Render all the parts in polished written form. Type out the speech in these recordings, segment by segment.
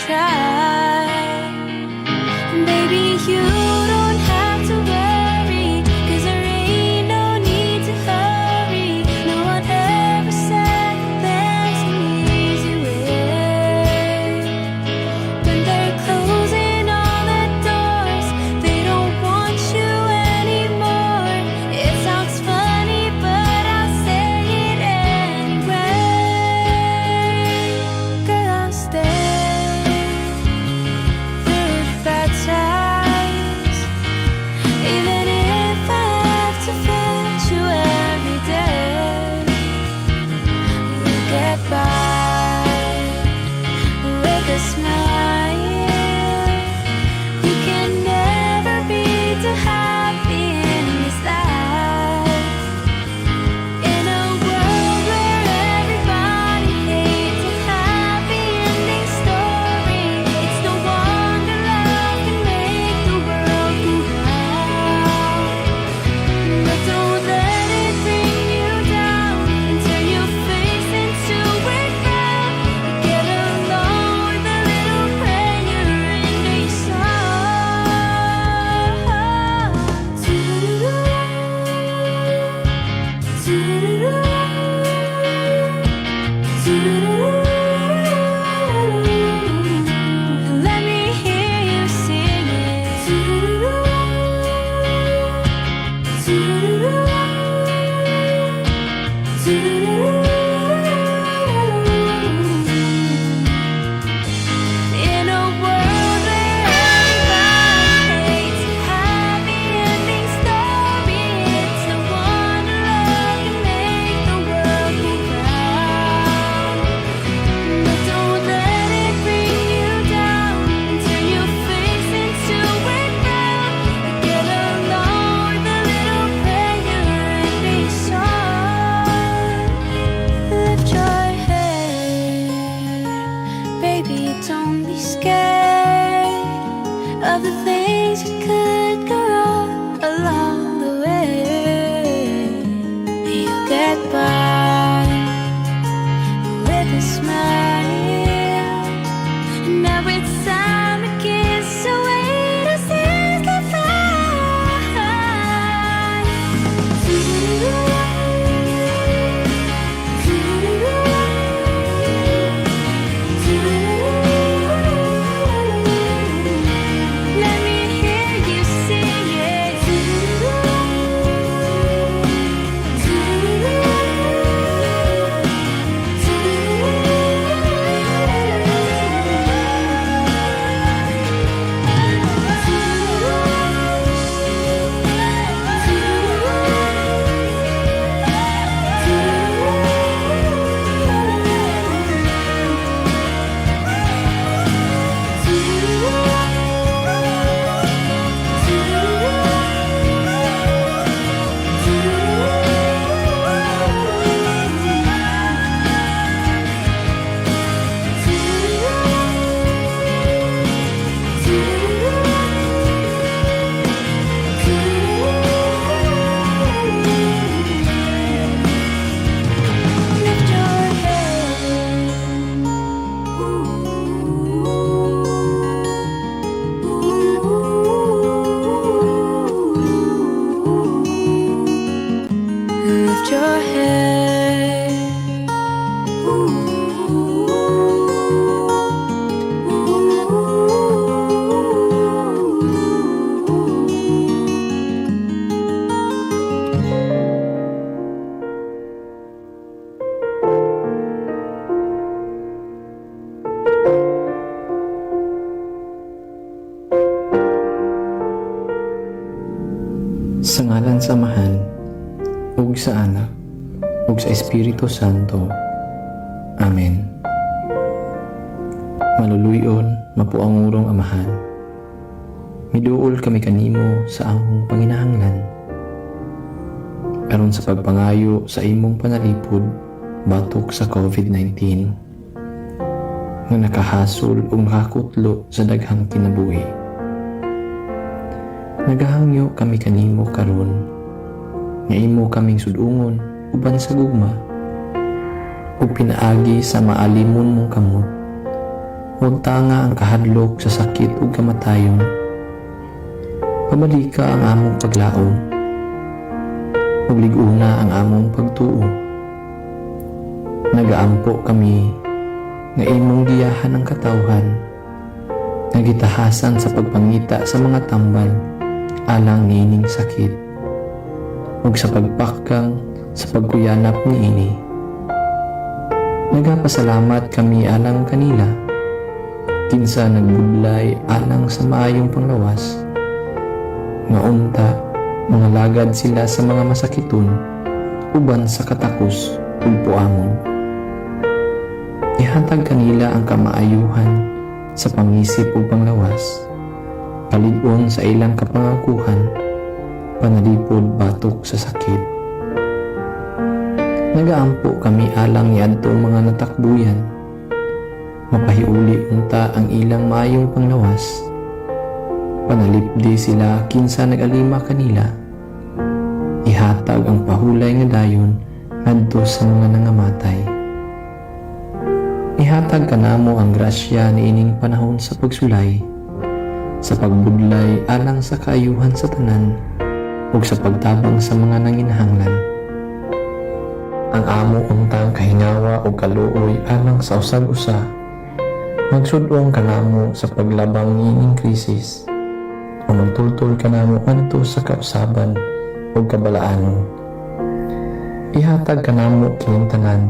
Try. Baby, you don't have to worry, 'cause there ain't no need to hurry. No one ever said that there's an easy way. When they're closing all the doors, they don't want you anymore. It sounds funny, but I'll say it anyway. Girl, I'll stay through the bad times, even if I have to fetch you every day. You'll get by with a smile. You can never be too happy in this life. In a world where everybody hates a happy ending story, it's no wonder love can make the world go round. But don't let it bring you down and turn your face into a frown. You get along with a little prayer and a song. Do-do-do, do-do-do, do-do-do. Let me hear you sing it. Do-do-do, do-do-do, do-do-do. In a world where everybody hates a happy ending story, it's no wonder love can make the world go round. But don't let it bring you down and turn your face into a frown. You get along with a little prayer and a song. Lift your head, baby, don't be scared of the things that could go wrong along the way. You'll get by with a smile. And now it's time to kiss away the tears that fly. Do-do-do, do-do-do, do-do-do. Let me hear you sing it. Do-do-do, do-do-do, do-do-do. Lift your head. Ooh, ooh. Lift your head. Ooh, ooh. Sa ngalan sa Amahan, ug sa Anak, ug sa Espiritu Santo. Amen. Maluluy-on, mapuangurong Amahan. Miduol kami kanimo sa among panginahanglan. Aron sa pagpangayo sa imong panalipod batok sa COVID-19 nga nakahasol ug nakakutlo sa daghang kinabuhi. Nagahangyo kami kanimo karon nga imo kaming sud-ungon uban sa gugma ug pinaagi sa maalimon mong kamot. Huwag tanga ang kahadlok sa sakit ug kamatayon. Pabalika ang among paglaom. Ug lig-una ang among pagtuo. Nagaampo kami nga imong giyahan ang katawhan nga gitahasan sa pagpangita sa mga tambal alang niining sakit ug sa pagpakang sa pagkuyanap niini. Nagapasalamat kami alang kanila kinsa nagbudlay alang sa maayong panglawas nga unta mangalagad sila sa mga masakiton uban sa katakos ug puangon. Ihatag kanila ang kamaayuhan sa pangisip ug panglawas, kalig-on sa ilang kapangakuhan, panalipod batok sa sakit. Nagaampo kami alang niadtong mga natakbuyan. Mapahiuli unta ang ilang maayong panglawas. Panalipdi sila kinsa nag-alima kanila. Ihatag ang pahulay nga dayon ngadto sa mga nangamatay. Ihatag kanamo ang grasya niining panahon sa pagsulay, sa pagbudlay alang sa kaayuhan sa tanan ug sa pagtabang sa mga nanginahanglan. Ang amo untang kahingawa ug kaluoy alang sa usag-usa magsud-ong kanamo sa paglabang niining krisis o magtultol kanamo ngadto sa kausaban ug kabalaanon. Ihatag kanamo kining tanan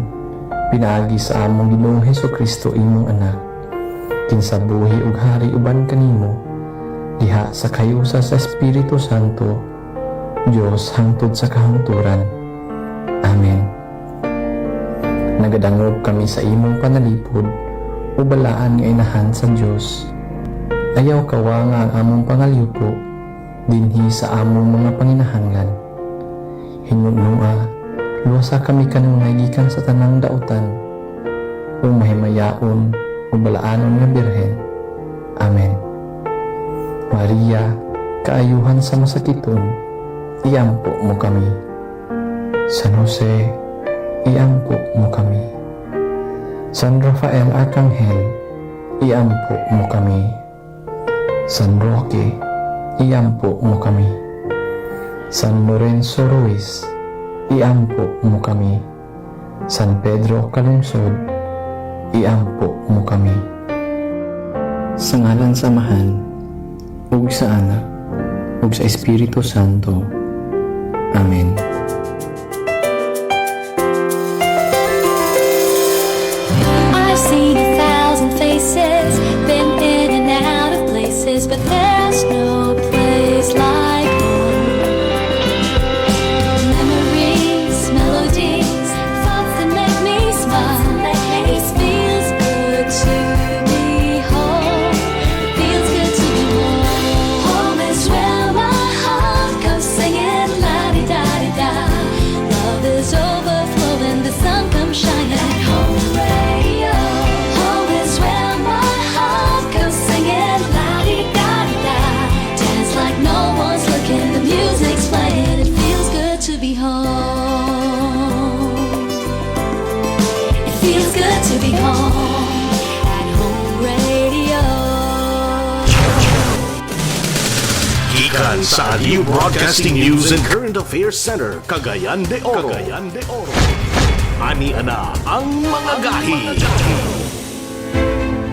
pinaagi sa among Ginoong Hesukristo, imong Anak, kinsa buhi ug hari uban kanimo diha sa kahiusa sa Espiritu Santo, Dios hangtod sa kahangturan. Amen. Nagadangop kami sa imong panalipod o balaan nga Inahan sa Dios. Ayaw kawanga ang among pangalyuko dinhi sa among mga panginahanglan. Hinumduma, luwasa kami kanunay gikan sa tanang dautan, o mahimayaon o balaanon nga Birhen. Amen. Maria, kaayuhan sa masakiton, iampo mo kami. San Jose, iampo mo kami. San Rafael Arcangel, iampo mo kami. San Roque, iampo mo kami. San Lorenzo Ruiz, iampo mo kami. San Pedro Calungsod, iampo mo kami. Sa ngalan sa Amahan, ug sa Anak, ug sa Espiritu Santo. Amen. I've seen a thousand faces, been in and out of places, but there's no place like home. Memories, melodies, thoughts that make me smile. It feels good to be home. It feels good to be home. Home is where my heart goes singing la di da di da. Love is overflowing, the sun comes shining at Home Radio. Home is where my heart goes singing la di da di da. Dance like no one's looking, the music's playing. It feels good to be home. It feels good to be home at Home Radio. Gikan sa Aliw Broadcasting News and Current Affairs Center, Cagayan de Oro. Cagayan de Oro. Ani ana ang mga gahi.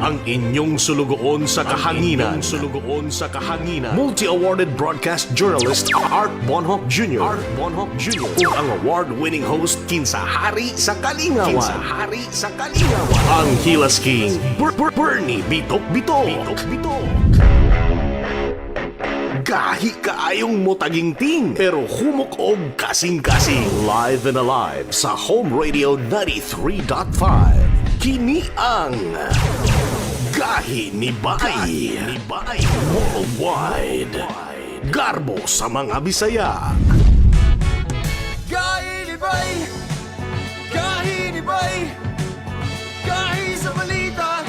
Ang inyong sulugoon sa kahanginan. Sulugoon sa kahanginan. Multi-awarded broadcast journalist Art Bonhoc Jr. Art Bonhoc Jr. Ug ang award-winning host kinsa hari sa kalingawan. Kinsa hari sa kalingawan. Ang Hilas King, Bernie Bitok Bitok. Bitok Bitok. Gahi kaayong motaginting pero humok og kasing-kasing, live and alive sa Home Radio 93.5. Kini ang Gahi ni Bay, ni Bay Worldwide. Garbo sa mga Bisaya. Gahi ni Bay! Gahi ni Bay! Gahi sa balita!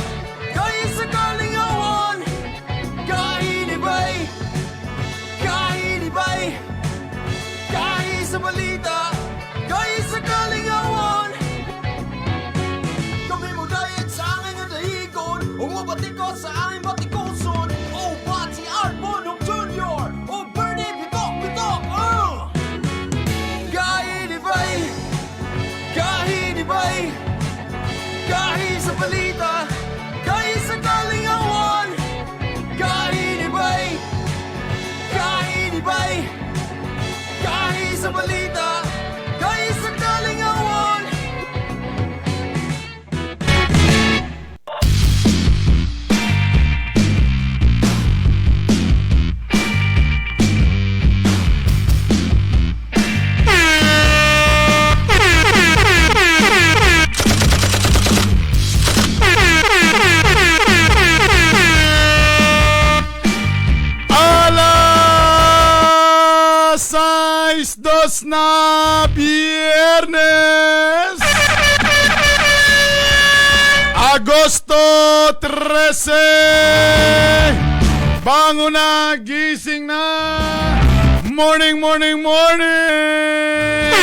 Gahi sa kalingawan! Gahi ni Bay! Gahi ni Bay! Gahi sa balita! Gahi sa kalingawan! Kami mo dayat sa angin nga dahigon. Ug Oras na, Biyernes! Agosto 13! Bangon na, gising na! Morning, morning, morning!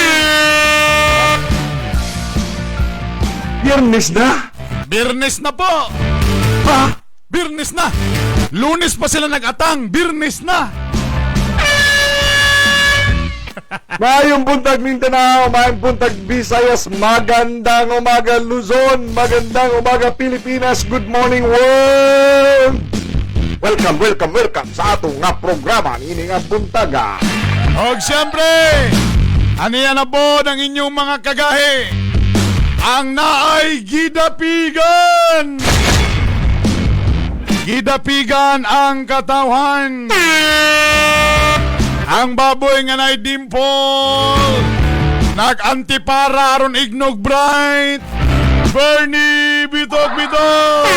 Biyernes na? Biyernes na po! Ha? Biyernes na! Lunes pa sila nag-atang, Biyernes na! Mayong buntag Mindanao, mayong buntag Visayas, magandang umaga Luzon, magandang umaga Pilipinas, good morning world! Welcome, welcome, welcome sa atong nga programa niini nga buntaga. Og siyempre, aniya na po ng inyong mga kagahi, ang naay gidapigan! Gidapigan ang katawhan! Ang baboy nga naay dimple! Nag-antipara aron ignog bright! Bernie Bitok Bitok!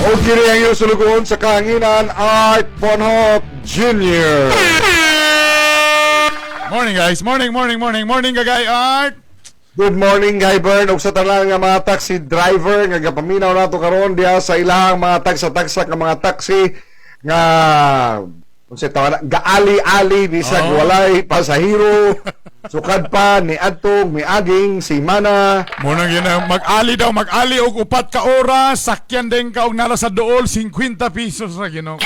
O kini ang iyong sulugoon sa kahanginan, Art Bonhoff Jr. Morning guys, morning, morning, morning, morning kagay Art! Good morning, Guy Bern. Ug sa tanan nga mga taxi driver nga gapaminaw nato karon diha sa ilahang mga tagsa-tagsa nga mga taxi nga unsay tawag na, gaali-ali bisag Oh. walay pasahero, sukad pa ni adtong miaging simana. Muna yun na, mag-ali daw, mag-ali og 4 ka oras, sakyan din ka og nara sa dool, 50 pesos ra Ginoo.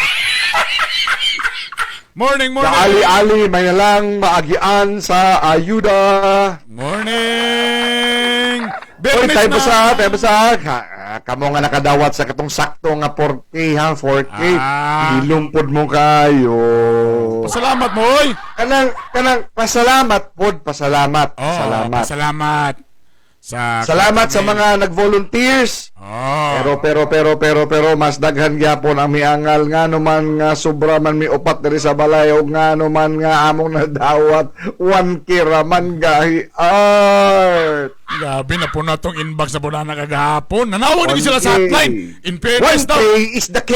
Morning, morning. Gaali-ali may nalang maagian sa ayuda. Morning. Oy, Biyernes tayo na. pa sa, tayo pa sa. Kamo nga nakadawat sa katong sakto nga 4K ha, 4K. Ah. Gilumpod mo kayo. Pasalamat mo, oy. Kanang kanang pasalamat pod, pasalamat. Oh, Salamat. Pasalamat. Sa Salamat sa mga nag-volunteers. Oh. Pero pero pero pero pero mas daghan gyapon ang miangal, nga man nga sobra man mi upat diri sa balay og ngano man nga among nadawat 1K ra man, gahi Art. Grabe na po na tong inbox na po na kagahapon. Nanawag na sila sa 1K. hotline. In fairness 1K daw. is the K.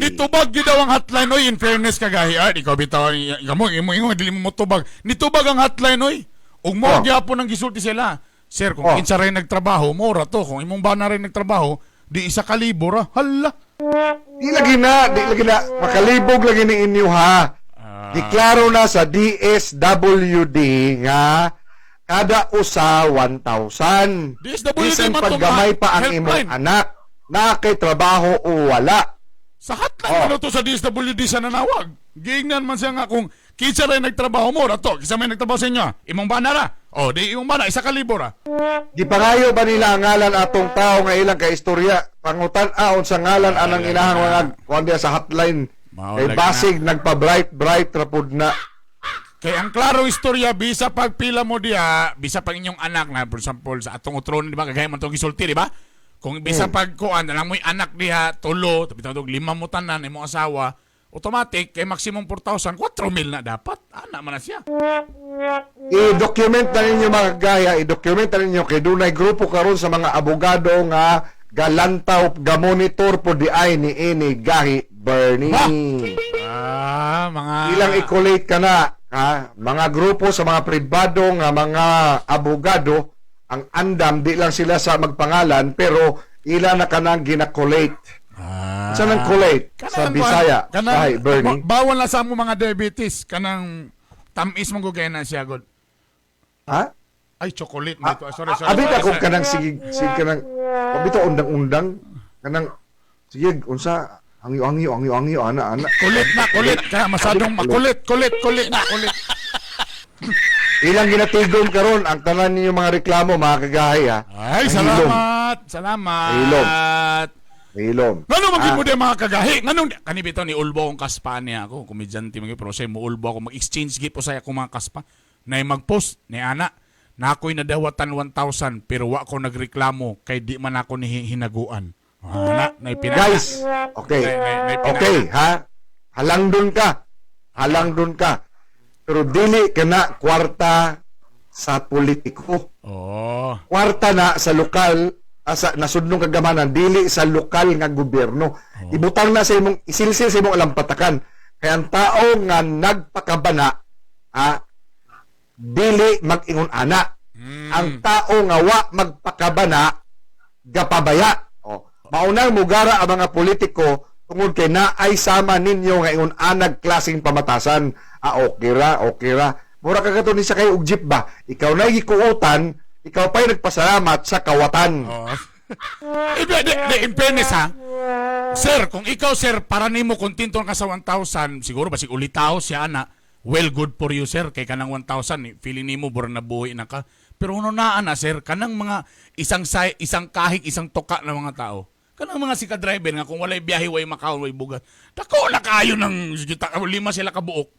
Nitubag gyud daw ang hotline oy, in fairness kagahi Art. Ikaw bitaw ikaw imo ingon dili mo motubag. Nitubag ang hotline oy. Ug mo Oh. gyapon ang gisulti sila. Sir, kung Oh. kinsa rin nagtrabaho, mura to. Kung imong bana rin nagtrabaho, di 1,000 ra. Hala. Di lagi na, di lagi na. Makalibog lagi ni inyo ha. Ah. Giklaro na sa DSWD nga kada usa 1,000. DSWD Bisan man to, paggamay pa ang helpline. imong anak, na kay trabaho o wala. Sa hotline Oh. man to sa DSWD sa nanawag. Giingnan man siya nga kung kinsa rin nagtrabaho mo ra to. Kinsa may nagtrabaho sa inyo, ah. Imong bana ra. Oh, di imong bana 1,000 ra. Gipangayo ba nila ang ngalan atong tao nga ilang kaistorya? Pangutan aon sa ngalan anang ilahang mga kuan diha sa hotline. Mao Kay lagi basig nagpa-bright bright ra pud na. Kay ang klarong istorya, bisa pagpila mo diha, bisa pag inyong anak na, for example, sa atong utron, di ba, kagaya man itong gisulti, di ba? Kung bisa pag kuan, alam mo'y anak diha, tulo, tapi tawag lima mo tanan, imong asawa, automatic, kay maximum 4,000, 4,000 na dapat. Ana man na siya. I-document na ninyo mga gaya, i-document na ninyo kay dunay grupo karon sa mga abogado nga galantaw gamonitor po di ay ni ini gahi Bernie. Ba? Ah, mga Ilang i-collate ka na ha, mga grupo sa mga pribado nga mga abogado ang andam di lang sila sa magpangalan pero ila na kanang gina-collate. Ah. Sa nang collate sa Kanang Bisaya, kanang, gahi Bernie. Bawal na sa mo mga diabetes, kanang tamis mo gugay na siya god. Ha? Ay, chocolate mo ito. Ah, sorry, sorry. Abi sorry, na kung sorry. kanang sige sige kanang bitaw undang-undang kanang sige unsa angyo angyo angyo angyo ana ana. Kulit na, kulit. Kaya masyadong makulit, kulit, kulit na, kulit. Ilang ginatigom karon ang tanan ninyo mga reklamo mga kagahay ha. Ay, Ang hilom. salamat. Salamat. Hilom. Hilom. Ngano man Ah. mo di mga kagahi? Nganong kani bitaw ni ulbo akong kaspa niya ako, komedyante man gyud, pero say mo ulbo ako mag-exchange gift usay ako mga kaspa. Nay mag-post ni ana na ako'y nadawatan 1,000 pero wa ko nagreklamo kay di man ako ni hinaguan. Ah, na, nay pinana. Guys, okay. Nay pinana. Okay, ha? Halang dun ka. Halang dun ka. Pero dili ka na kwarta sa politiko. Oh. Kwarta na sa lokal, sa nasudnong kagamanan, dili sa lokal nga gobyerno. Ibutang na sa imong isilsil sa imong alampatakan. Kay ang tao nga nagpakabana ah, dili mag-ingon ana. Ang tao nga wa magpakabana gapabaya. Oh, maunang mugara ang mga politiko tungod kay naay sama ninyo nga ingon anag klaseng pamatasan. Ah, okay ra, okay ra. Mura ka kato ni sa kayo og jeep ba? Ikaw na gikuotan, ikaw pa'y nagpasalamat sa kawatan. Oh. Eh, di, in fairness ha. Sir, kung ikaw sir, para nimo kontento ka sa 1,000, siguro basig ulitaw siya ana. Well, good for you sir, kay kanang 1,000 eh, feeling nimo bura na buhi na ka. Pero ano na ana sir, kanang mga isang say, isang kahig, isang toka na mga tao. Kanang mga sika driver nga kung walay biyahe, way makaon, way bugat. Dako na kayo ng lima sila kabuok.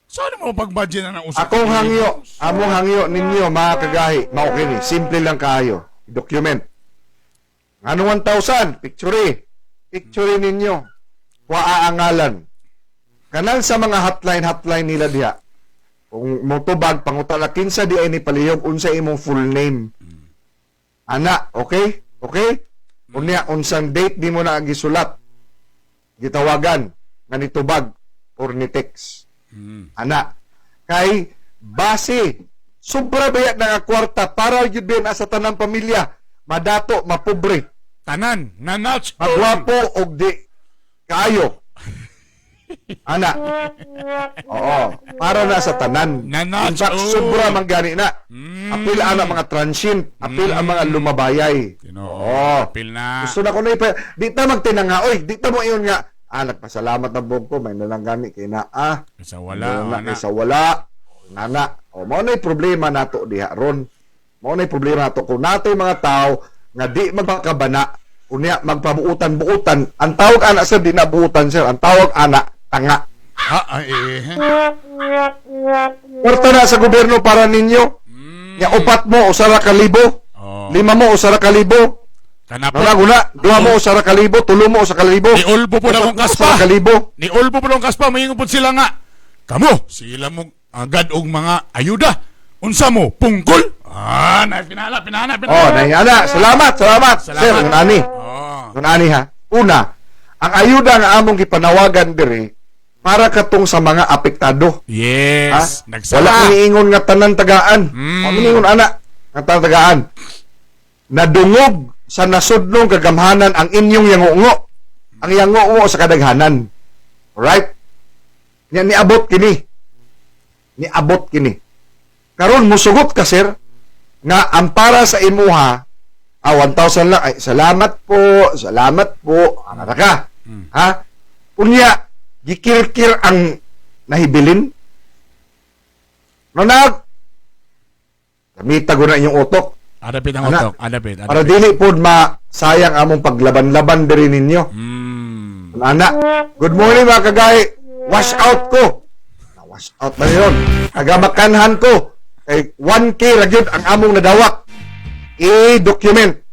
Saan mo pag-budget na ng usa? Akong hangyo, among hangyo ninyo mga kagahi, mao kini, simple lang kaayo. Document. Ano 1,000? Picture. Picture ninyo. Waa ang ngalan. Kanang sa mga hotline hotline nila diha. Kung motubag pangutala kinsa di ay ni palihog unsa imong full name. Ana, okay? Okay? Unya unsang date di mo na gisulat. Gitawagan nga nitubag or ni text. Ana, kay base sobra baya na nga kwarta para gyud ba na sa tanang pamilya madato mapobre Tanan, nanach. magwapo og di kaayo. Ana. Oo, para na sa tanan. Nanach, In fact, oh. sobra man gani na. Apil ana mga transient, apil ang mga lumabayay. Tinoo, Oo. apil na. Gusto na ko na ipa. Di ta magtinanga, oy, di ta mo iyon nga. Ah, nagpasalamat na buong ko, may nalang gani kay na ah. Sa wala, na, ana. kaysa wala. Nana. O, mao na'y problema nato diha ron. Mao na'y problema nato kung nato'y mga tao nga di magpakabana, unya magpabuutan-buutan. Ang tawag ana sir di na buutan sir, ang tawag ana tanga. Ha, ay, eh. Kwarta na sa gobyerno para ninyo. Nya upat mo usa ra ka libo, Oh. lima mo usa ra ka libo, Kanapon. Wala guna, duha mo usa ra ka libo, tulo mo usa ka libo. Ni Olbo po na akong Upat mo kaspa. usa ra ka libo. Ni Olbo po na akong kaspa, mayingon po sila nga. Kamo, sila mo agad og mga ayuda. Unsa mo, pungkol? Ah, na pinala, pinala, pinala. Oh, nahiana. Salamat, salamat. Salamat. Sir, ngunani. Oh. Ngunani ha. Una, ang ayuda nga among gipanawagan diri para katong sa mga apektado. Yes, Ha? nagsama. Wala niingon nga tanan tagaan. Wala niingon ana nga tanan tagaan. Nadungog sa nasudnong kagamhanan ang inyong yangungo. Ang yangungo sa kadaghanan. Alright? Nya niabot kini. Niabot kini. Karon musugot ka sir nga ang para sa imuha ah 1,000 lang ay salamat po, salamat po. Ana ka. Ha? Unya gikirkir ang nahibilin. Nonag, gamita ko na inyong utok Adapit ang Ana. utok, adapit, para adapit. dili pod masayang among paglaban-laban diri ninyo. Ana, good morning mga kagay. Wash out ko. Na wash out na yun. Agamakanhan ko. Kay 1K ra gyud ang among nadawat. I-document.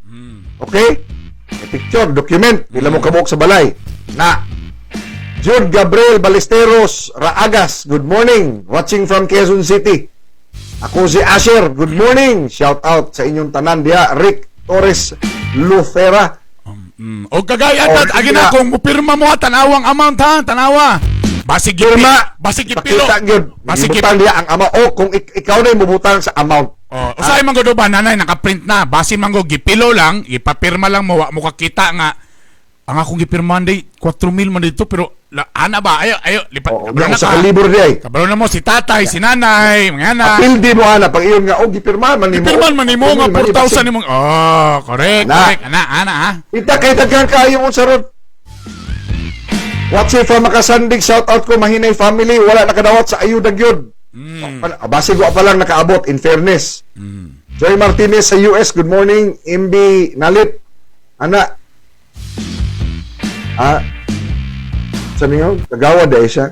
Okay? I-picture, document. Pila mo kabuok sa balay. Na. Jude Gabriel Ballesteros Raagas, good morning. Watching from Quezon City. Ako si Asher, good morning. Shout out sa inyong tanan diha, Rick Torres Lucera. O kagaya Oh, at agi na sige. kung mupirma mo ha, tanawang amount ha, tanawa. Basig Pirma. Basig gipilo. Pakita gyud. Basig Gibutang diha ang ama o kung ikaw na mubutang sa amount. Oh, usahay man gud ba nanay nakaprint na. Basi man gud gipilo lang, ipapirma lang mo wa mo kakita nga ang akong gipirmahan day 4,000 man dito pero la, ana ba ayo ayo lipat Oo, kabalo oh, na sa ka. kalibro diha. eh. Kabalo na mo si tatay, si nanay, mga anak. Apil di mo ana pag iyon nga og gipirmahan man nimo. Gipirman man nimo nga Gipirmahan man 4,000 nimo. Oh, correct, Ana. correct. Ana, ana ha. Kita kay daghan kaayo unsa ron. What's it from Makasandig, shout out ko Mahinay family, wala nakadawat sa ayuda gyud. Basig wa pa lang nakaabot in fairness. Joy Martinez sa US, good morning. MB Nalit. Ana. Ah. Sa niyo, kagawad ay siya.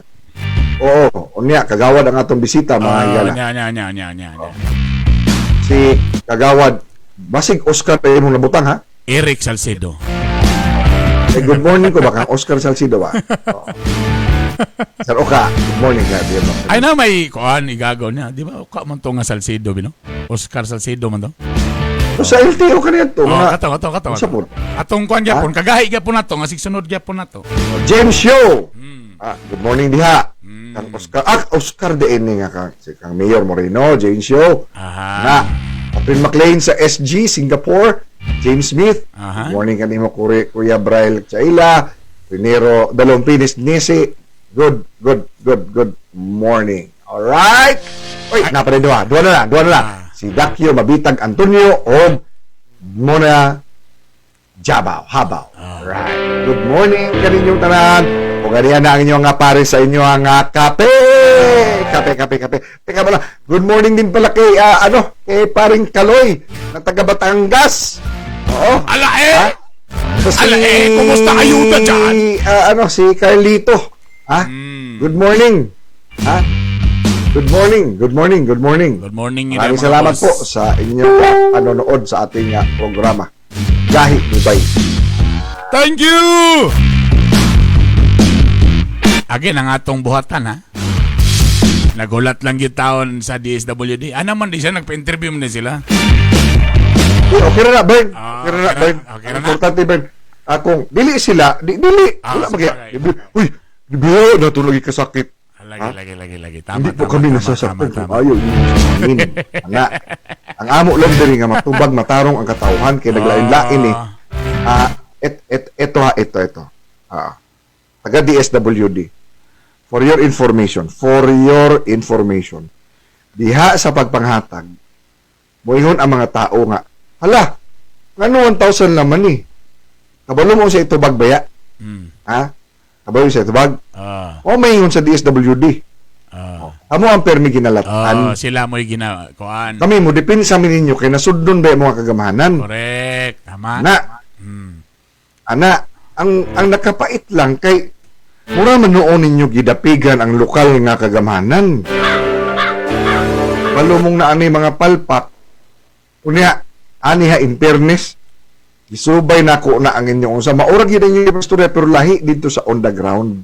Oo, unya kagawad ang atong bisita mga Oh, higala. nya nya nya nya nya. nya. Si kagawad basig Oscar pa imong nabutang ha. Eric Salcedo. Eh, good morning ko ba kang Oscar Salcido ba? Oo. Sir Oka, good morning ka. Di ba? Ay na may kuan igagaw niya, di ba? Ka man to nga Salcedo bino? Oscar Salcedo man to. So, sa LTO ka niya to. Oh, Mga, kato kato kato. Unsa po? Atong kuan gyapon, kagahi gyapon nato nga sigsunod gyapon nato. James Show. Ah, good morning diha. Kang Oscar, Oscar de ini nga kang, si kang Mayor Moreno, Jane Show. Aha. Na, April McLean sa SG, Singapore. James Smith. Aha. Good morning kanimo Kuya Braille Chaila. Pinero Dalompinis Nisi. Good, good, good, good morning. All right. Uy, napa rin duha. Duha na lang, duha na lang. Si Dakyo Mabitag Antonio o Mona Jabaw, Habaw. Alright. Good morning kaninyong tanan. O ganiya na ang inyong nga pare sa inyo ang kape. Kape, kape, kape. Teka pala, good morning din pala kay, kay paring Kaloy na taga Batangas. Oo. Ala eh! Ha? So, si, Ala eh, kumusta ayuda dyan? Si Carlito. Ha? Good morning. Ha? Good morning, good morning, good morning. Good morning. Maraming mga salamat boss. po sa inyong panonood sa ating programa. Gahi Dubai. Thank you! Again, ang atong buhatan, ha? Nagulat lang yung taon sa DSWD. Ano man di siya, nagpa-interview man din sila. Okay na na, Bern. Ah, Okay na na, okay na, Bern. okay na na. Importante, Bern. Kung dili sila, dili. Ah, Wala magaya. sabagay. Uy, di ba natulog kasakit? Lagi, Ha? lagi, lagi, lagi. Tama, Hindi po tama, kami tama, nasasaktan tama, kung tama. ayaw inyo sa amin. Ana, ang amo lang diri nga matubag matarong ang katawhan kay naglain-lain eh. Et, eto ha, ito, ito. Taga DSWD. For your information, for your information. Diha sa pagpanghatag, moingon ang mga tao nga, hala, ngano 1,000 naman eh. Kabalo mo sa itubag baya? Ha? Kabalo sa itubag? O maingon sa DSWD. Amo ang permi ginalatan. Sila mo'y ginakuan. Kami mo depende sa amin ninyo kay nasudlon ba yung mga kagamahanan. Correct. Tama. Na. Ana, ang nakapait lang kay mura man noon ninyo gidapigan ang lokal nga kagamahanan. Balumong na ani mga palpak. Unya, ani ha in fairness, gisubay nako na ang inyong unsa maura gyud ang inyong pastorya pero lahi dito sa on the ground.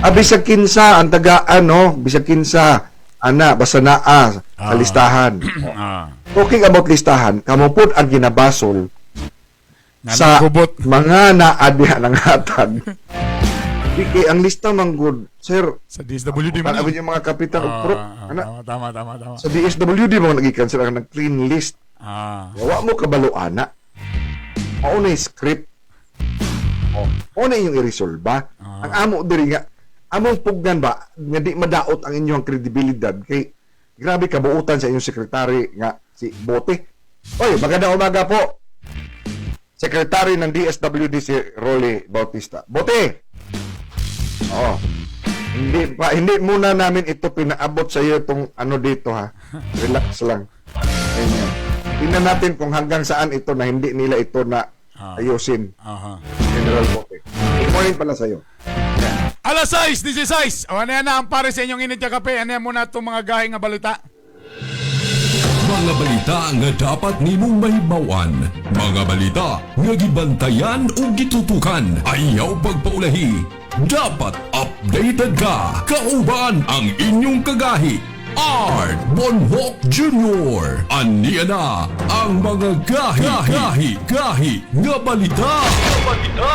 Bisag kinsa ang taga ano, bisag kinsa ana basta naa sa listahan. Talking about listahan, kamo pod ang ginabasol sa Nanagubot. mga naadya ng hatag. Di kay ang lista man good, sir. Sa DSWD man. Tanaw yung mga kapitan og prok. Ana, Tama, tama, tama, tama. Sa DSWD mo nagikan sila ng clean list. Wa mo kabalo ana. Mao na yung script. O, na yung i-resolve ba? Ang amo diri nga among pugnan ba nga di madaot ang inyong kredibilidad kay grabe kabuutan sa inyong sekretary nga si Bote. Oy, magandang umaga po. Sekretary ng DSWD si Rolly Bautista. Bote. Oo. Hindi muna namin ito pinaabot sa iyo itong ano dito ha. Relax lang. Ganyan. Tingnan natin kung hanggang saan ito na hindi nila ito na ayusin. General Bote. Good morning pala sa iyo. Alas 6, 16. O, ano yan na ang pare sa inyong init kape. Ano yan muna itong mga gahe nga balita? Mga balita nga dapat nimong mahibawan. Mga balita nga gibantayan o gitutukan. Ayaw pagpaulahi. Dapat updated ka. Kauban ang inyong kagahi. Art Bonhoc Jr. Aniya na ang mga gahi, gahi, gahi nga balita. Balita.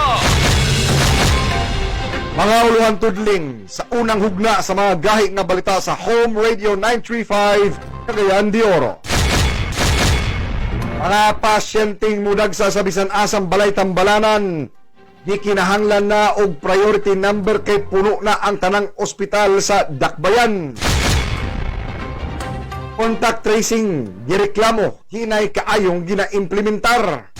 Mga uluhan tudling, sa unang hugna sa mga gahi nga balita sa Home Radio 935, Cagayan de Oro. Mga pasyenteng mudagsa sa bisan asang balay tambalanan, gikinahanglan na og priority number kay puno na ang tanang ospital sa Dakbayan. Contact tracing, gireklamo, hinay kaayong ginaimplementar.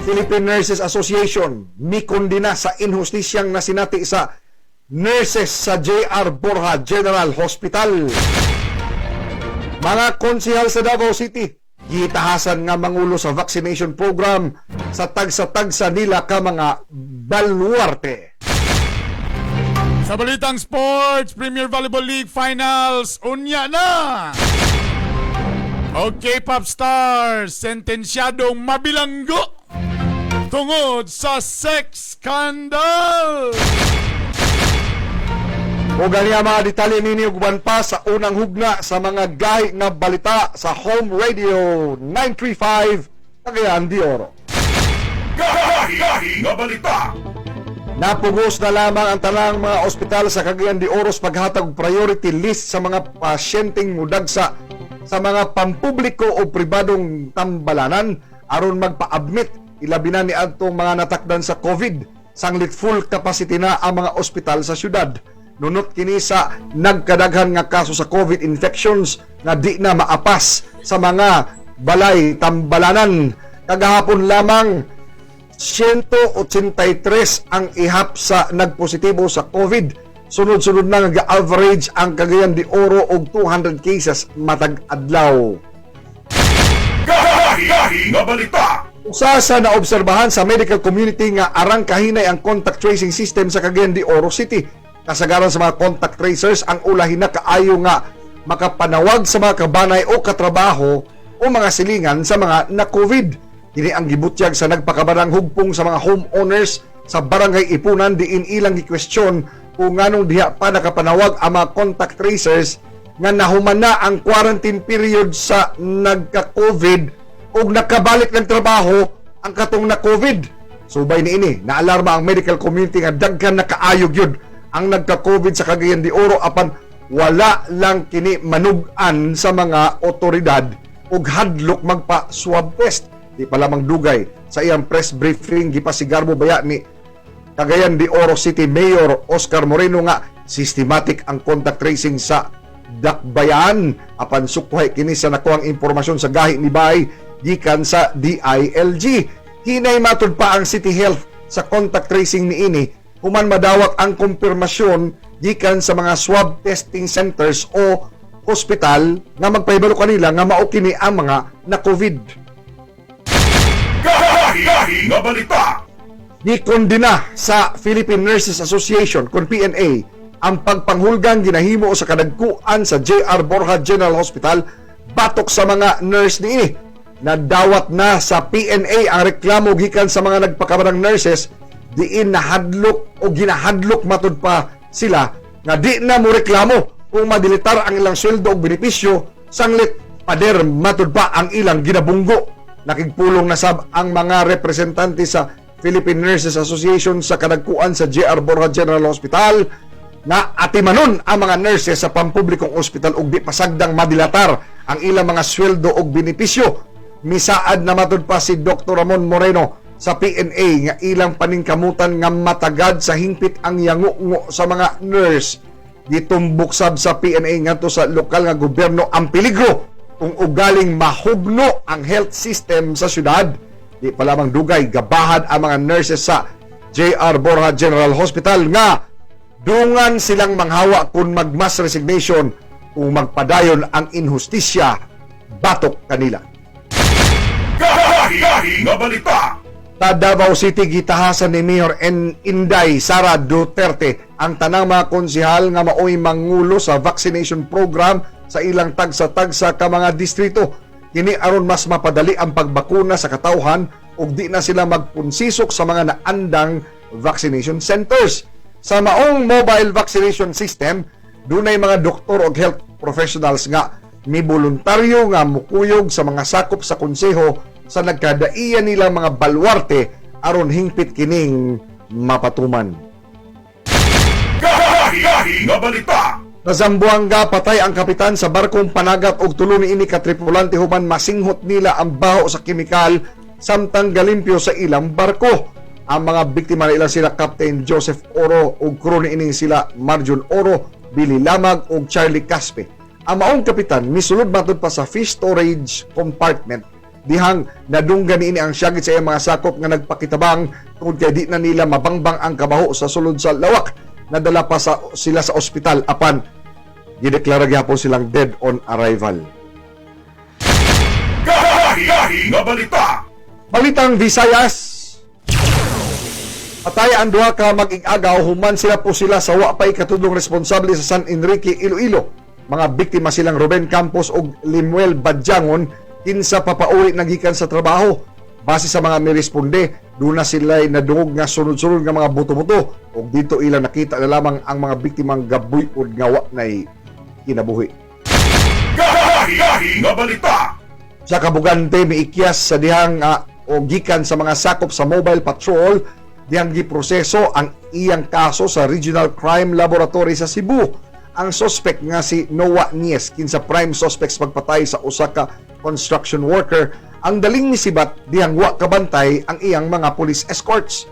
Philippine Nurses Association, mikondena sa inhustisyang nasinati sa nurses sa J.R. Borja General Hospital. Mga konsehal sa Davao City, gitahasan nga mangulo sa vaccination program sa tagsa-tagsa nila ka mga baluarte. Sa Balitang Sports, Premier Volleyball League Finals, unya na! Okay, Pop Stars, sentensyadong mabilanggo tungod sa sex scandal! O ganiya mga detalye ninyo guban pa sa unang hugna sa mga gahi nga balita sa Home Radio 935 Cagayan de Oro. Gahi, gahi nga balita. Napugos na lamang ang tanang mga ospital sa Cagayan de Oro sa paghatag og priority list sa mga pasyenteng mudagsa sa mga pampubliko o pribadong tambalanan aron magpa-admit, ilabi na ni adtong mga natakdan sa COVID, sanglit full capacity na ang mga ospital sa syudad. Nunot kini sa nagkadaghan nga kaso sa COVID infections nga di na maapas sa mga balay tambalanan. Kagahapon lamang, 183 ang ihap sa nagpositibo sa COVID. Sunod-sunod na nga average ang Cagayan de Oro og 200 cases matag adlaw. Gahi nga balita. Usa sa naobserbahan sa medical community nga arang kahinay ang contact tracing system sa Cagayan de Oro City. Kasagaran sa mga contact tracers ang ulahin na kaayo nga makapanawag sa mga kabanay o katrabaho o mga silingan sa mga na-COVID. Kini ang gibutyag sa nagpakabarang hugpong sa mga homeowners sa Barangay Ipunan, diin ilang gi-question kung nganong diha pa nakapanawag ang mga contact tracers nga nahuman na ang quarantine period sa nagka-COVID ug nakabalik ng trabaho ang katong na COVID. Subay niini, naalarma ang medical community nga daghan na kaayog yun ang nagka-COVID sa Cagayan de Oro, apan wala lang kini manug-an sa mga otoridad ug hadlok magpa swab test. Di pa lamang dugay, sa iyang press briefing, gipasigarbo baya ni Cagayan de Oro City Mayor Oscar Moreno nga systematic ang contact tracing sa Dakbayan, apan sukhay kini sa nakuhang impormasyon sa gahi ni Bay gikan sa DILG. Hinay matud pa ang City Health sa contact tracing niini human madawat ang kumpirmasyon gikan sa mga swab testing centers o hospital nga magpahibalo kanila nga mao kini ang mga na COVID. Gahi nga balita. Gikondena sa Philippine Nurses Association kon PNA ang pagpanghulgang ginahimo sa kadagkuan sa JR Borja General Hospital batok sa mga nurse niini. Nadawat na sa PNA ang reklamo gikan sa mga nagpakabarang nurses, diin nahadlok o ginahadlok matud pa sila nga di na mo reklamo kung madilitar ang ilang sweldo o benepisyo, sanglit pader matud pa ang ilang ginabunggo. Nakigpulong na sab ang mga representante sa Philippine Nurses Association sa kadagkuan sa JR Borja General Hospital na atimanon ang mga nurses sa pampublikong ospital ug di pasagdang madilatar ang ilang mga sweldo ug benepisyo. Misaad na matud pa si Dr. Ramon Moreno sa PNA nga ilang paningkamutan nga matagad sa hingpit ang yangungo sa mga nurse. Gitumbok sab sa PNA ngadto sa lokal nga gobyerno ang peligro kung ugaling mahugno ang health system sa syudad. Di pa lamang dugay, gabahad ang mga nurses sa JR Borja General Hospital nga dungan silang manghawa kung mag-mass resignation kung magpadayon ang inhustisya batok kanila. Gahi nga balita. Sa Davao City, gitahasan ni Mayor N. Inday Sara Duterte ang tanang mga konsehal nga maoy mangulo sa vaccination program sa ilang tagsa-tagsa ka mga distrito. Kini aron mas mapadali ang pagbakuna sa katawhan ug di na sila magpunsisok sa mga naandang vaccination centers. Sa maong mobile vaccination system, dunay mga doktor og health professionals nga miboluntaryo nga mukuyog sa mga sakop sa konseho sa nagkadaiya nila mga balwarte aron hingpit kining mapatuman. Gahi nga balita. Sa Zamboanga, patay ang kapitan sa barkong panagat og tulo niini ka tripulante human masinghot nila ang baho sa kemikal samtang galimpyo sa ilang barko. Ang mga biktima nila sila Captain Joseph Oro ug crew niini sila Marjon Oro, Billy Lamag ug Charlie Caspe. Ang maong kapitan misulod matud pa sa fish storage compartment dihang nadunggan niini ang syagit sa iyang mga sakop nga nagpakitabang tungod kay di na nila mabangbang ang kabaho sa sulod sa lawak. Nadala pa sila sa ospital apan gideklara gyapon silang dead on arrival. Gahi nga balita. Balitang Visayas. Patay ang duha ka mag-igagaw human sila po sila sa wa pay katudlong responsable sa San Enrique, Iloilo. Mga biktima silang Ruben Campos ug Limuel Badjangon, kinsa papauli nagikan sa trabaho. Base sa mga miresponde, doon na sila nadungog nga sunod-sunod nga mga buto-buto ug dito ilang nakita na lamang ang mga biktimang gabuyod nga wa nay kinabuhi. Gahi nga balita. Sa Kabugante, miikyas sa dihang o gikan sa mga sakop sa mobile patrol Dihang giproseso ang iyang kaso sa Regional Crime Laboratory sa Cebu. Ang suspect nga si Noah Nies, kinsa prime suspect sa pagpatay sa usa ka construction worker, ang daling misibat dihang wa kabantay ang iyang mga police escorts.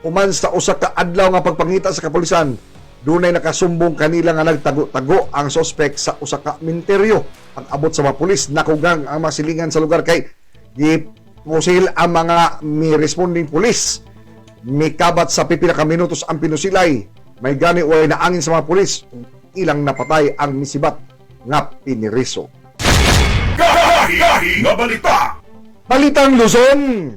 Human sa usa ka adlaw nga pagpangita sa kapulisan, dunay nakasumbong kanila nga nagtago-tago ang suspect sa usa ka minteryo. Pag-abot sa mga pulis, nakugang ang mga silingan sa lugar kay gipusil ang mga mi responding pulis. Mikabat sa pipila ka minutos ang pinusilay. May gani way naangin sa mga pulis. Ilang napatay ang misibat nga piniriso. Gahi nga balita. Balitang Luzon.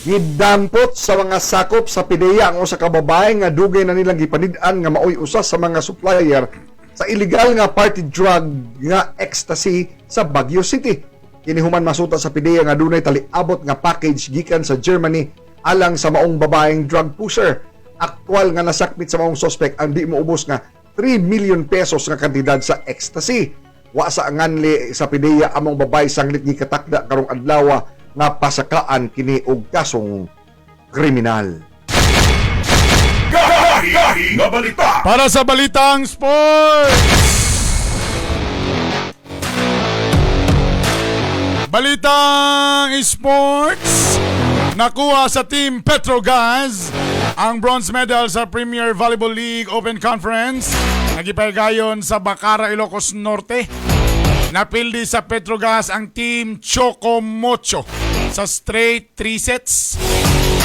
Gidampot sa mga sakop sa PDEA ang usa ka babae nga dugay na nilang gipanid-an nga maoy usa sa mga supplier sa illegal nga party drug nga ecstasy sa Baguio City. Kini human masuta sa PDEA nga dunay taliabot nga package gikan sa Germany alang sa maong babaeng drug pusher. Aktual nga nasakmit sa maong suspect ang di moubos nga 3 million pesos nga kantidad sa ecstasy. Wa sa nganli sa PDEA among babae sanglit gikatakda karong adlaw nga pasakaan kini og kasong kriminal. Gahi nga balita. Para sa Balitang Sports! Balitang Sports! Nakuha sa Team Petrogaz ang bronze medal sa Premier Volleyball League Open Conference. Nagipaygayon sa Bacara, Ilocos Norte. Napildi sa Petrogas ang Team Chocomocho sa straight 3 sets.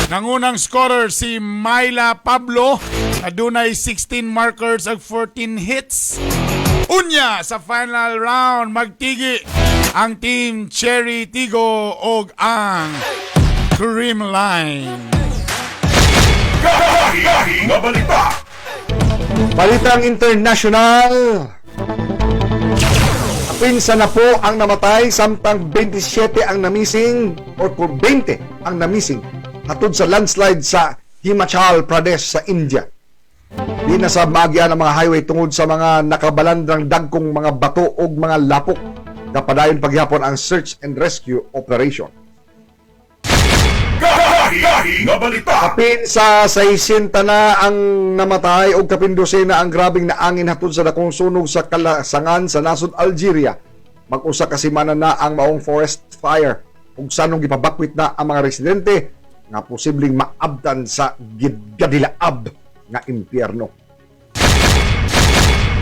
Nangunang scorer si Myla Pablo, adunay 16 markers ug 14 hits. Unya sa final round, magtigi ang Team Cherry Tigo og ang Creamline. Gahi nga balita. Balitang International. Pinsa na po ang namatay samtang 27 ang namising or kung 20 ang namising hatod sa landslide sa Himachal Pradesh sa India. Di na sa maagyan ang mga highway tungod sa mga nakabalandrang dagkong mga bato o mga lapok. Kapadayon paghapon ang search and rescue operation. Gahi nga balita. Kapin sa 60 na ang namatay o kapin dosena ang grabing naangin hatod sa dakong sunog sa kalasangan sa nasod Algeria. Mag-usa ka semana na ang maong forest fire ug sanong gipabakwit na ang mga residente nga posibleng maabdan sa gadilaab nga impyerno.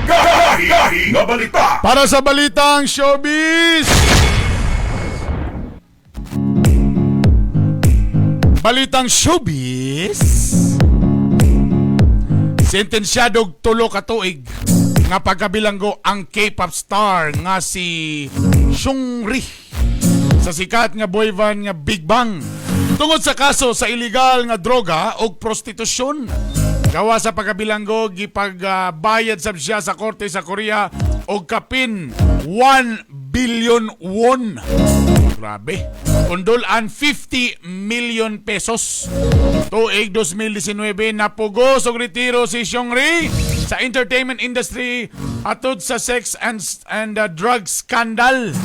Gahi nga balita. Para sa Balitang Showbiz! Balitang Showbiz! Sentensyadog 3 ka tuig nga pagkabilanggo ang K-pop star nga si Seungri sa sikat nga boy band nga Big Bang tungod sa kaso sa illegal nga droga o prostitusyon. Gawa sa pagkabilanggo, gipagbayad sab siya sa korte sa Korea og kapin 1 billion won. Grabe. Kundol-an 50 million pesos. Tuig 2019, napugos og retiro si Seungri sa entertainment industry atod sa sex and drug scandal.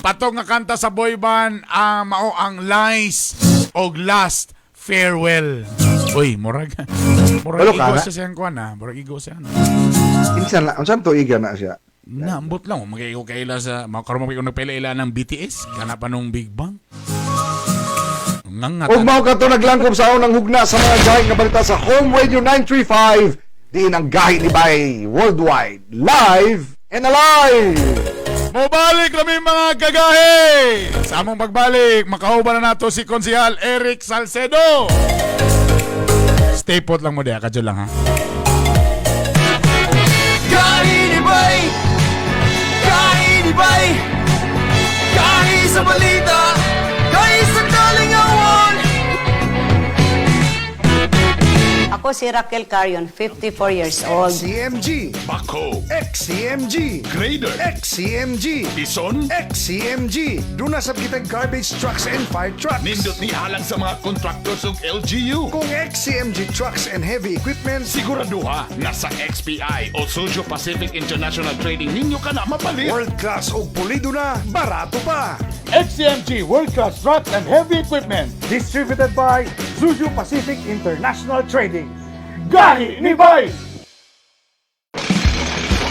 Patok nga kanta sa boy band ang mao ang Lies og Last Farewell. Uy, murag Walo ka igo na? siya siyang kuan ah. Murag igo siya, ano. Kinsa na, unsa tuig na siya? Na, ambot lang. Mag-igo kaila sa, makaroon mo nagpaila-ila ng BTS. Kana pa nung Big Bang. Ngangat. Ug mao kato naglangkob sa unang hugna sa mga gahi nga balita sa Home Radio 935, diin ang gahi ni Bay worldwide, live and alive. Mobalik kami, mga gagahe! Sa among pagbalik, makauban na nato si Konsihal Eric Salcedo. Stay put lang mo diya, kadyo lang ha. Gahi ni Bay! Gahi ni Bay! Gahi sa balita! Gahi sa kalingawan! Ako si Raquel Carion, 54 years old. CMG, Bako. XCMG, Grader. XCMG, Tison. XCMG. Duna sab kitag garbage trucks and fire trucks. Nindot ni alang sa mga contractors ug LGU. Kung XCMG trucks and heavy equipment, Siguraduha nga sa XPI o Suzhou Pacific International Trading ninyo ka na mapalit. World class og pulido na, barato pa. XCMG World Class Trucks and Heavy Equipment. Distributed by Zuju Pacific International Trading. Gahi ni Bay!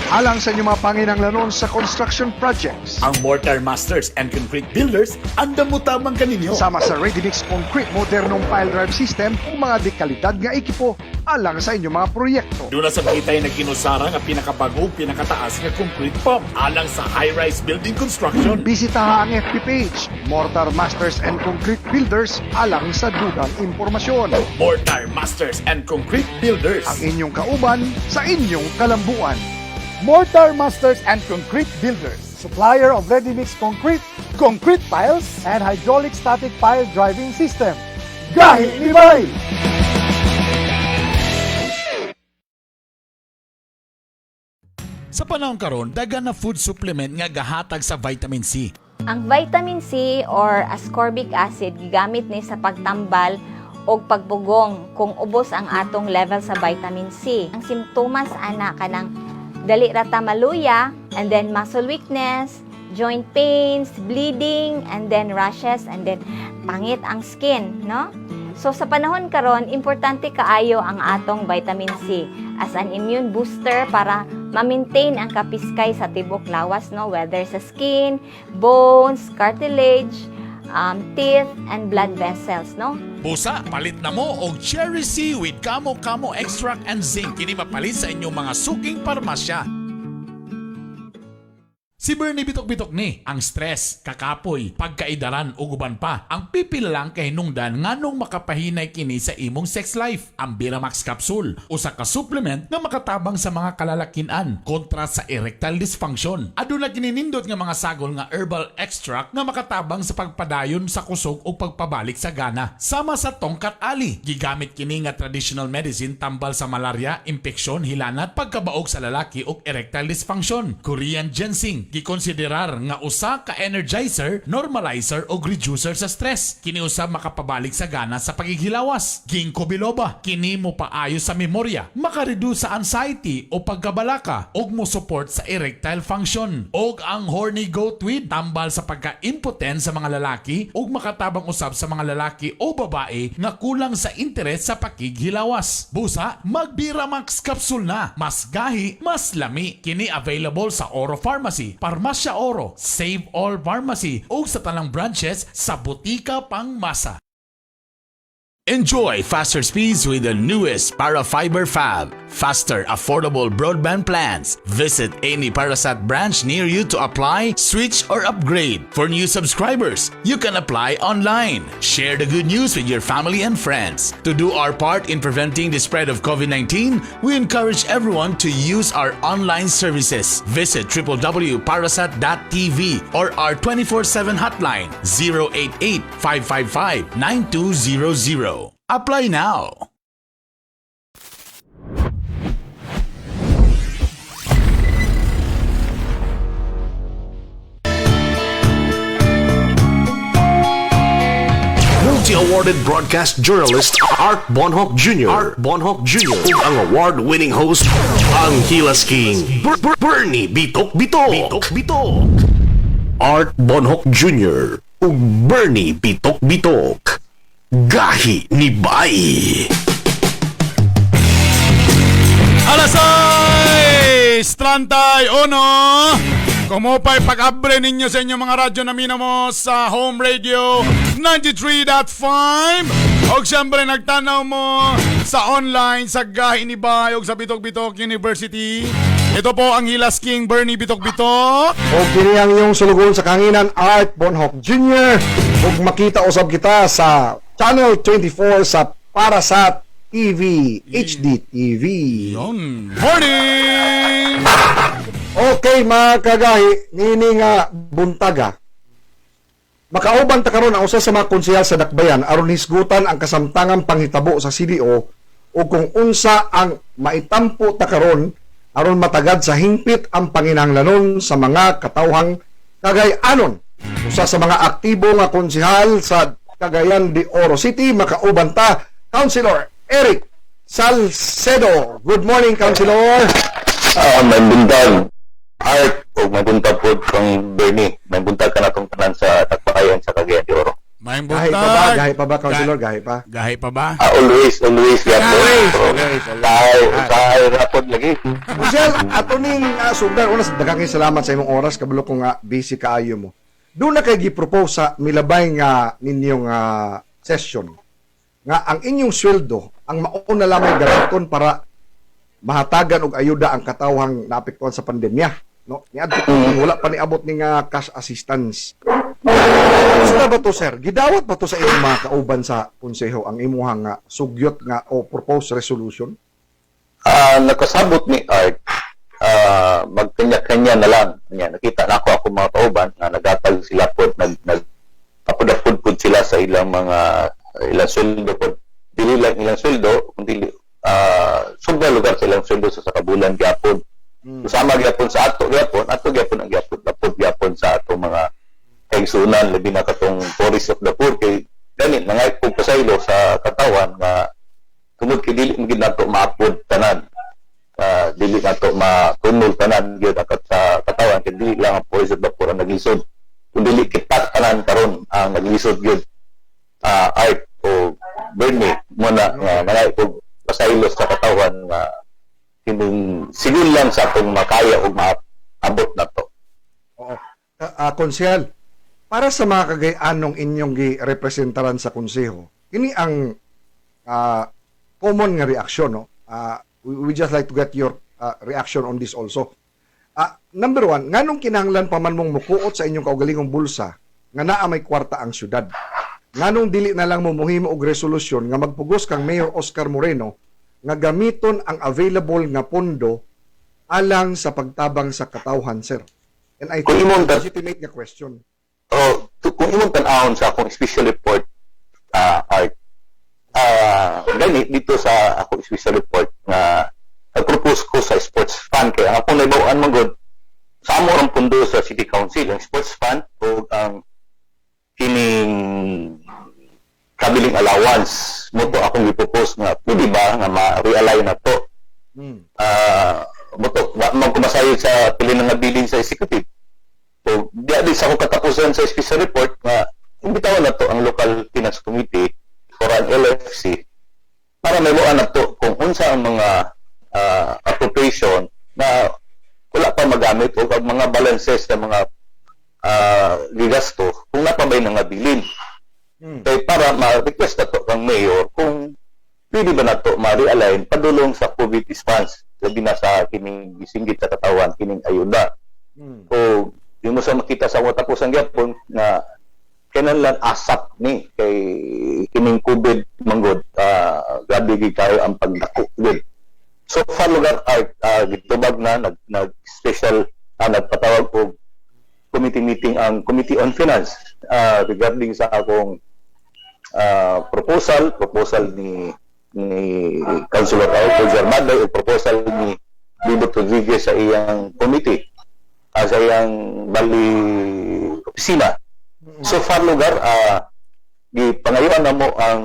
Alang sa inyong mga panginanglanon sa construction projects. Ang Mortar Masters and Concrete Builders, andam mo tamang kaninyo. Sama sa Ready Mix Concrete modernong pile drive system ug mga dekalidad nga ekipo alang sa inyong mga proyekto. Doon na sa kita'y nagkinusara nga pinakabago, pinakataas nga concrete pump alang sa high-rise building construction. Bisitaha ang FB page, Mortar Masters and Concrete Builders alang sa dugang impormasyon. Mortar Masters and Concrete Builders. Ang inyong kauban sa inyong kalambuan. Mortar Masters and Concrete Builders. Supplier of ready-mix concrete, concrete piles, and hydraulic static pile driving system. Gahi ni Bay! Sa panahon karon, dagan na food supplement nga gahatag sa vitamin C. Ang vitamin C or ascorbic acid gigamit ni sa pagtambal og pagbugong kung ubos ang atong level sa vitamin C. Ang simptomas ana kanang dali ra ta maluya and then muscle weakness, joint pains, bleeding, and then rashes, and then pangit ang skin, no? So sa panahon karon, importante kaayo ang atong vitamin C as an immune booster para ma-maintain ang kapiskay sa tibok lawas, no? Whether sa skin, bones, cartilage, teeth, and blood vessels, no? Busa, palit na mo og Cherry C with Kamo Kamo Extract and Zinc. Kini mapalit sa inyong mga suking parmasya. Si Bernie Bitok-Bitok ni, ang stress, kakapoy, pagkaidaran ug uban pa. Ang pipila lang kay hinungdan nganong makapahinay kini sa imong sex life. Ang Biramax capsule, usa ka supplement nga makatabang sa mga kalalakian kontra sa erectile dysfunction. Aduna kini nindot nga mga sagol nga herbal extract nga makatabang sa pagpadayon sa kusog o pagpabalik sa gana. Sama sa tongkat ali, gigamit kini nga traditional medicine tambal sa malaria, impeksyon, hilanat, pagkabaog sa lalaki ug erectile dysfunction. Korean ginseng, gikonsiderar nga usa ka energizer, normalizer o reducer sa stress. Kini usab makapabalik sa gana sa pagighilawas. Ginkgo biloba, kini mo paayo sa memorya, makareduce sa anxiety o pagkabalaka ug mo support sa erectile function. Og ang horny goat weed, tambal sa pagka-impotent sa mga lalaki ug makatabang usab sa mga lalaki o babae nga kulang sa interes sa pakighilawas. Busa, magbiramax capsule na. Mas gahi, mas lami. Kini available sa Oro Pharmacy, Parmasya Oro, Save All Pharmacy ug sa tanang branches sa Butika Pangmasa. Enjoy faster speeds with the newest Parafiber Fab. Faster, affordable broadband plans. Visit any Parasat branch near you to apply, switch, or upgrade. For new subscribers, you can apply online. Share the good news with your family and friends. To do our part in preventing the spread of COVID-19, we encourage everyone to use our online services. Visit www.parasat.tv or our 24/7 hotline 088 555 9200. Apply now. Multi-awarded broadcast journalist Art Bonhoc Jr. Art Bonhoc Jr. ug ang award-winning host, ang Hilas King, Bernie Bitok Bitok. Bitok Bitok. Art Bonhoc Jr. ug Bernie Bitok Bitok. Gahi ni Bay. Alas 6:31. Kumupay pag-abre ninyo sa inyong mga radyo na minamo sa Home Radio 93.5. Og siyempre nagtanaw mo sa online sa Gahi ni Bay og sa Bitok Bitok University. Ito po ang Hilas King Bernie Bitok Bitok. O kini ang iyong sulugoon sa kahanginan, Art Bonhoc Jr. Ug makita usab kita sa Channel 24 sa Parasat TV, HD TV. Yun. Morning! Okay mga kagahi, nini nga buntaga. Makauban ta karon ang usa sa mga konsehal sa Dakbayan aron hisgutan ang kasamtangang panghitabo sa CDO o kung unsa ang maitampo ta karon aron matagad sa hingpit ang panginahanglanon sa mga katawhang Cagayanon. Usa sa mga aktibo nga konsehal sa Cagayan de Oro City, makauban ta Councilor Eric Salcedo. Good morning, Councilor. May buntag Art o may buntag po kang Bernie. May buntag ka na itong tanan sa Tagbayan sa Cagayan de Oro. Maayong Gahi buntag. pa ba? Gahi pa ba, Councilor? Gahi pa? Gahi pa ba? Ah, always, always gyapon. Always, always, always. Tayo, tayo rapod lagi. Michelle, ato ning sugdan una, daghang kay salamat sa imong oras, kabalo ko nga busy kaayo mo. Doon na kay gi-propose sa milabay nga ninyong session nga ang inyong sweldo ang mauna lamang gamiton para mahatagan og ayuda ang katawhang naapektuhan sa pandemya, no? Niadto kung wala pa niabot ni nga cash assistance. Kamusta ba to, sir? Gidawat ba to sa inyong mga kauban sa konseho ang imuhang nga sugyot nga o proposed resolution? Nakasabot ni Art, magkanya-kanya na lang. Nya, nakita na ako mga kauban nga nagatag sila po, nag, nag apod po sila sa ilang mga ilang sweldo po. Dili lang ilang sweldo, kundi sobra lugar sa ilang sweldo sa kabulan gyapon. Usama gyapon sa ato gyapon ang gyapon, lapod gyapon sa ato mga kaigsunan, labi na katong poorest of the poor, kay gani mga kung pasaylo sa katawan nga tungod kay dili man gid nato maapod tanan, dili nato matunol tanan gyud akat sa katawan, kay dili lang ang poorest of the poor ang naglisod kun dili kita tanan karon ang naglisod gyud, Art o Bernie. Mo na nga mga kog pasaylo sa katawan nga kining sigun lang sa atong makaya ug maabot nato. Oo. Konsehal, para sa mga kagayanong inyong gi-representaran sa konseho, kini ang common nga reaksyon, no? We just like to get your reaction on this also. Number one, nganong kinahanglan pa man mong mukuot sa inyong kaugalingong bulsa nga naa may kwarta ang syudad? Nganong dili na lang mo muhimo og resolusyon nga magpugos kang Mayor Oscar Moreno nga gamiton ang available nga pondo alang sa pagtabang sa katawhan, sir? And I Kung think imong it's a legitimate nga question. Oh, kung imong tan-awon sa akong special report, Art, gani dito sa akong special report nga nag-propose ko sa sports fund, kay ang akong nahibaw-an man gud sa amo ang pundo sa city council ang sports fund ug ang kining traveling allowance. Mo to akong gi-propose nga pwede ba nga ma-realign na to. Mo to wa man ko masayod sa pili nga bilin sa executive. So, di sa ako katapusan sa special report nga imbitawan na to ang local finance committee or ang LFC para may na to kung unsa ang mga appropriation na wala pa magamit o ang mga balances ng mga gigasto kung napabay na nga bilin. Kay para ma-request na to kang mayor kung pwede ba na to ma-realign padulong sa COVID response, labi na sa kining gisinggit sa katawan, kining ayuda. O di mo sa makita sa katapusan gyapon nga kinahanglan ASAP ni, kay kining COVID manggod, grabe gid kayo ang pagdako gid. So far lugar, Art, gitubag na nag, nag special nagpatawag og committee meeting ang Committee on Finance regarding sa akong proposal proposal ni Councilor Raul Armada o proposal ni Bibot Rodriguez sa iyang committee, sa iyang bali opisina. So far lugar, gipangayuan na mo ang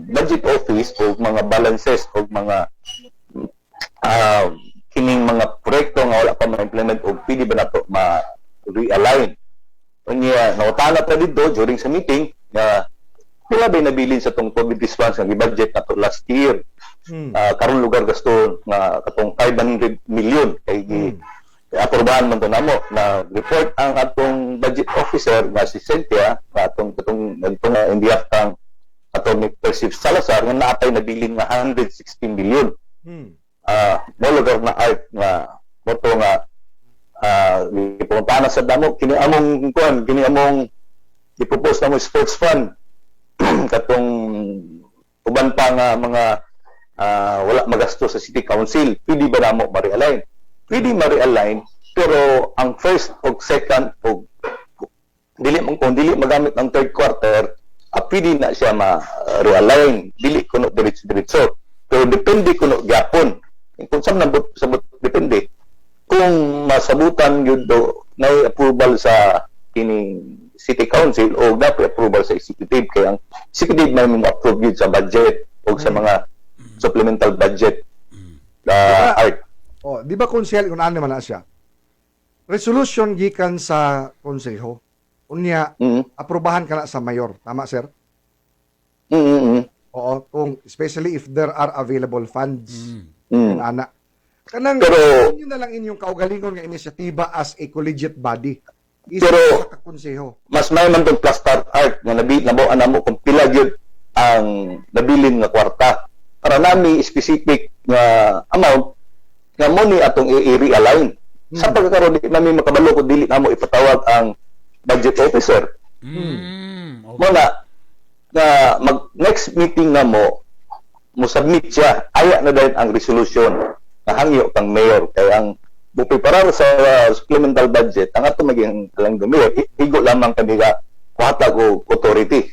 budget office o mga balances o mga kining mga proyekto nga wala pa ma-implement o pwede ba nato ma-realign. Unya, nautana pa dito during sa meeting nga wala ba nabilin sa tong COVID response nga gi-budget nato last year. Karon lugar gasto nga katong 500 million kay gi aprobahan man to namo na report ang atong budget officer nga si Cynthia nga atong katong nagtong in behalf kang Attorney Percy Salazar nga naatay nabilin nga 116 million. Mo lugar na, Art, nga moto nga gipuntahan na sa damo kini among kuan, kini among i-propose namo sports fund, katong uban pa nga mga wala magasto sa city council, pwede ba namo ma-realign? Pwede ma-realign, pero ang first o second o dili man, kung dili magamit ang third quarter, pwede na siya ma-realign, dili kuno diretso-diretso, pero depende kuno gyapon kung saan nabot sabot, depende kung masabutan gyud do na approval sa kining city council o dapat approval sa executive, kay ang executive may mo approve gyud sa budget o sa mga supplemental budget, Art. Oh, di ba, konsehal, kung ano man na siya? Resolution gikan sa konseho. Unya aprobahan ka na sa mayor. Tama, sir? Mm. Oo, kung especially if there are available funds. Ana. Kanang inyo na lang inyong kaugalingon nga inisyatiba as a collegiate body. Isa Pero sa konseho. Mas may man tong plaster art nga nabi nabo namo kung pila gyud ang nabilin nga kwarta para nami specific nga amount nga mo ni atong i-realign. Sa pagkakaroon, di nami makabalo kung dili namo ipatawag ang budget officer. Mo na nga mag next meeting na mo mo submit siya, aya na dayon ang resolution nga hangyo kang mayor, kay ang mo preparar sa supplemental budget ang ato maging alang mayor, igo lamang kami ga kuhatag og authority.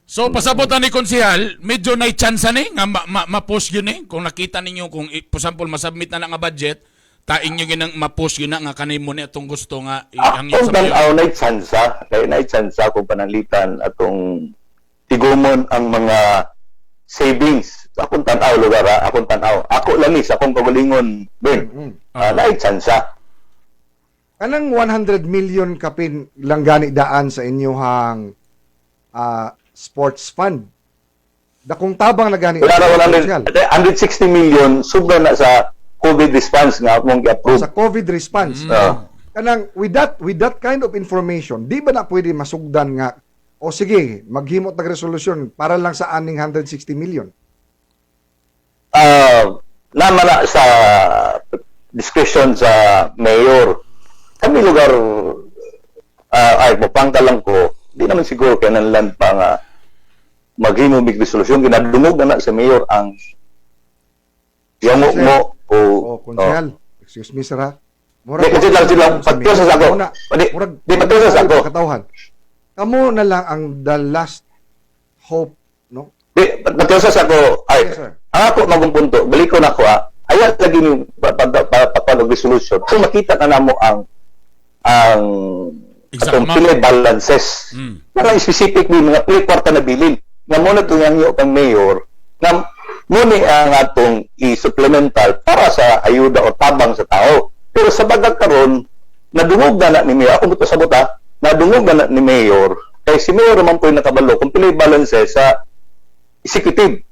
So pasabot ni konsehal, medyo nay chance ni nga ma-push yun eh. Kung nakita ninyo kung for example masubmit na na nga budget, ta inyo ginang ma-push yun na nga kanay mo ni atong gusto nga ihangyo Akong sa mayor. tan-aw, nay tsansa, kay nay tsansa kung pananglitan atong tigumon ang mga savings. Akong tan-aw lugar ha, akong tan-aw. Ako lang ni sa akong kagalingon, Ben. Nay tsansa. Kanang 100 million kapin lang gani daan sa inyuhang sports fund. Dakong tabang na gani. Wala na Konsehal. 100, 160 million sobra na sa COVID response nga among gi-approve. Sa COVID response. Kanang with that kind of information, di ba na pwede masugdan nga o sige, maghimot ng resolusyon para lang sa aning 160 million? Naman na sa discretion sa mayor. Kami lugar, ay, mupangka lang ko, di naman siguro kinahanglan pa nga maghimo mig resolusyon, ginadungog na na sa mayor ang yango mo o Oh, konsehal. Excuse me, sir, ha. Di, kasi lang sila, pagtusas ako. Di, di, pagtusas ako. Katawhan. Kamo na lang ang the last hope, no? Di, pagtusas ako, ay, Yes, sir. ang ako magong punto, balik ko na ako, ayaw lagi ni pagpapalog resolution. Kung makita na namo ang Exact atong amount. pila balances. Para specific ni mga pila kwarta na bilin. Nga mo na itong kang mayor, nga mo ni ang atong i-supplemental para sa ayuda o tabang sa tao. Pero sa bagag karon, nadungog na na ni mayor, ako sa buta, nadungog na na ni mayor, kay si mayor naman po yung nakabalo kung pila yung balances sa executive.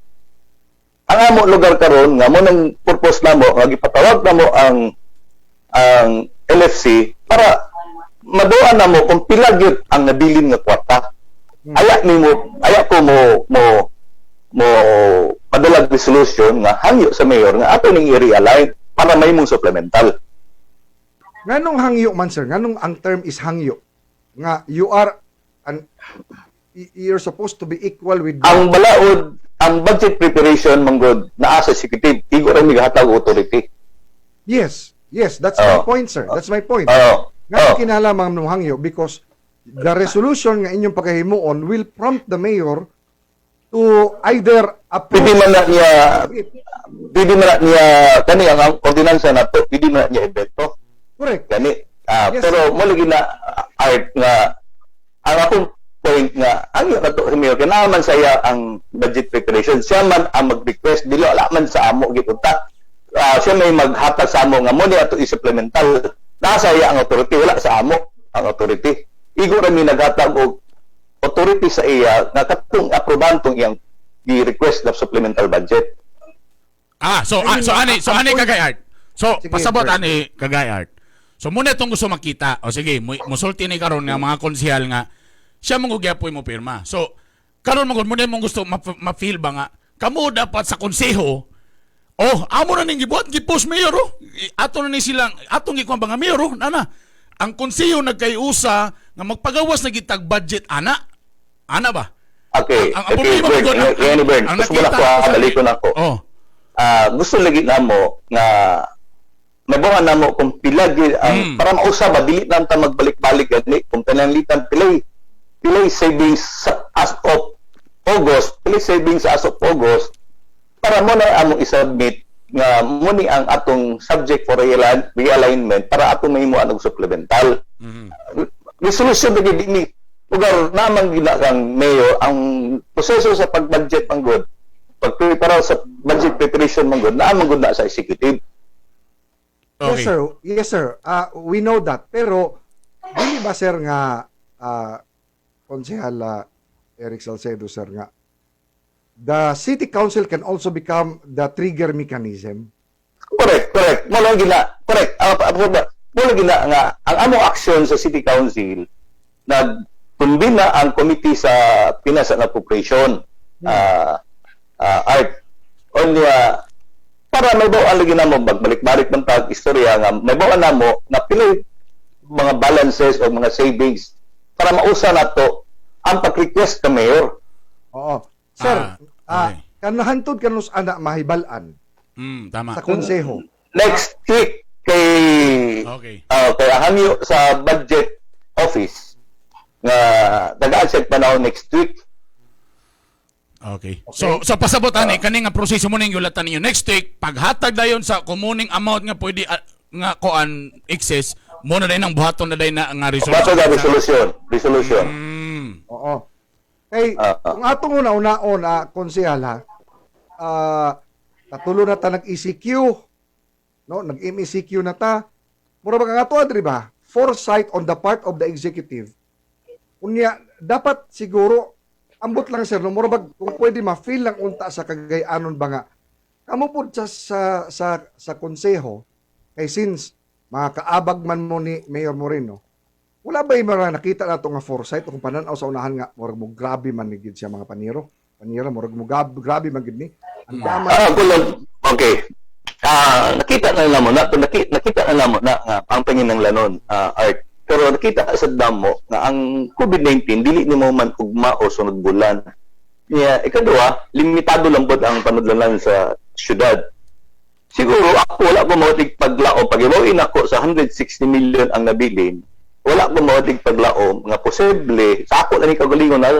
Ang amo lugar karon nga mo nang purpose namo nga gipatawag namo ang LFC para maduan namo kung pila gyud ang nabilin nga kwarta. Aya nimo, aya ko mo mo mo padalag resolution nga hangyo sa mayor nga ato ning i-realign para may mong supplemental. Nganong hangyo man, sir? Nganong ang term is hangyo? Nga you are an you're supposed to be equal with Ang balaod, ang budget preparation manggod naa sa executive, igo ra mi gahatag og authority. Yes, that's my point, sir. That's my point. Nga kinahanglan mo hangyo because the resolution nga inyong pagahimuon will prompt the mayor to either approve Pwede man na niya pwede man na niya kani ang ordinansa nato, pwede man na niya ibeto. Correct. Gani. Pero mo lagi na art nga ang akong point nga ang iya kato si mayor kay naa man saya ang budget preparation, siya man ang mag-request, dili wala man sa amo gipunta. Siya may maghatag sa amo nga mo ni ato i-supplemental, nasa iya ang authority, wala sa amo ang authority. Igo ra mi naghatag og authority sa iya nga katong aprobahan tong iyang gi-request na supplemental budget. Ah, so ani kagay art. So, Sige, pasabot sir. ani kagay art. So muna itong gusto makita. O sige, musulti ni karon nga mga konsehal nga siya mong gyapoy mo pirma. So karon mo muna mong gusto ma-feel ba nga kamo dapat sa konseho. Oh, amo na ning gibuhat, gipost mayor oh. Ato na ni silang atong gikuan ba nga mayor oh, nana. Ang konseho nagkayusa nga magpagawas na gitag budget ana. Ana ba? Okay. Ang Okay, problema Bern, ko Bern, ang gusto mo na nakita ko, ko sa balikon ako. Oh. Gusto lagi namo nga mabuhan namo kung pila gyud ang para mausab ba, dili na ta magbalik-balik gani kung pananglitan pilay pilay savings sa as of August, pilay savings sa as of August para mo na among i-submit nga mo ni ang atong subject for realignment para atong mahimo og supplemental resolution na gid ni lugar namang gina kang mayor. Ang proseso sa pag-budget man gud, pag-prepare sa budget preparation man gud, naa man gud na sa executive. Yes, sir. Yes, sir. We know that. Pero dili ba, sir, nga Konsehal Eric Salcedo, sir, nga the city council can also become the trigger mechanism. Correct, correct. Mo lang gina, correct. Mo lang gina nga ang among action sa city council, nagkumbina ang committee sa Finance and Appropriation, art only para may bawaan lagi namo, magbalik-balik man tag istorya nga may bawaan namo na pilay mga balances o mga savings para mausa nato ang pag-request ka mayor. Oo. Sir, Ah, okay. Kanahantod kanus ana mahibal-an Tama. sa konseho? Next week kay kay hangyo sa budget office nga tagaan siya panahon next week. Okay. So pasabot ani kani nga proseso mo ning yulatan ninyo next week paghatag dayon sa kumuning amount nga pwede nga kuan excess mo na dayon ang buhaton na dayon na nga resolution. Bato na resolution, resolution. Oo. Kay kung atong una-unaon konsehal ha, katulo na ta nag-ECQ, no, nag-MECQ na ta. Mura ba nga ato diri ba? Foresight on the part of the executive. Unya dapat siguro ambot lang, sir, no, mura ba kung pwede ma-feel lang unta sa Cagayanon ba nga kamo pud sa konseho, kay since mga kaabag man mo ni Mayor Moreno, wala ba yung mga nakita nato nga foresight o kung pananaw sa unahan nga murag mo grabe man ni gid siya mga paniro panira, murag mo grabe man gid ni ang dama? Kulong, okay. Nakita na namo na nakita na namo na nga ang panginanglanon, art. Pero nakita sa damo nga ang COVID-19 dili nimo man ugma o sunod bulan. Niya ikaduha, limitado lang pod ang panudlanan sa syudad. Siguro ako wala ko mawatig paglaom pag ibaw ako sa 160 million ang nabilin. Wala ko mawatig paglaom nga posible sa ako na ni kagalingon na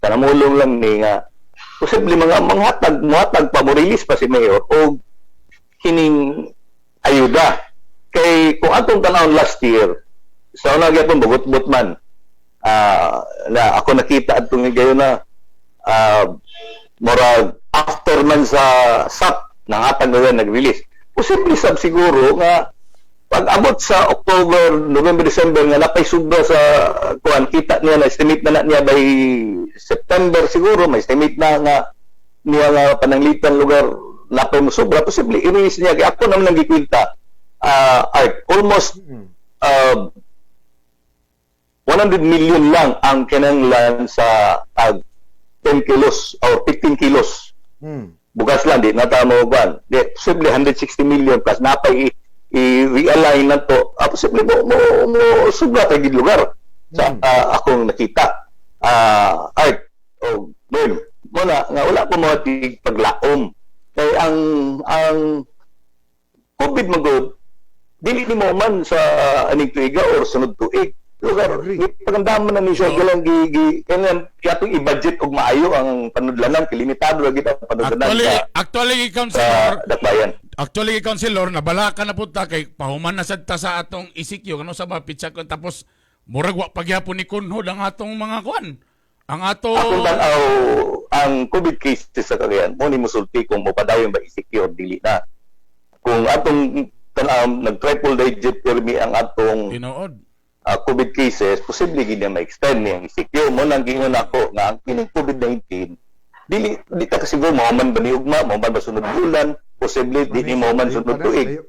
kanamulong lang ni nga posible mga manghatag muhatag pa, mo release pa si mayor og kining ayuda. Kay kung atong tanawon last year sa una gyapon bugot-but man, na ako nakita adtong gayon na murag after man sa SAP nangatag na nag-release, posible sab siguro nga pag abot sa October, November, December nga napay sobra sa kuan, kita niya na estimate na niya by September siguro, may estimate na nga niya nga pananglitan lugar napay mo sobra, posible i-release niya. Kay ako naman ang gikwenta, art almost 100 million lang ang kinanglan sa 10 kilos or 15 kilos bugas lang, di na ta mo kuan, di posible 160 million plus napay i-realign na to, posible mo sobra kay gid lugar sa akong nakita, art o Bern mo na nga wala ko mo paglaom kay ang COVID magod dili nimo man sa aning tuiga or sunod tuig lugar. Pagandaman na ni siya galang gi kailan atong i-budget og maayo ang panudlanan kay limitado ra gid ang panudlanan Actually, sa actually Councilor, dakbayan. Actually, Councilor, nabala ka na punta kay pahuman na sad ta sa atong ECQ kano sa ba pitsa ko, tapos murag wa pagyapon ni kunhod ang atong mga kuan. Ang ato Akong tan-aw ang COVID cases sa Cagayan mo ni musulti kung mopadayon ba ECQ or dili na. Kung atong tan-aw nag triple digit permi ang atong tinuod COVID cases, posible gid na ma-extend ni ang ECQ. Mo nang giingon ako nga ang kining COVID-19 dili di ta kasiguro mahuman ba ni ugma, mahuman ba sunod bulan, posible di ni mahuman sunod tuig. Layo,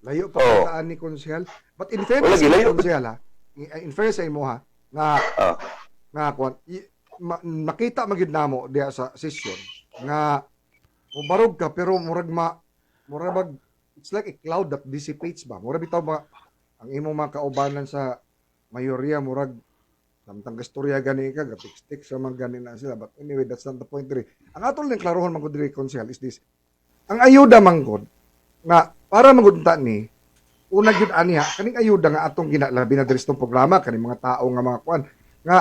layo pa oh. Ni Konsehal. But in fairness Wala, gilayo. Konsehal ha, in fairness sa imo ha, nga nga kuan, makita magyud namo diha sa session nga mubarog ka pero murag ma murag bag, it's like a cloud that dissipates ba. Murag bitaw ba ang imong mga kaubanan sa mayorya, murag samtang gastorya gani ka gatik-stick sa mga gani na sila. But anyway, that's not the point diri. Ang atong lang klarohon man gud diri, Konsehal, is this: ang ayuda manggod nga para manggod ta ni una gyud ani ha, kaning ayuda nga atong ginalabi na diri sa itong programa, kaning mga tao nga mga kuan nga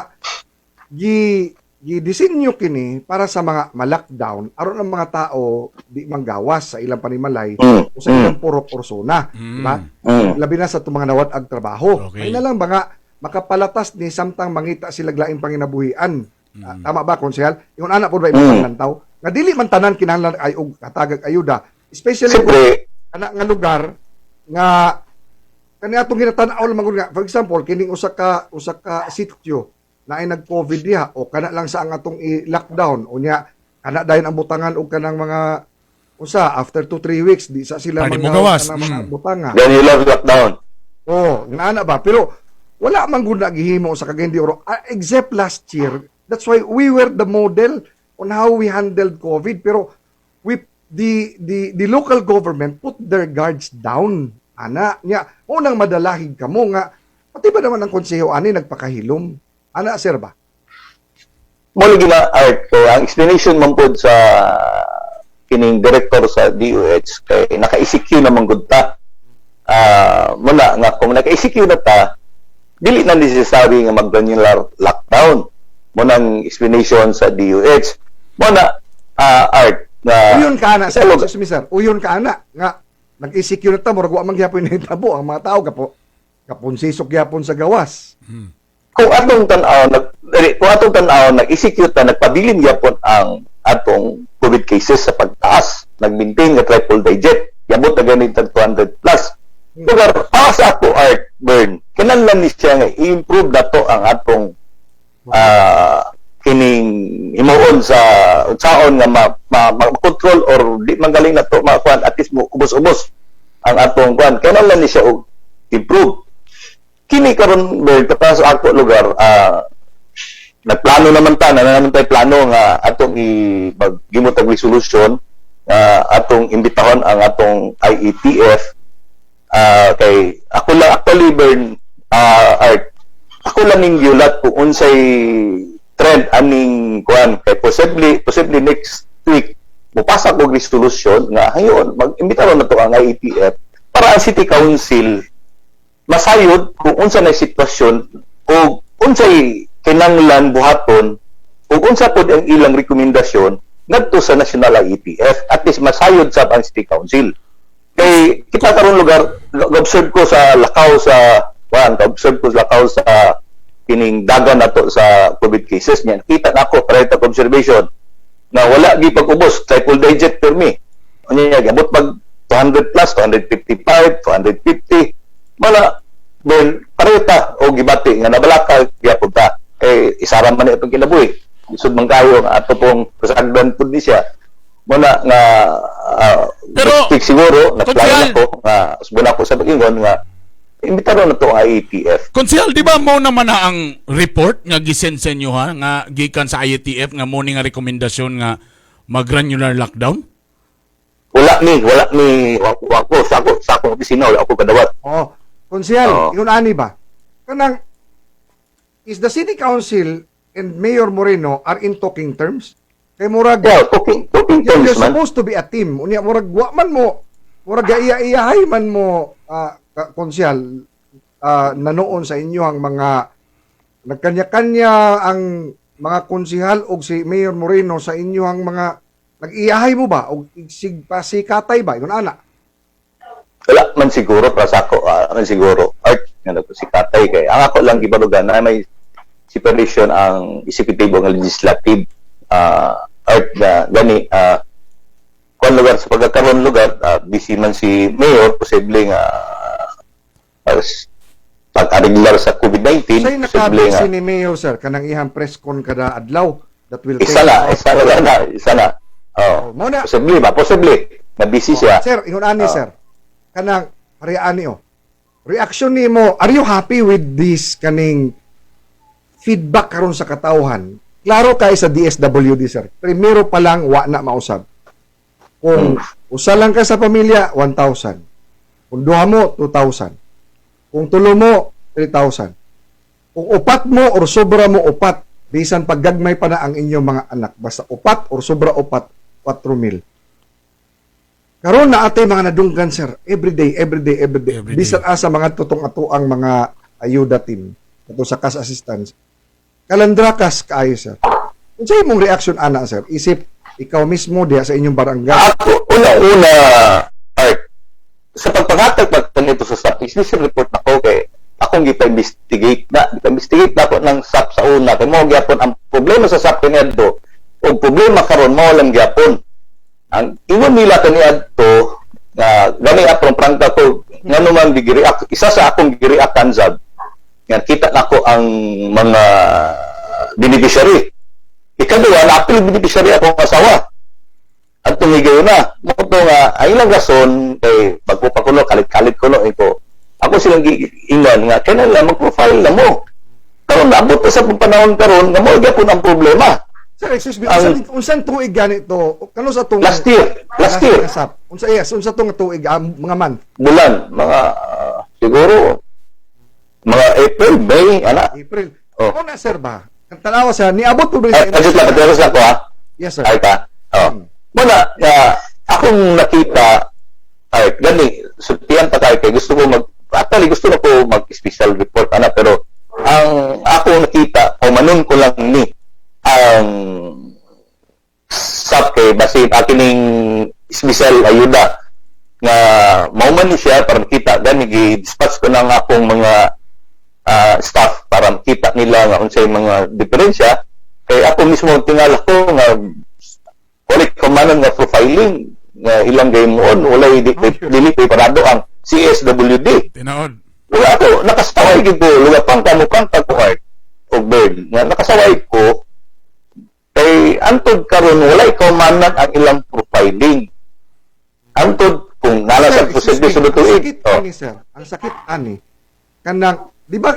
gi gidisenyo kini para sa mga ma-lockdown aron ang mga tao di manggawas sa ilang panimalay o sa ilang purok or zona, di ba? Labi na sa itong mga nawad-ag trabaho. Ay na lang ba nga makapalatas ni samtang mangita sila laing panginabuhian. Tama ba, Konsehal? Ingon ana po ba imong panlantaw? Nga dili man tanan kinahanglan ay og hatagag ayuda, especially Siyempre. kung ana nga lugar nga Kani atong ginatan-aw lang man gud nga, for example, kining usa ka sitio na ay nag-COVID diha o kana lang sa ang atong i-lockdown, unya kana dayon ang butangan og kanang mga usa after 2 3 weeks di sa sila Pwede mga mo gawas. kanang mga butanga. Granular lockdown. Oh, ngana ba? Pero wala man gud na gihimo sa Cagayan de Oro, except last year. That's why we were the model on how we handled COVID, pero we the local government put their guards down. Ana nya, unang madalahig kamo nga pati ba naman ang konseho ani nagpakahilom. Ana, sir, ba? Mo lagi na, Art, kay ang explanation man pod sa kining director sa DOH kay naka-ECQ naman gud ta. Muna nga kung naka-ECQ na ta, dili na necessary nga mag-granular lockdown. Mo nang explanation sa DOH. Mo na, Art, na Uyon ka ana, sir. Hello. Excuse me, sir. Uyon ka ana nga nag-ECQ na ta, murag wa man gyapon nahitabo ang mga tao kapunsisok gyapon sa gawas. Kung atong tan-aw nag-execute ta, nagpabilin gyapon ang atong COVID cases sa pagtaas, nag-maintain nga triple digit, yabot na ganit tag 200 plus lugar. Para sa ako, Art, Bern, kinahanglan ni siya nga i-improve nato ang atong kining himuon sa unsaon nga ma-control or di man galing nato makuan, at least mo ubos-ubos ang atong kuan. Kinahanglan ni siya og improve kini karon, Bern. Para sa ako lugar, nagplano naman ta na naman tayo plano nga atong i maghimo tag resolution nga atong imbitahon ang atong IATF. Kay ako lang actually, Bern, Art, ako lang ning giulat kung unsay trend aning kuan, kay possibly next week mupasa og resolution nga hayon mag-imbitaron na to ang IATF para ang city council masayod kung unsa na sitwasyon o unsay kinanglan buhaton o unsa pod ang ilang rekomendasyon ngadto sa national IATF. At least masayod sab ang city council, kay kita karon lugar, observe ko sa lakaw sa kuan, observe ko sa lakaw sa kining dagan nato sa COVID cases niya. Kita nako para observation na wala gi pag-ubos, triple digit per me. Unya gabot pag 200 plus, 255, 250. Mala well, pareho ta o gibati nga nabalaka gyapon ta, kay isara man ni atong kinabuhi. Lisod man kayo nga ato pong kasagdan pud ni siya. Muna nga Pero, next week siguro nagplano Konsehal- ako nga usbon ako sa pag-ingon nga imbitaron na to ang IATF. Konsehal, di ba mo naman na ang report nga gisend sa inyo ha, nga gikan sa IATF nga mo ni nga rekomendasyon nga mag-granular lockdown? Wala ni wa ko sa ako opisina, wala ako kadawat. Oh, konsehal, Oo. ingon ani ba? Kanang is the city council and Mayor Moreno are in talking terms? Kay murag Yeah, talking terms you're man. supposed to be a team. Unya murag wa man mo, murag iya-iyahay man mo, konsehal, nanoon sa inyo ang mga nagkanya-kanya ang mga konsehal og si Mayor Moreno sa inyo ang mga nag-iyahay mo ba og sig pasikatay ba ingon ana? Wala man siguro para sa ako, man siguro, Art, nga nagpasikatay, kay ang ako lang gibalugan na may separation ang executive ang legislative, Art, na gani kuan lugar sa pagkakaroon lugar, busy man si mayor, posible nga pag-ariglar sa COVID-19. Say Posible nakabisi nga ni Mayor, sir, kanang ihang press con kada adlaw that will isa na isa na na isa na oh. Oh, mo na. Posible ba, posible na busy siya. Sir, ingon ani, Ah. sir. Kanang pareha ani oh. Reaction nimo, are you happy with this kaning feedback karon sa katawhan? Klaro kay sa DSWD, sir. Primero pa lang wa na mausab. Kung usa lang ka sa pamilya, 1,000. Kung duha mo, 2,000. Kung tulo mo, 3,000. Kung upat mo or sobra mo upat, bisan paggagmay pa na ang inyong mga anak, basta upat or sobra upat, 4,000. Karon na atay mga nadunggan, sir, every day, every day, every day. Every day. Bisan asa mga tutong ato ang mga ayuda team, ato sa cash assistance. Kalandrakas kaayo, sir. Unsa imong reaction ana, sir? Isip ikaw mismo diha sa inyong barangay. Ako, una-una, Art, sa pagpangatag pag nito sa SAP, explicit report na ko kay akong gipa-investigate na. Gipa-investigate na ako ng SAP sa una. Kay mo gyapon ang problema sa SAP kaniadto, o problema karon mao lang gyapon. Ang ingon nila kaniadto, nga gani atong prangka ko, Ngano man gi-react, isa sa akong gi-reactan zab nga kita nako ang mga beneficiary. Ikaduha, naapil beneficiary akong asawa. At tumigaw na. Mo to nga, ang ilang rason, kay bago pa kuno, kalit-kalit kuno, iko. Ako silang giingon nga, kailan mag-profile na mo. Karon naabot na sa panahon karon nga mao gyapon ang problema. Sir, excuse me, unsang tuig gani to? Kano sa tong Last year, last year. Kasap. Unsa, yes, unsa tong tuig, mga month? Bulan, mga siguro mga April, May, ana. April. Oh. Ano na, sir, ba? Tanawa sa niabot po ba Ay, just lang, patiros lang ko ha. Yes, sir. Ay ka. Oh. Muna, nga akong nakita, ay, gani, sultihan pa tayo kay gusto ko mag, actually gusto na ko mag-special report, ana, pero ang akong nakita, o manon ko lang ni, ang SAP kay basin akin special ayuda nga mauman ni siya para makita gani gi-dispatch ko na ang akong mga staff para makita nila nga unsay mga diferensya kay ako mismo tingala ko nga wala kumanon nga profiling nga ilang gayon walay dili preparado ang CSWD. Tinuod. Wala ako nakasaway gid ko lugar pang kamukang tagkuart og bird nga nakasaway ko kay antod karon walay kaumanan ang ilang profiling. Antod kung nala sa Sir, excuse prosedo me, sa ang tuig. sakit ani, sir. Ang sakit ani kanang di ba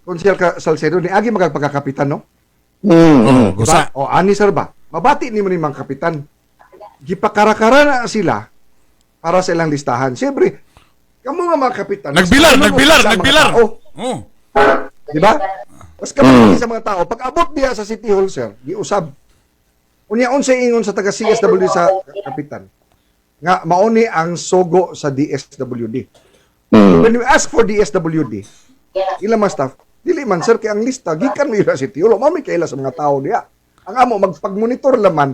Konsehal ka Salcedo ni agi magpagkakapitan, no? Oh, Diba? gusa. O ani sir ba? Mabati nimo ni mga kapitan. Gipakarakara na sila para sa ilang listahan. Siyempre, kamo nga mga kapitan, mas Nagbilar, kamo mo nagbilar, sa mga nagbilar. tao. Oh. Di ba? Mas kamo sa mga tao. Pag abot diya sa City Hall, sir, giusab. Unya unsay ingon sa taga CSWD sa kapitan? Nga mauni ang sogo sa DSWD. When we ask for DSWD, ilang mga staff, dili man sir kay ang lista gikan mo ila City Hall, mao may kaila sa mga tao diya. Ang amo magpag-monitor laman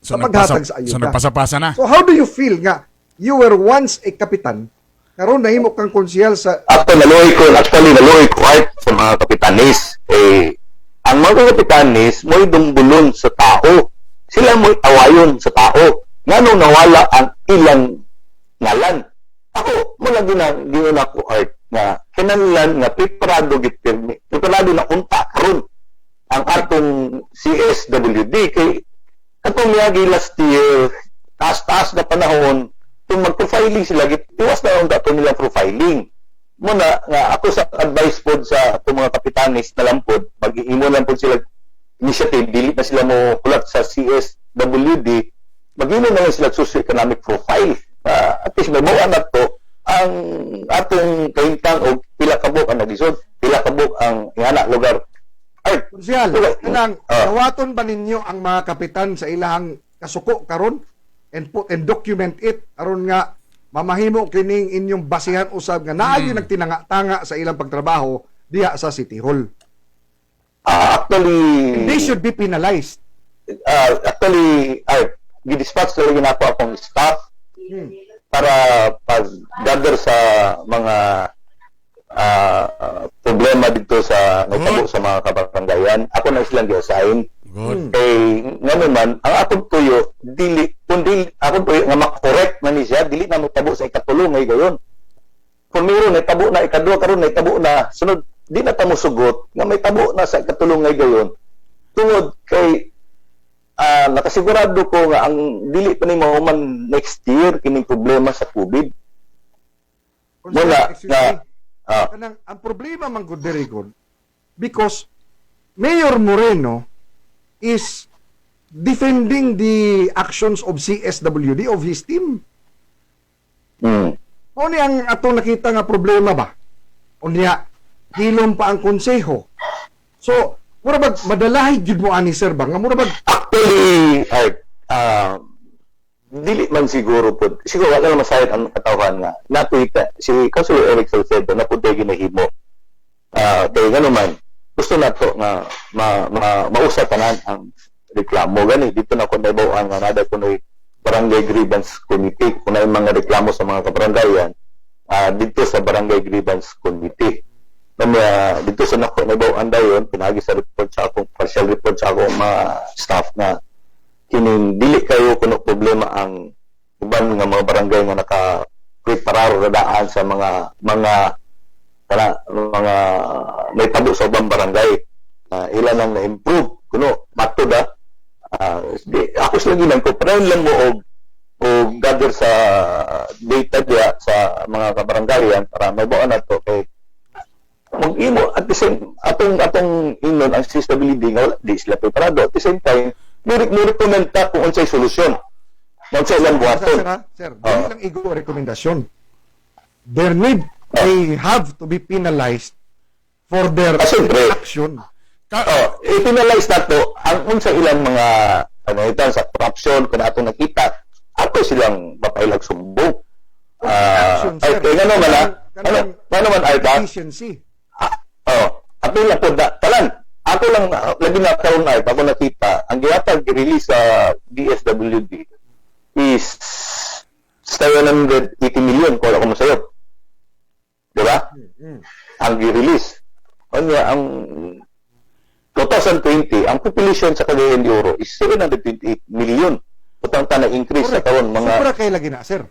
So sa paghatag sa so ayuda. nagpasapasa na. So how do you feel nga you were once a kapitan, karon nahimo kang konsehal sa Ako naluoy ko, actually naluoy ko art sa mga kapitanis. Eh, ang mga kapitanis mo'y dumbulon sa tao. Sila mo'y awayon sa tao. Ngano nawala ang ilang ngalan. Ako, mula gina ko art nga kinahanglan nga preparado gid pirmi. Preparado na unta karon ang atong CSWD kay katong miagi last year taas-taas na panahon kung mag-profiling sila tiwas na unta ato nilang profiling muna nga ako sa advice pod sa atong mga kapitanis na lang pod mag-iimo lang pod sila initiative, dili na sila mo kulat sa CSWD, maghimo na lang sila socio-economic profile. At least may buwan na to ang atong kahintang og pila ka buok ang naglisod, pila ka buok ang ingana lugar. Ay, Konsehal, kanang dawaton ba ninyo ang mga kapitan sa ilahang kasuko karon and put and document it aron nga mamahimo kining inyong basihan usab nga naa gyud nagtinanga-tanga sa ilang pagtrabaho diha sa City Hall? Actually, And they should be penalized. Actually, ay, gi-dispatch na rin ako akong staff para pag-gather sa mga problema dito sa nagtabo sa mga kabaranggayan. Ako na silang gi-assign. Good. Kay nga naman, ang akong tuyo, dili, kung dili, akong tuyo nga makorek man ni siya, dili na matabo sa ikatulo ngay gayon. Kung meron, naitabo na, ikaduha karon naitabo na, sunod, di na ta mosugot nga may tabo na sa ikatulo ngay gayon. Tungod kay nakasigurado ko nga ang dili pa ni mahuman next year kining problema sa COVID. Konsehal, Wala excuse na me. Kanang ang problema man gud diri gud because Mayor Moreno is defending the actions of CSWD, of his team. Mao ni ang atong nakita nga problema ba? Unya, hilom pa ang konseho. So, mura bag madalahi gyud mo ani sir ba? Nga mura bag Actually, ay, dili man siguro po. Siguro wala lang masayod ang katawhan nga. Natuita si Councilor Eric Salcedo na po tayo ginahimo. Kay nga naman, gusto na to nga mausap tanan ang reklamo gani dito na ko naibawaan nga nada kunoy barangay grievance committee kung na mga reklamo sa mga kabarangayan dito sa barangay grievance committee. Mamaya, dito sa nako naibawaan dayon pinagi sa report sa akong partial report sa akong mga staff na kining dili kayo kuno problema ang uban nga mga barangay nga naka preparar radaan sa mga mga kana mga may tabo sa ubang barangay ila nang na-improve kuno matud di, ako sa lagi lang ko pero lang mo og gather sa data diya sa mga kabaranggayan para mabuo na to kay mag-imo at the same atong atong ingnon ang CSWD nga wala di sila preparado. At the same time mo recommend ta kung unsay solusyon, unsay ilang buhaton. Sir, ha? Sir, dili lang igo rekomendasyon. There need, they have to be penalized for their Siyempre. action. Oh, i-penalize na to ang unsa ilang mga ano ito sa corruption kung atong nakita ato silang mapailag sumbong. Action, ay sir. kay ngano man ano ngano man ay ba Efficiency. Oh, apil na po da talan ako lang lagi na karon ay ako nakita ang gihatag gi-release sa DSWD is 780 million kung wala ko masayop. Di ba? Ang gi-release. Unya ang 2020, ang population sa Cagayan de Oro is 728 million. Putang ta na increase sa karon mga Sobra kay lagi na, sir.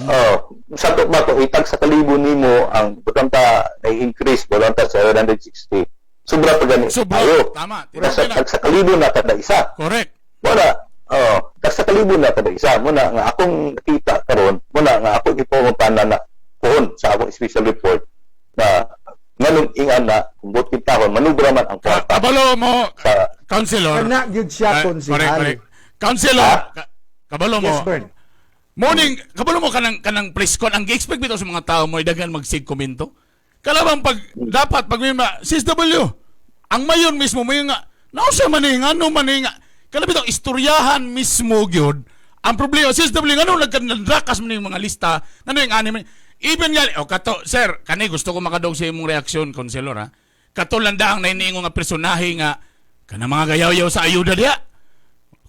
Oh, sa to ba to itag sa kalibo nimo ang putang ta na increase wala ta 760. Sobra pa gani. Sobra. Ayo. Tama. Nasa tag sa kalibo na kada isa. Correct. Wala. Oh, tag sa kalibo na kada isa. Muna nga akong nakita karon, muna nga ako gipangutana na puhon sa akong special report na nganong ingan na kung buot kitahon manubra man ang kwarta. Kabalo mo, Sa Councilor. Kana gyud siya, konsehal. Correct, correct. Councilor, kabalo mo. Yes, Bern. Morning, kabalo mo kanang kanang press con ang gi-expect bitaw sa mga tao mo daghan magsig komento. Kalabang pag dapat pag may sis W, ang mayon mismo mo nga nausa man ni ngano man ni nga kana bitaw istoryahan mismo gyud. Ang problema sis W ngano nagkandrakas man yung mga lista, ngano yung ani man even nga o kato sir, kani gusto ko makadog sa imong reaksyon, councilor ha. Kato landaang nainiingon nga personahe nga kana mga gayaw-yaw sa ayuda diha.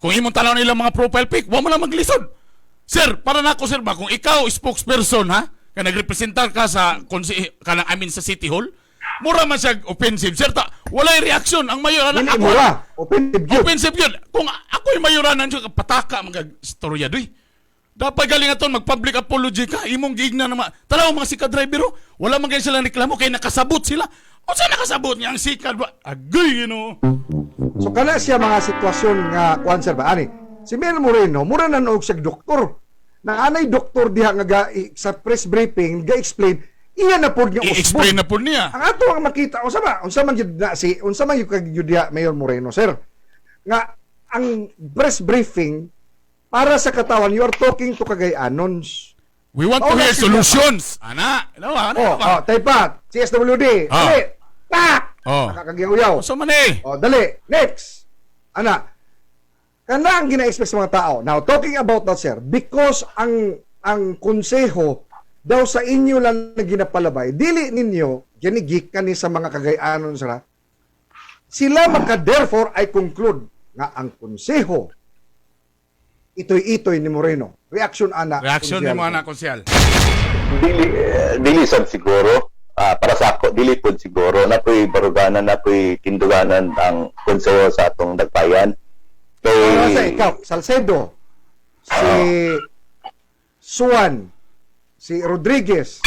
Kung imong tanaw nila mga profile pic, wa mo lang maglisod. Sir, para nako sir ba kung ikaw spokesperson ha, ka nagrepresentar ka sa konse kanang I mean sa City Hall, mura man siya offensive sir ta, walay reaksyon ang mayor Dili ako mura. Offensive gyud. Offensive yun. Kung ako'y mayoranan siya, pataka mga istorya doy. Dapat galing aton mag-public apology ka, imong giigna na tanaw mga sika driver oh, wala man kayo silang reklamo kay nakasabot sila. Unsa nakasabot niya ang sika ba? Agoy, you know. So kana siya mga sitwasyon nga kuan sir ba ani. Si Mel Moreno mura na noog siya doktor. Na anay doktor diha nga sa press briefing ga explain iya na pod nga usbon. I-explain na pod niya. Ang ato ang makita unsa ba unsa man gyud na si unsa man gyud kag gyud diha Mayor Moreno sir. Nga ang press briefing para sa katawan you are talking to Cagayanons. We want to Oh, hear sige. solutions. Ana, ano, ana, Oh, ba? oh, tay pa, CSWD. Dali. Tak. Oh. Nakakagyaw-yaw. So man eh. Oh, dali. Next. Ana. Kana ang gina-expect sa mga tao. Now, talking about that, sir, because ang konseho daw sa inyo lang na ginapalabay, dili ninyo, gikan ni sa mga Cagayanon, sir, ha? Sila maka, therefore, I conclude nga ang konseho itoy-itoy ni Moreno. Reaction, ana. Reaction konsehal. ni mo ana konsehal. Dili dili sad siguro para sa ako dili pod siguro napoy baruganan napoy tinduganan ang konseho sa atong dagpayan kay Para sa ikaw, Salcedo, si Suan, si Rodriguez,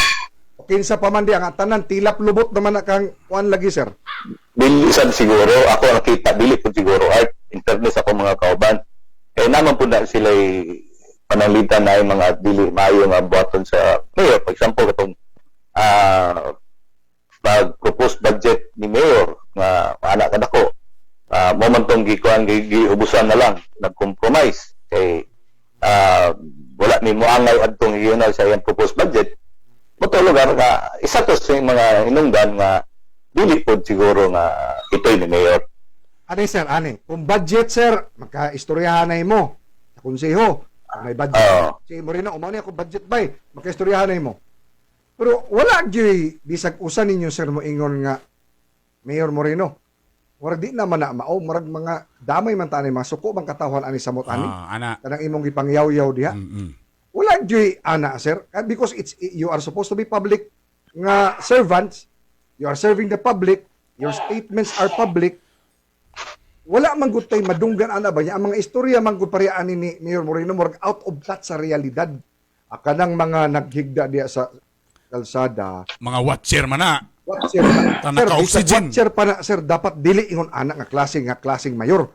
o kinsa pa man di ang tanan tilap lubot naman na kang kuan lagi sir. Dili sad siguro ako nakita dili pod siguro art in fairness ako mga kauban eh naman po na sila pananglitan na yung mga dili maayo nga buhaton sa mayor. For example katong pag-propose budget ni mayor nga anak kadako mo man tong gikuan giubusan na lang nag-compromise kay wala ni moangay adtong regional sa iyang proposed budget mo to lugar nga isa to sa mga hinungdan nga dili pod siguro nga ito'y ni mayor. Ani sir, ani. Kung budget sir, makaistoryahanay mo sa konseho. Kung may budget. Si Moreno, umani ako budget bay, makaistoryahanay mo. Pero wala gyud bisag usa ninyo sir mo ingon nga Mayor Moreno. Murag di naman na mao, murag mga damay man ta ani, mga suko bang katawhan ani samot ani. Ah, ana. Kanang imong gipangyaw-yaw diha. Wala gyud ana sir. Because it's you are supposed to be public nga servants. You are serving the public. Your statements are public. Wala man gud tay madunggan ana ba niya ang mga istorya man gud pareha ani ni Mayor Moreno murag out of touch sa realidad. Kanang mga naghigda diya sa kalsada, Mga watcher man na. watcher na. Ta Sir, naka-oxygen. bisag watcher pa na, sir, dapat dili ingon anak nga klaseng mayor.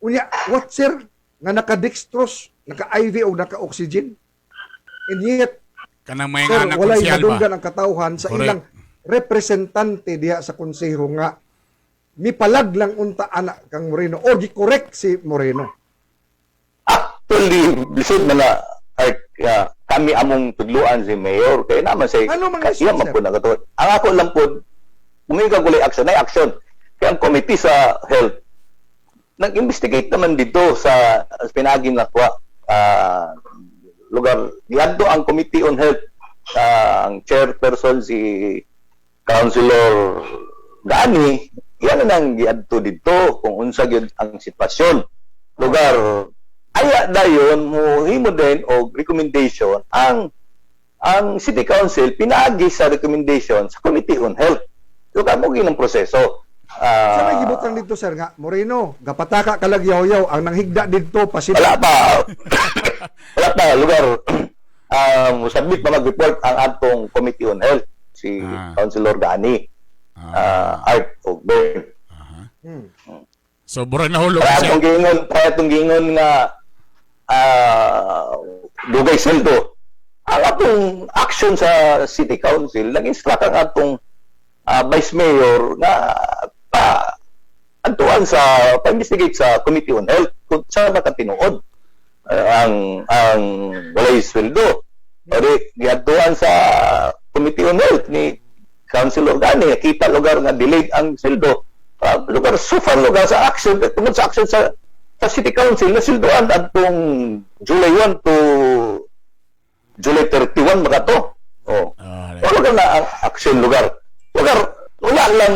Unya, watcher nga naka-dextrose, naka-IV o naka-oxygen. And yet, Kanang may sir, anak walay konsyal ba? nadunggan ang katawhan sa ilang representante diha sa konseho nga mipalag lang unta anak kang Moreno o gi-correct si Moreno. Actually, lisod man na Art, kami among tudluan si Mayor kay naman say Ano man lisod, iya man sir? po nagatuod. Ang ako lang po muingon ka walay action, ay action. Kaya ang committee sa health nag-investigate naman dito sa pinaaging natwa lugar giadto ang committee on health, ang chairperson si Councilor Gani, yan na nang giadto dito kung unsa gyud ang sitwasyon lugar. Aya dayon mo himo din og recommendation ang City Council pinaagi sa recommendation sa Committee on Health. So kamo ginang proseso. Sa may gibutang dito, sir, nga Moreno, gapataka kalag yaw-yaw ang nanghigda didto pasid. Wala pa. Wala pa lugar. Submit pa mag-report ang atong Committee on Health si Councilor Gani. Art og Bern. So burag nahulog Kaya siya. atong gingon nga dugay sweldo. Ang atong action sa City Council, nag-instruct ang atong Vice Mayor nga pa antuan sa pa-investigate sa Committee on Health kung saan nakatinuod ang walay sweldo. O di, giadtuan sa Committee on Health ni Councilor Gani, kita lugar nga delayed ang sweldo. Lugar so far lugar sa action, tungod sa action sa City Council na sweldoan adtong July 1 to July 31 maka to. Oh. Wala ka na ang action lugar. Lugar wala lang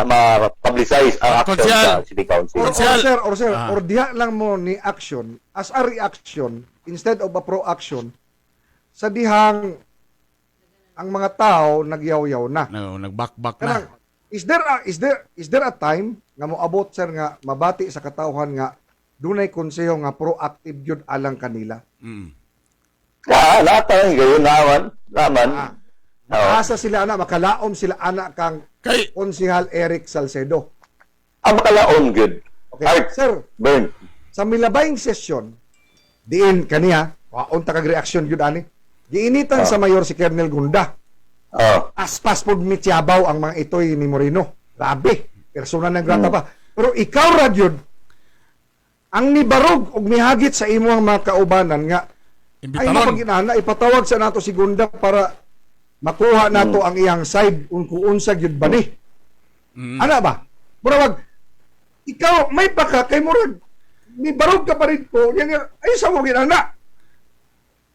ma-publicize ang action Konsyal. sa City Council. Or sir, or diha lang mo ni action as a reaction instead of a pro-action sa dihang ang mga tao nagyaw-yaw na. No, nagbakbak na. Kanang, is there a time nga moabot, sir, nga mabati sa katawhan nga dunay konseho nga proactive gyud alang kanila? Ah, lahat tayo gayon naman, naman. Makaasa sila ana, makalaom sila ana kang Kay Konsihal Eric Salcedo. Ang makalaom gyud. Okay, Art, sir, Bern. Sa milabayng sesyon diin kaniya, waon ta kag reaksyon gyud ani. Giinitan sa mayor si Colonel Gunda. Aspas pod mityabaw ang mga itoy ni Moreno. Grabe, persona ng grata pa. Pero ikaw ra gyud ang nibarog og mihagit sa imong mga kaubanan nga ay Imbitaron. mapaginana ipatawag sa nato si Gunda para makuha nato ang iyang side kung unsa gyud ba ni. Ana ba? Murag ikaw may paka kay murag nibarog ka pa rin ko yan nga, ay sa mo ginana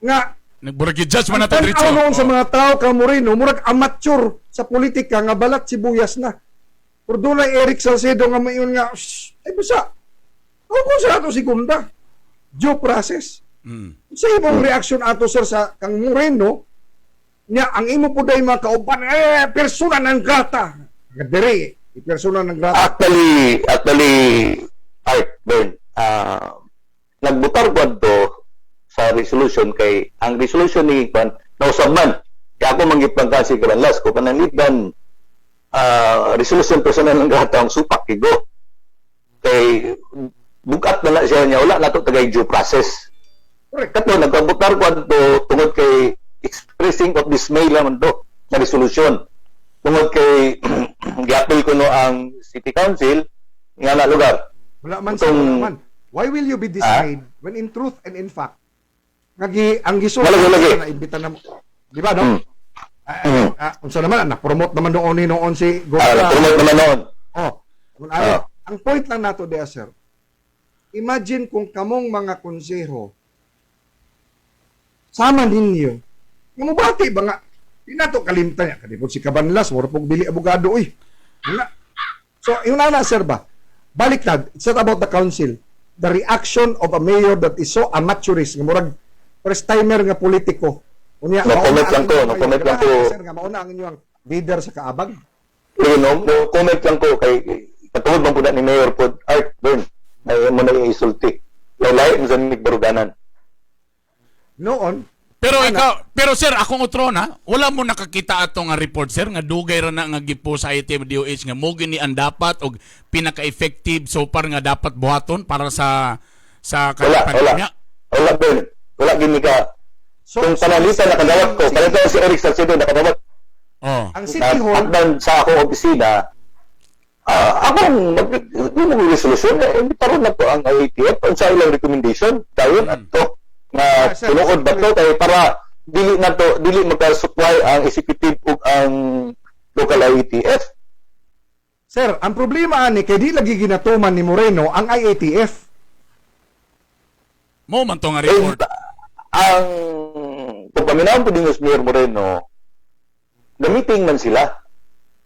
nga. Nagburag judge man nato Ang diretso. tanaw noon sa mga tao ka Moreno, murag amateur sa politika nga balat sibuyas na. Pero doon ay Eric Salcedo nga mayon nga, "Shh, ay basta, ako sa ato si Gunda. Due process." Sa imong reaction ato, sir, sa kang Moreno, niya ang imo po day mga kauban, eh, persona ng grata. Nga dire, persona ng grata. Actually, Art, Bern, nagbutar ko adto sa resolution kay ang resolution ni Kwan nausab man. Kaya ako manggipang kasi karanlas ko pananglitan resolution personal ng grata ang supak kigo. Kay bukat na na siya niya wala na to tagay due process. Kato nagkabutar ko adto tungod kay expressing of dismay lang to na resolution. Tungod kay giapil ko no ang City Council nga na lugar. Wala man, sir, wala man. Why will you be dismayed when in truth and in fact, ngagi ang gisulti Wala, wala, wala. na imbita na mo. Di ba, no? Ah, ah, unsa naman, na-promote naman noon ni noon si Gordon. Na-promote naman noon. Oh, kung ano, ang point lang nato diya, sir. Imagine kung kamong mga konseho sama ninyo. Nga mobati ba nga di nato kalimtan niya kadipot si Cabanlas, mura pog dili abogado oy. Wala. So, yun na na, sir ba? Baliktad, it's not about the council. The reaction of a mayor that is so amateurist, nga murag first timer nga politiko. Unya, No mauna comment ang lang ko, inyong no comment mayor. lang ko. Ganahan, sir, nga mauna ang inyong leader sa kaabag. Pero no comment lang ko kay katungod man pud na ni Mayor pod Art Bern ay mo na isulti. Lahi mo sa baruganan. Noon, Pero ikaw, pero sir, akong utro na, wala mo nakakita ato nga report, sir, nga dugay ra na nga gipo sa ITM DOH nga mo gini ang dapat og pinaka-effective so far nga dapat buhaton para sa Wala, wala. pandemya. Wala, Ben. Wala gini ka. So, Kung panalita nakadawat ko, panalita si Eric Salcedo nakadawat. Oh. Ang City Hall, Updan sa akong opisina, akong mag resolusyon, eh, hindi pa rin na po ang IATF ang sa ilang recommendation, dayon at to, nga Sir, tinuod ba to, kay para dili na to, dili magka-supply ang executive ug ang local IATF. Sir, ang problema ani kay di lagi ginatuman ni Moreno ang IATF. Mo man to nga report. Eh, ang kung paminawon po din si Mayor Moreno, na-meeting man sila.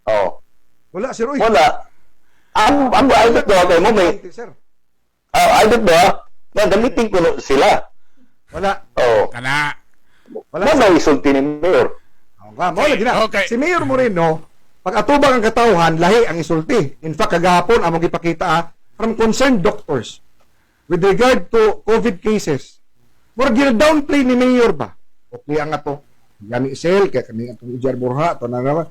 Oh. Wala, sir, uy. Wala. Ang I don't know, kay mo may Sir. I don't know, na meeting ko no sila. Wala. Oh. Kana. Wala. Wala na isulti ni Mayor. Oo nga, mao lagi na. Okay. Si Mayor Moreno, pag atubang ang katawhan, lahi ang isulti. In fact, kagahapon among gipakita from concerned doctors with regard to COVID cases. Murag gina-downplay ni Mayor ba? Okay ang ato. Gani sel kay kani atong Ijar Borja to na naman.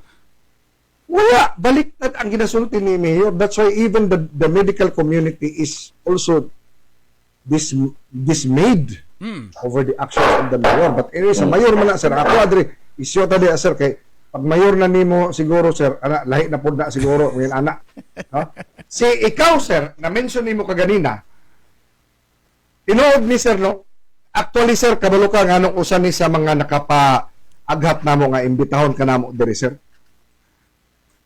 Wala, baliktad ang ginasulti ni Mayor. That's why even the medical community is also dismayed over the actions of the mayor. But anyway, sa mayor man na, sir, ako adre, isyo ta di, sir, kay pag mayor na nimo siguro, sir, ana, lahi na pod na siguro, ngayon, ana. Ha? Si ikaw, sir, na-mention nimo kaganina, tinuod ni sir, no? Actually, sir, kabalo ka nganong usa ni sa mga nakapa-aghat namo nga imbitahon ka namo diri, sir.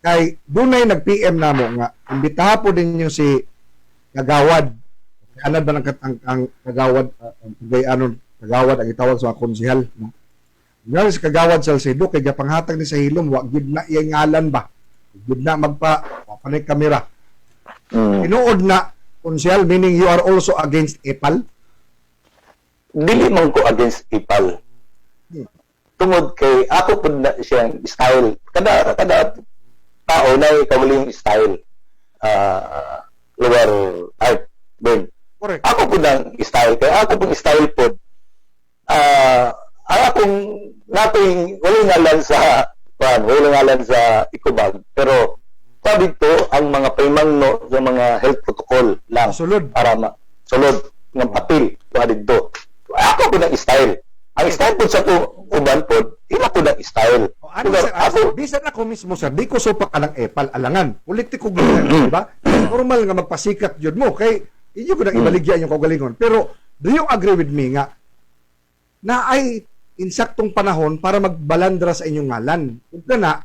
Kay dunay nag-PM namo nga imbitaha po ninyo si Kagawad. Anad ba ang Kagawad, ang anon Kagawad ang itawag sa mga konsehal, no? Nga si Kagawad Salcedo kay gapanghatag ni sa hilom, wa gyud na iyang ngalan ba. Gyud na magpa wa pa ni kamera. Tinuod na konsehal, meaning you are also against EPAL? Dili man ko against EPAL. Tungod kay ako pud na siyang style. Kada tao na kaugalingong style. Lugar art din. Correct. Ako pud ang style kay ako pud style pud. Ang akong nating wala ngalan sa kuan, wala ngalan sa ikubag, pero sabi to ang mga paymangno sa mga health protocol lang. Sulod. Para ma sulod ng papel kuha didto. Ako pud ang style. Ang style pud sa uban pud, ila pud ang style. O, ano, sir, Ako, bisan ako mismo, sir, di ko supak anang EPAL alangan. Politiko gyud, di ba? Normal nga magpasikat yun mo kay inyo ko nang ibaligya inyong kaugalingon. Pero do you agree with me nga na ay insaktong panahon para magbalandra sa inyong ngalan? Ug na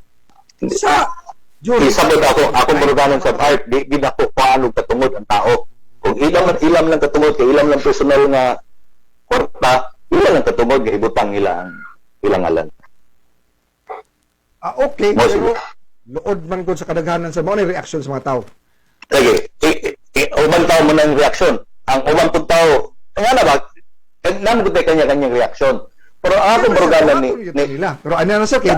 sa during Isabot ako, akong maruganan sa art, di gid ako paano katungod ang tao. Kung ilam man ilam lang katungod kay ilam lang personal nga kwarta, ilam lang katungod nga ibutang nila ang ilang ngalan. Okay, Mo, pero sige. lood man gud sa kadaghanan sa mao ni reaction sa mga tao. Sige, uban tao mo ng reaksyon. Ang uban pud tao, nga na ba? Namo gud kanya-kanyang reaksyon. Pero ang akong Siyempre, sir, maruganan buhaton yun nila. Pero ano na, sir, kay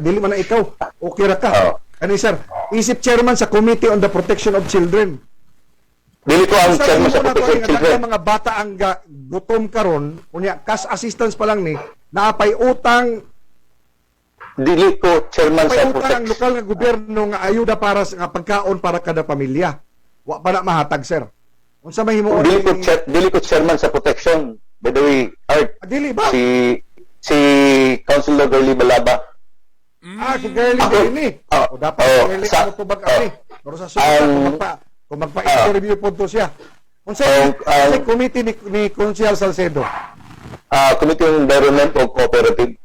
dili man na ikaw. Okay ra ka. Oo. Ano, sir, isip chairman sa Committee on the Protection of Children. Dili ko ang Sa chairman sa imo na to, protection of nga children. daghang mga bata ang gutom karon, unya cash assistance pa lang ni, naapay utang, Dili ko chairman naapay sa utang ang protection. lokal nga gobyerno nga ayuda para sa nga pagkaon para kada pamilya. Wa pa na mahatag, sir. Unsa may himuon Dili ko ni- dili ko chairman sa protection. By the way, Art, Ah, dili ba? si Councilor Girlie Balaba. Ah, si Girlie Ako- ni. Ah, O dapat oh, si Girlie ang tubag ani. Pero sa sunod kung magpa-interview po to siya. Unsa sa committee ni Consihal Salcedo? Committee on Environment o Cooperative.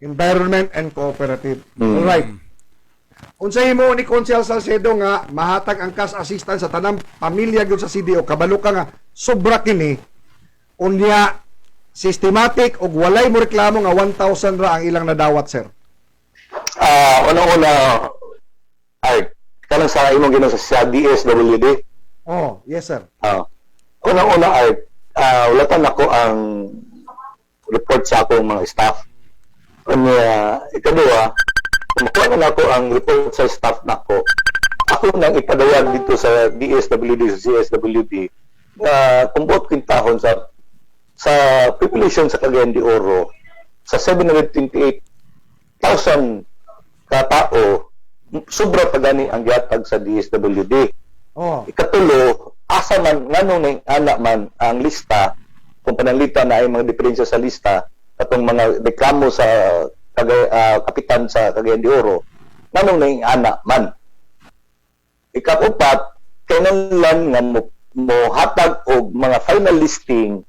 Environment and Cooperative. Alright. Unsay mo ni Consihal Salcedo nga mahatag ang cash assistance sa tanang pamilya gyud sa CDO, kabalo ka nga sobra kini, unya systematic og walay mo reklamo nga 1,000 ra ang ilang nadawat, sir? Unang-una, Art, kanang sa imong ginoo sa DSWD. Oh, yes, sir. Unang-una, Art, ulatan ako ang report sa akong mga staff. Unya, ikaduha, kung makuha na ako ang report sa staff nako, ako nang ipadayag dito sa DSWD, sa CSWD, na kung buot kwintahon sa population sa Cagayan de Oro, Sa 728,000 ka tao, sobra pa gani ang gihatag sa DSWD. Ikatulo, asa man, nganong ning ana man ang lista, kung pananglita na ay mga diferensya sa lista, katong mga reklamo sa kapitan sa Cagayan de Oro, nganong ning ana man. Ikapupat, kinahanglan nga mo hatag og mga final listing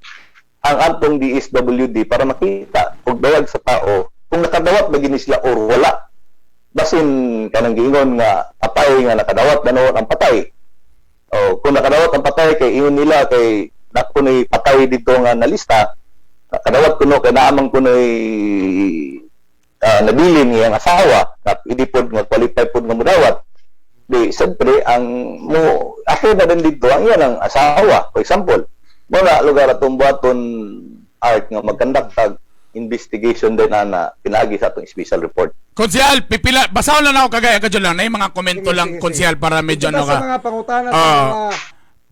ang atong DSWD para makita og dayag sa tao kung nakadawat ba gini sila or wala. Basin kanang giingon nga patay nga nakadawat na noon ang patay. O kung nakadawat ang patay kay ingon nila kay nakunoy patay dito nga nalista, nakadawat kuno kay naamang kunoy nabilin iyang asawa na hindi pod nga qualify pod nga modawat. Di siyempre ang mo akhir na din dito ang iyan ang asawa, for example. Mo na lugar atong buhaton, Art, nga mag-conduct tag investigation din ana pinaagi sa atong special report. Konsehal, pipila, basahon lang ako kagaya ka lang. Na yung mga komento Sige, lang, sige, konsehal, para medyo Punta ano sa ka. mga pangutana sa mga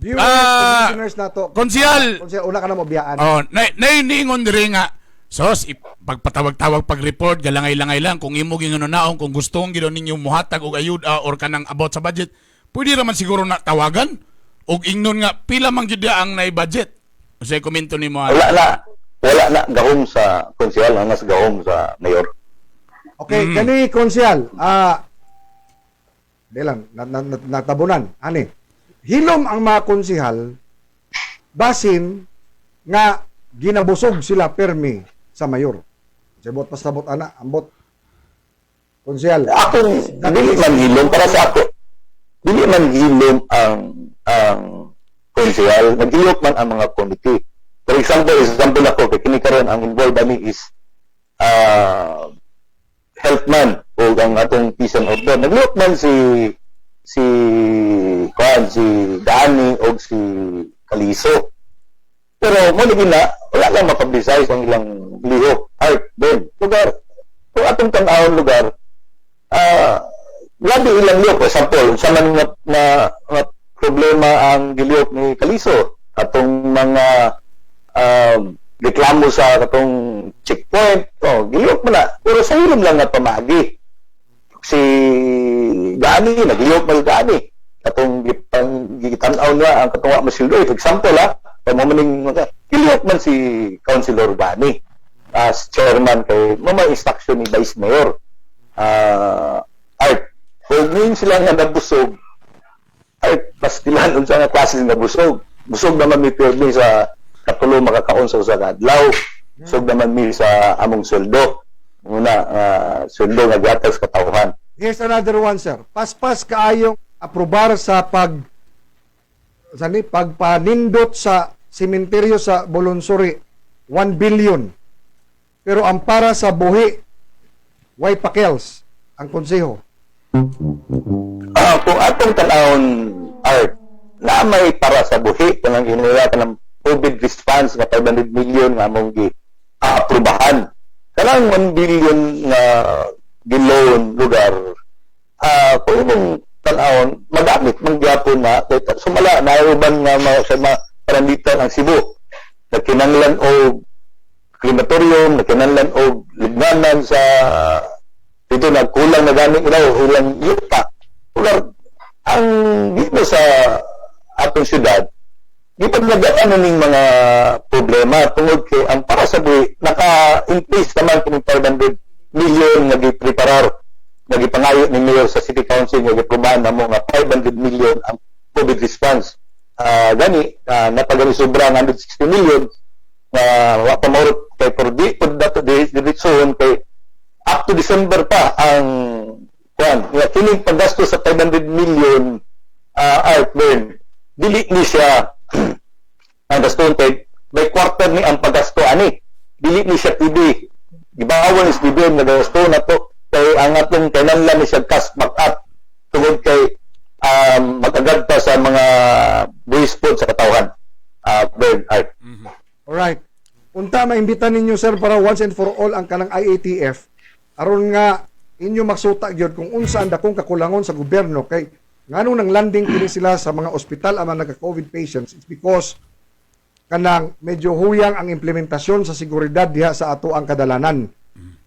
viewers o listeners nato. Konsehal! Konsehal, una ka na mo biyaan. Oh, na nainiingon diri nga sos pagpatawag-tawag pag-report galangay-langay lang kung imo gingunaon kung gustong gid ninyo muhatag og ayuda or kanang about sa budget, pwede ra man siguro na tawagan og ingnon nga pila man gyud ang nay budget. Unsay komento nimo ana? Wala na gahom sa konsehal, nga sa gahom sa mayor. Okay, kani konsehal, di lang, natabunan, ani. Hilom ang mga konsehal, basin nga ginabusog sila permi sa mayor. Sabot pasabot ana, ambot. Konsehal. Akong dili man hilom para sa ako. Dili man hilom ang konsehal, naghilok man ang mga committee. For example, example ako kay kini karon ang involved ani is health man o ang atong peace and order. Naglihok man si si kuan, si Dani o si Kaliso. Pero mo lagi na wala lang mapublicize ang ilang lihok. Art din. Lugar kung atong tan-awon lugar, grabe ilang lihok. For example, sa man nga problema ang gilihok ni Kaliso, atong mga reklamo sa katong checkpoint, oh, gilihok man na. Pero sa hilom lang nga pamagi. Si Gani, naglihok man Gani. Katong gitan-aw niya ang katong wa masildo. For example, ha, kay mo maning mga gilihok man si Councilor Gani as chairman kay mo may instruction ni Vice Mayor Art. Kung ngayon sila nga nabusog, Art, pastilan unsa nga klase nga busog. Busog naman mi pirmi sa katulo makakaon sa usa ka adlaw. Busog naman mi sa among sweldo. Muna sweldo nga gihatag sa katawhan. Here's another one, sir. Paspas kaayong aprobar sa pag sani pagpanindot sa sementeryo sa Bolonsuri, 1 billion. Pero ang para sa buhi, way pakels ang konseho. Kung atong tan-awon, Art, na may para sa buhi kanang ginila kanang COVID response nga 500 million nga among gi aprobahan. Kanang 1 billion nga giloan lugar, kung imong tan-awon magamit man gyapon na kay sumala na uban nga mga sa mga paranditan ang Cebu nagkinanglan og crematorium, nagkinanglan og libnganan sa dito, nagkulang na gani ilaw ilang yuta. Lugar, ang dito sa atong syudad, di pa nagano ning mga problema tungod kay ang para sa buhi naka-increase naman kung 500 million nga gipreparar, nga gipangayo ni Mayor sa City Council nga giprobahan namo nga 500 million ang COVID response. Gani napagani sobra ang 160 million nga wa pa maurot kay por di pud dato di diretsohon kay up to December pa ang kuan nga kining paggasto sa 500 million, Art burn dili ni siya ang gaston kay by quarter ni ang paggasto ani, dili ni siya pwede gibawon is BBM nga gasto na to kay ang atong kinahanglan ni siya cash back up tungod kay mag-agad pa sa mga buwis po sa katawhan, burn, Art. Alright. Unta maimbita ninyo, sir, para once and for all ang kanang IATF aron nga inyo maksuta gyud kung unsa ang dakong kakulangon sa gobyerno kay nganong nang landing kini sila sa mga ospital ang mga nagka-COVID patients. It's because Kanang medyo huyang ang implementasyon sa seguridad diha sa ato ang kadalanan.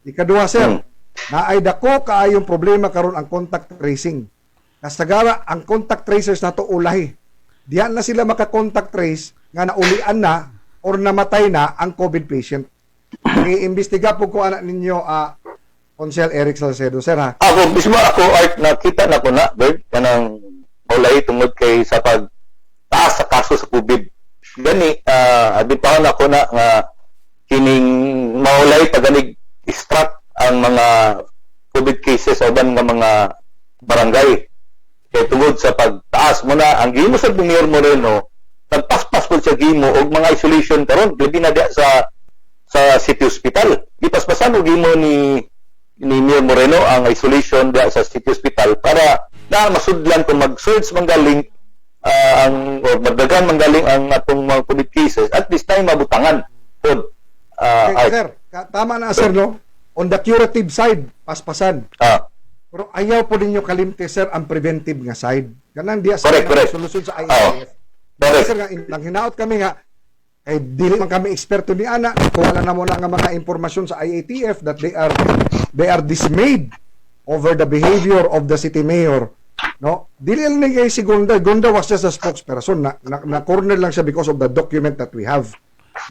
Ikaduha, sir, naay dako kaayong problema karon ang contact tracing. Kasagara ang contact tracers nato ulahi. Diha na sila maka-contact trace nga naulian na or namatay na ang COVID patient. Iimbestiga po ko anak ninyo, Konsehal Eric Salcedo, sir, ha. Ako, mismo ako, Art, nakita na ko na, Bert, kanang ulay tungod kay sa pag taas sa kaso sa COVID. Gani, abi pa ako na nga kining maulay paganig extract ang mga COVID cases sa uban nga mga barangay. Kay tungod sa pagtaas mo na, ang gimo sa Mayor Moreno, nagpaspas po siya gimo og mga isolation karon, labi na diya sa City Hospital. Gipaspasan og gimo ni Mayor Moreno ang isolation diya sa City Hospital para na masudlan kung mag-surge manggaling ang or magdagan manggaling ang atong mga COVID cases, at this time mabutangan pod. Okay, sir, tama na, sir, no? On the curative side, paspasan. Pero ayaw po ninyo kalimte, sir, ang preventive nga side. Kanang diya sa Correct, correct. solusyon sa IATF. Sir, nga, nang hinaot kami nga, kay dili man kami eksperto ni ana, kuha lang na mo na nga mga impormasyon sa IATF that they are dismayed over the behavior of the city mayor. No? Dili lang ni kay si Gonda. Gonda was just a spokesperson. Na corner lang siya because of the document that we have.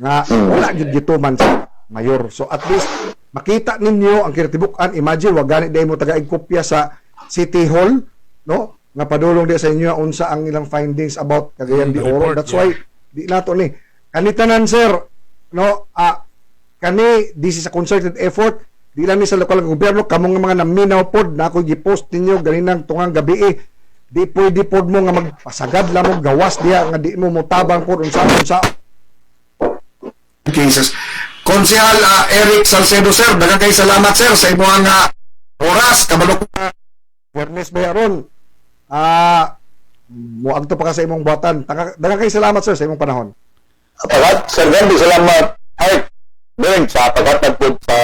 Nga wala gyud gituman sa mayor. So at least makita ninyo ang kinatibuk-an. Imagine wa gani day mo tagaig kopya sa City Hall, no? Nga padulong di sa inyo unsa ang ilang findings about Cagayan de The Oro. report, That's yeah. why di nato ni kanitanan, sir, no, kani, this is a concerted effort, di lang ni sa lokal nga gobyerno. Kamong nga mga naminaw pod na ako gi-post ninyo ganinang tungang gabi eh, di pwede pod mo nga magpasagad lang mo gawas diha nga di mo motabang pod unsa unsa cases. Konsehal Eric Salcedo, sir, daghang kay salamat, sir, sa imong oras kabalo. Fairness ba ron, moagto pa ka sa imong buhatan. Daghang kay salamat, sir, sa imong panahon. Pagat, Sir Gandhi, salamat. Art, Bern, sa paghatag po sa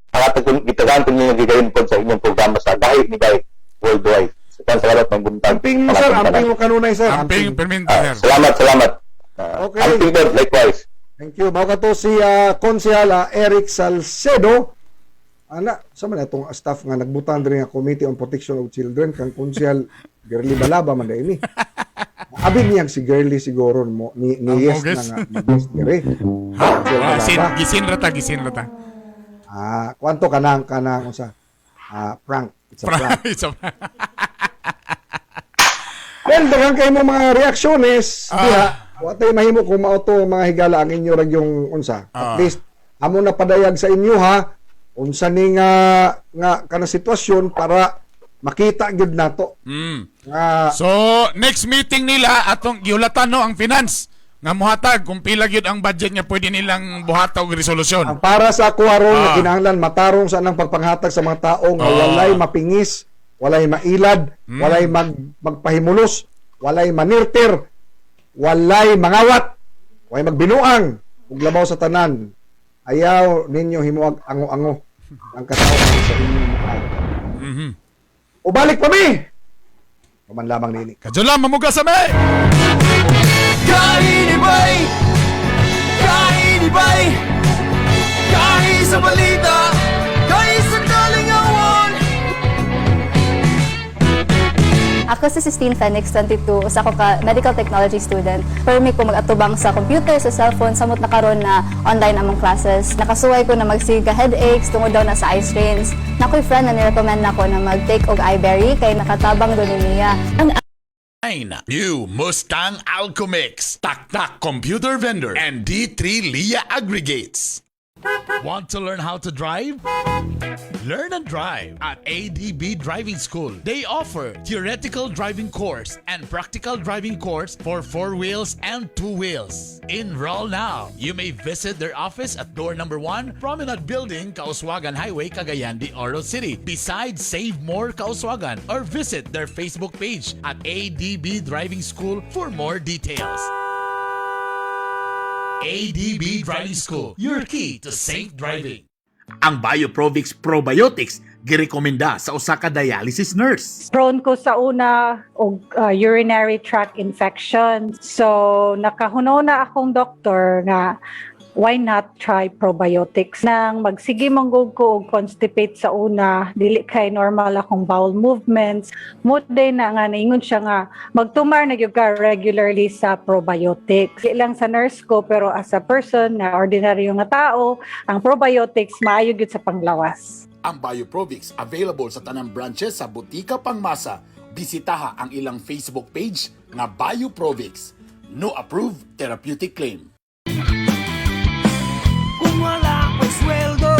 paghatag po, gitagaan po ninyo gigayon po sa inyong programa sa Gahi ni Gahi Worldwide. Sa salamat ng buntag. Amping mo, sir, amping mo kanunay, sir. Amping, perminta, sir. Salamat, salamat. Okay. Amping po, likewise. Thank you. Mao kato si Konsehal Eric Salcedo. Ana, sa man atong staff nga nagbutang diri nga Committee on Protection of Children kang Konsehal Girly Balaba man dai ni. Abi niyang si Girly siguro mo ni Ang yes moges. na nga mag-guest diri. Ha? Konsehal Ah, gisin, Balaba. gisin rata, gisin rata. Ah, kwanto kanang kanang unsa? Ah, prank. It's a prank. It's a Well, daghan kayo mo mga reaksyones diha. Wa tay mahimo kung mao to mga higala ang inyo ra yung unsa. At least amo na padayag sa inyo ha unsa ni nga nga kana sitwasyon para makita gyud nato nga. So, next meeting nila atong gihulatan no ang finance nga muhatag kung pila gyud ang budget nga pwede nilang buhata og resolusyon. Ang para sa ako aron nga kinahanglan matarong sa anang pagpanghatag sa mga tao nga walay mapingis, walay mailad, walay magpahimulos, walay manirter, walay mangawat, walay magbinuang, ug labaw sa tanan. Ayaw ninyo himuag ango-ango ang katao sa inyong mukha. Ubalik pa mi! Paman lamang nini. Kadyo mamuga sa may! Kahinibay! Kahinibay! Kahi sa balita! Kahi sa kalingawan! Ako si Sistine Phoenix, 22, usa ko ka medical technology student. Permi ko mag-atubang sa computer, sa cellphone, samot na karon na online among classes. Nakasuway ko na magsiga headaches tungod daw na sa eye strains. Nakoy friend na nirecommend nako na mag-take og iBerry kay nakatabang do ni niya. Ang 9. New Mustang Alchemix, Taktak Computer Vendor, and D3 Lia Aggregates. Want to learn how to drive? Learn and drive at ADB Driving School. They offer theoretical driving course and practical driving course for four wheels and two wheels. Enroll now. You may visit their office at door number 1, Promenade Building, Kauswagan Highway, Cagayan de Oro City. Besides Save More Kauswagan, or visit their Facebook page at ADB Driving School for more details. ADB Driving School, your key to safe driving. Ang Bioprovix Probiotics Girekomenda sa usa ka dialysis nurse. Prone ko sa una og urinary tract infection. So nakahuna akong doktor nga why not try probiotics? Nang magsige man gud ko og constipate sa una, dili kay normal akong bowel movements. Mao diay na nga naingon siya nga magtumar na gyud ka regularly sa probiotics. Di lang sa nurse ko, pero as a person nga ordinaryo nga tao, ang probiotics maayo gyud sa panglawas. Ang Bioprovix available sa tanang branches sa Butika Pangmasa. Bisitaha ang ilang Facebook page nga Bioprovix. No approved therapeutic claim. Kung wala ko'y sweldo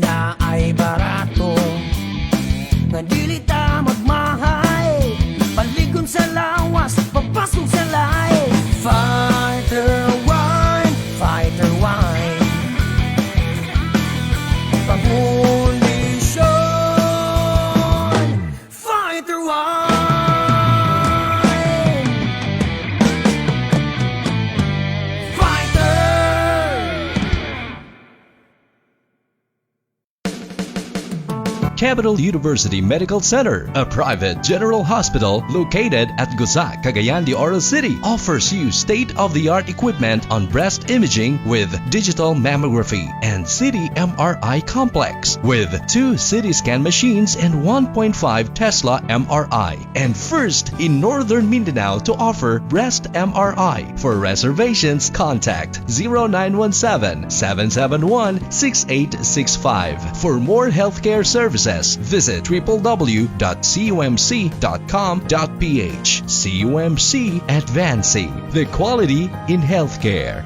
na ay barato, nga dili ta magmahay. Paligon sa lawas, papasok sa lahi. Fighter Wine, Fighter Wine. Pangkondisyon, Fighter Wine. Fighter! Capital University Medical Center, a private general hospital located at Gusa, Cagayan de Oro City, offers you state-of-the-art equipment on breast imaging with digital mammography and CT MRI complex with two CT scan machines and 1.5 Tesla MRI, and first in Northern Mindanao to offer breast MRI. For reservations, contact 0917 771 6865. For more healthcare services, visit www.cumc.com.ph. CUMC, advancing the quality in healthcare.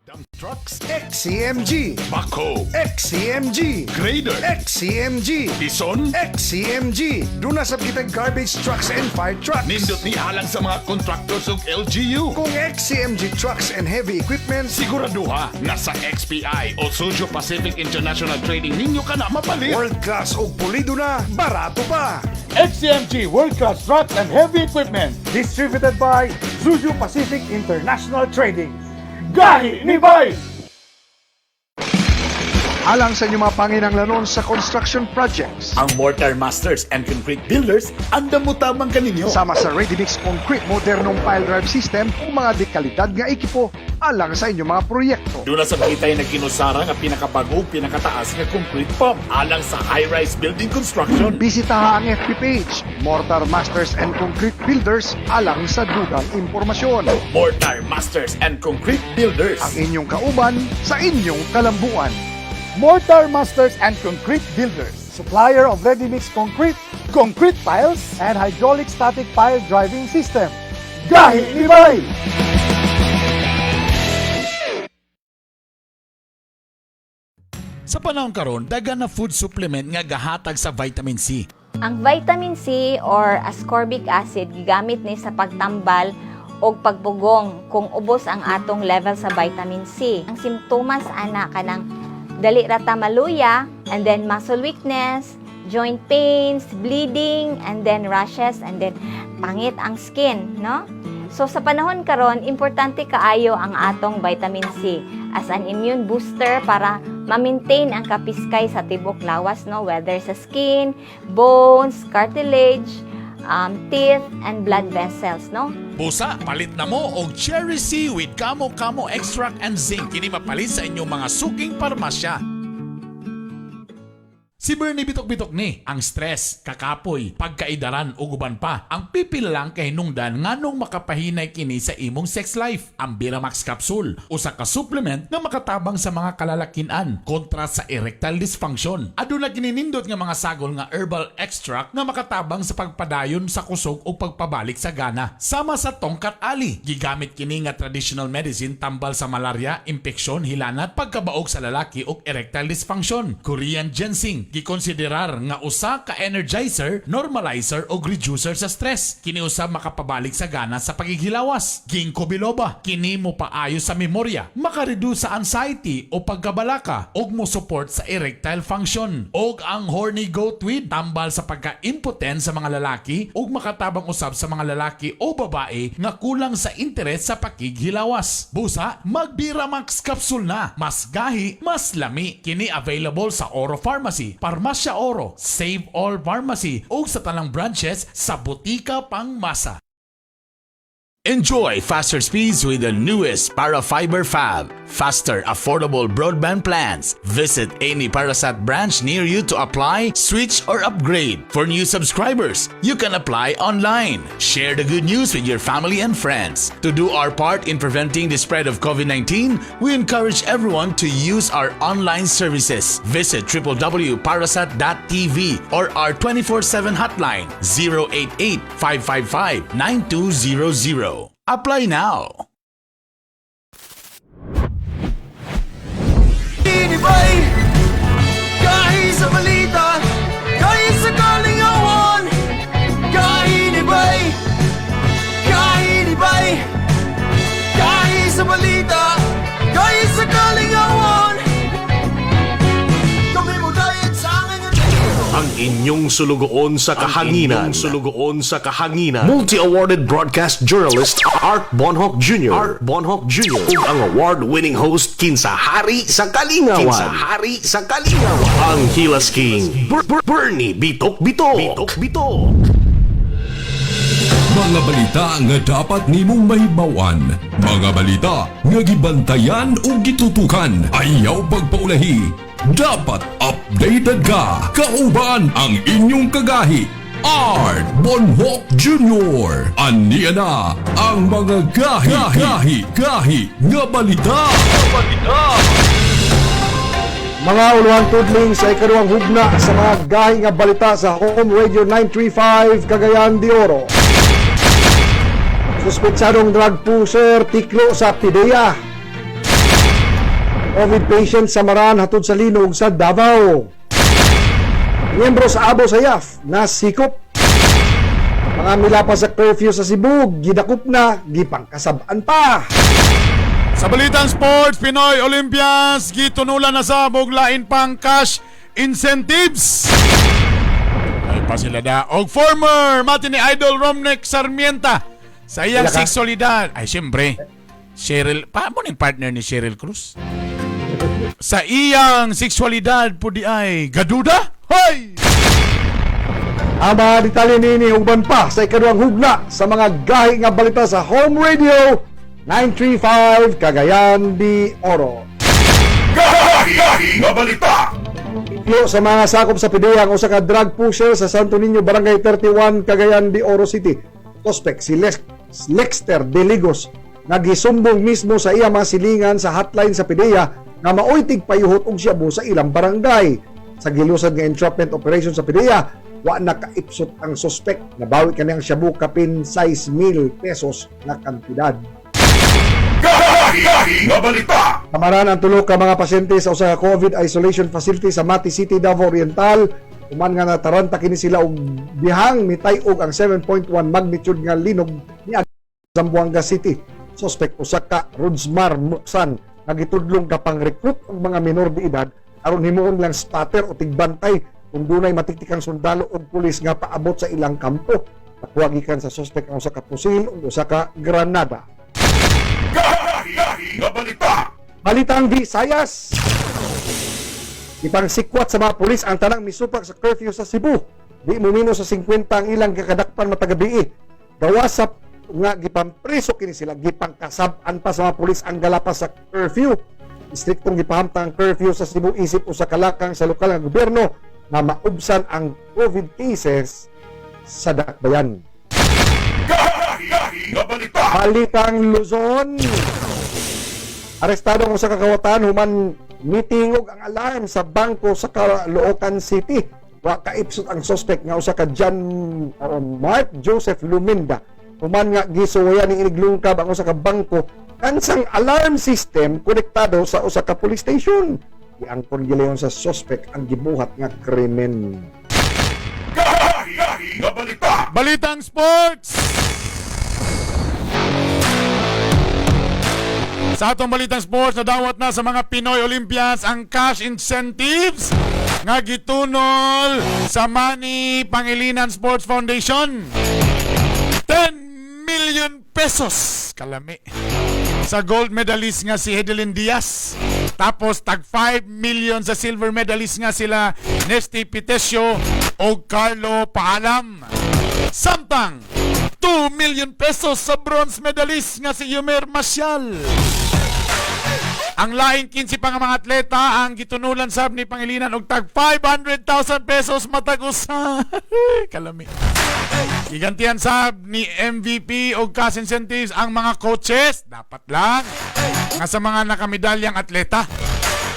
Dump trucks, XCMG, Backhoe, XCMG, Grader, XCMG, Bison, XCMG. Duna sab kitag garbage trucks and fire trucks. Nindot ni alang sa mga contractors ug LGU. Kung XCMG trucks and heavy equipment, Siguraduha nga sa XPI o Suzhou Pacific International Trading ninyo ka na mapalit. World class og pulido na, barato pa. XCMG World Class Trucks and Heavy Equipment. Distributed by Suzhou Pacific International Trading. Gahi ni Bay! Alang sa inyong mga panginanglanon sa construction projects. Ang Mortar Masters and Concrete Builders, andam mo tamang kaninyo. Sama sa Ready Mix Concrete modernong pile drive system ug mga dekalidad nga ekipo alang sa inyong mga proyekto. Duna sab kitay nagkinusara nga pinakabago pinakataas nga concrete pump alang sa high-rise building construction. Bisitaha ang FB page Mortar Masters and Concrete Builders alang sa dugang impormasyon. Mortar Masters and Concrete Builders. Ang inyong kauban sa inyong kalambuan. Mortar Masters and Concrete Builders. Supplier of ready-mix concrete, concrete piles, and hydraulic static pile driving system. Gahi ni Bay! Sa panahon karon, daghan na food supplement nga gahatag sa vitamin C. Ang vitamin C or ascorbic acid gigamit ni sa pagtambal og pagpugong kung ubos ang atong level sa vitamin C. Ang simptomas ana kanang dali ra ta maluya and then muscle weakness, joint pains, bleeding, and then rashes, and then pangit ang skin, no? So sa panahon karon, importante kaayo ang atong vitamin C as an immune booster para ma-maintain ang kapiskay sa tibok lawas, no, whether sa skin, bones, cartilage, teeth, and blood vessels, no? Busa, palit na mo og Cherry C with Kamo Kamo Extract and Zinc. Kini mapalit sa inyong mga suking parmasya. Si Bernie bitok-bitok ni ang stress, kakapoy, pagkaidaran ug uban pa. Ang pipila lang kay hinungdan nganong makapahinay kini sa imong sex life. Ang Biramax capsule, usa ka supplement nga makatabang sa mga kalalakian kontra sa erectile dysfunction. Aduna kini nindot nga mga sagol nga herbal extract nga makatabang sa pagpadayon sa kusog o pagpabalik sa gana. Sama sa Tongkat Ali, gigamit kini nga traditional medicine tambal sa malaria, impeksyon, hilanat, pagkabaog sa lalaki ug erectile dysfunction. Korean ginseng, Gikonsiderar nga usa ka energizer, normalizer o reducer sa stress. Kini usab makapabalik sa gana sa paghihilawas. Ginkgo biloba, kini mo paayo sa memorya, makareduce sa anxiety o pagkabalaka ug mo support sa erectile function. Og ang horny goat weed, tambal sa pagka-impotent sa mga lalaki ug makatabang usab sa mga lalaki o babae nga kulang sa interes sa pakighilawas. Busa, mag-Biramax capsule na. Mas gahi, mas lami. Kini available sa Oro Pharmacy, Parmasya Oro, Save All Pharmacy ug sa tanang branches sa Butika Pangmasa. Enjoy faster speeds with the newest Parafiber Fab. Faster, affordable broadband plans. Visit any Parasat branch near you to apply, switch, or upgrade. For new subscribers, you can apply online. Share the good news with your family and friends. To do our part in preventing the spread of COVID-19, we encourage everyone to use our online services. Visit www.parasat.tv or our 24/7 hotline 088 555 9200. Apply now. Tinibay. Gahi sa balita, gahi sa kalingawan. Gahinibay, gahinibay. Gahi sa balita, gahi sa kalingawan. Kami mo dayat sa angin. Ang inyong sulugoon sa kahanginan. Sulugoon sa kahanginan. Multi-awarded broadcast journalist Art Bonhoc Jr. Art Bonhoc Jr. Ug ang award-winning host kinsa hari sa kalingawan. Kinsa hari sa kalingawan. Ang Hilas King Bernie Bitok Bitok. Bitok Bitok. Mga balita nga dapat nimong mahibaw-an. Mga balita nga gibantayan ug gitutukan. Ayaw pagpaulahi. Dapat updated ka. Kauban ang inyong kagahi, Art Bonhoc Jr. Aniya na ang mga gahi, gahi, gahi nga balita. Balita. Mga uluhan tudling, sa ikaduhang hugna sa mga gahi nga balita sa Home Radio 935 Cagayan de Oro. Suspetsadong drug pusher tiklo sa PDEA. COVID patient sa Maran hatod sa linog sa Davao. Miyembro sa Abu Sayyaf nasikop. Mga milapas sa curfew sa Cebu, gidakop na, gipangkasab-an pa. Sa Balitang Sports, Pinoy Olympians, gitunulan na sa og lain pang cash incentives. Ay pa sila da. Og former matinee idol Romnick Sarmienta sa iyang Sila ka? sexualidad. Ay, siyempre. Cheryl, paano ning partner ni Cheryl Cruz? Sa iyang sexualidad po di ay gaduda? Hoy! Ang mga detalye nini uban pa sa ikaduhang hugna sa mga gahi nga balita sa Home Radio 935 Cagayan de Oro. Gahi nga balita. Tiklo sa mga sakop sa PDEA ang usa ka drug pusher sa Santo Niño, Barangay 31, Cagayan de Oro City. Suspect si Lexter De Ligos nagisumbong mismo sa iya mga silingan sa hotline sa PDEA nga maoy tigpayuhot og shabu sa ilang barangay. Sa gilusad nga entrapment operation sa PDEA, wa nakaipsot ang suspect. Nabawi kani ang shabu kapin 6,000 pesos na kantidad. Gahi nga balita. Kamaran ang tulo ka mga pasyente sa usa ka COVID isolation facility sa Mati City, Davao Oriental. Human nga nataranta kini sila og bihang mitay-og ang 7.1 magnitude nga linog ni Zamboanga City. Suspect usa ka Rudsmar Muksan nga gitudlong ka pang-recruit og mga minor de edad aron himuon lang spotter o tigbantay kung dunay matiktikang sundalo o pulis nga paabot sa ilang kampo. Nakuha gikan sa suspect ang usa ka pusil ug usa ka granada. Gahi nga balita. Balitang Visayas. Ipangsikwat sa mga pulis ang tanang misupak sa curfew sa Cebu. Di mo minus sa 50 ang ilang kakadakpan matagabii. Gawa sa nga gipampreso kini sila, gipangkasab-an pa sa mga pulis ang galapas sa curfew. Istriktong gipahamtang ang curfew sa Cebu isip usa ka lakang sa lokal nga gobyerno na maubsan ang COVID cases sa dakbayan. Gahi nga balita. Balitang Luzon. Arestado ang usa ka kawatan human mitingog ang alarm sa bangko sa Caloocan City. Wa kaipsot ang suspect nga usa ka John o Mark Joseph Luminda. Human nga gisuwayan ni iniglungkab ang usa ka bangko kansang alarm system konektado sa usa ka police station. Giangkon gilayon sa suspect ang gibuhat nga krimen. Balitang Sports! Sa atong Balitang Sports, nadawat na sa mga Pinoy Olympians ang cash incentives nga gitunol sa Manny Pangilinan Sports Foundation. 10 million pesos. Kalami. Sa gold medalist nga si Hedelin Diaz. Tapos tag 5 million sa silver medalist nga sila Nesty Pitesio o Carlo Paalam. Samtang 2 million pesos sa bronze medalist nga si Yumer Marcial. Ang laing 15 pa nga mga atleta ang gitunulan sab ni Pangilinan og tag 500,000 pesos matag usa. Kalami. Gigantihan sab ni MVP og cash incentives ang mga coaches, dapat lang nga sa mga nakamedalyang atleta.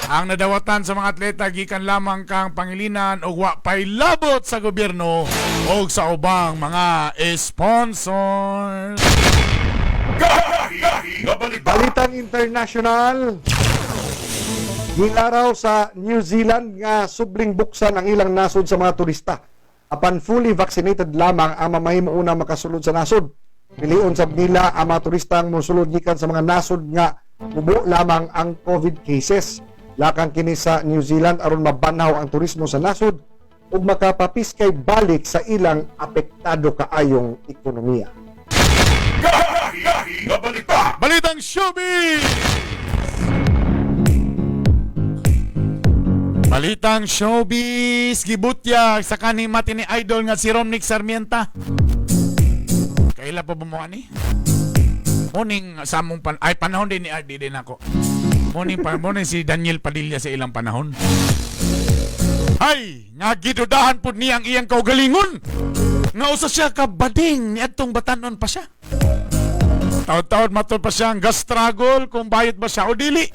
Ang nadawatan sa mga atleta gikan lamang kang Pangilinan og wa pay labot sa gobyerno og sa ubang mga sponsors. Balitang international. Gilaraw sa New Zealand nga subling buksan ang ilang nasod sa mga turista. Apan fully vaccinated lamang ang mamahimo una makasulod sa nasod. Pilion sab nila ang mga turistang mosulod gikan sa mga nasod nga mubo lamang ang COVID cases. Lakang kini sa New Zealand aron mabanhaw ang turismo sa nasod ug makapapiskay balik sa ilang apektado kaayong ekonomiya. Balitang Showbiz! Balitang Showbiz! Gibutyag sa kanhi ni idol nga si Romnick Sarmienta. Kaila pa ba mo ani? Morning sa among pan ay panahon din ni RD din ako. Morning pa morning si Daniel Padilla sa ilang panahon. Ay, nga gidudahan pud niya ang iyang kaugalingon. Nga usa siya ka bading niadtong batanon pa siya. Taod-taod matod pa siya ang gastragol kung bayot ba siya o dili.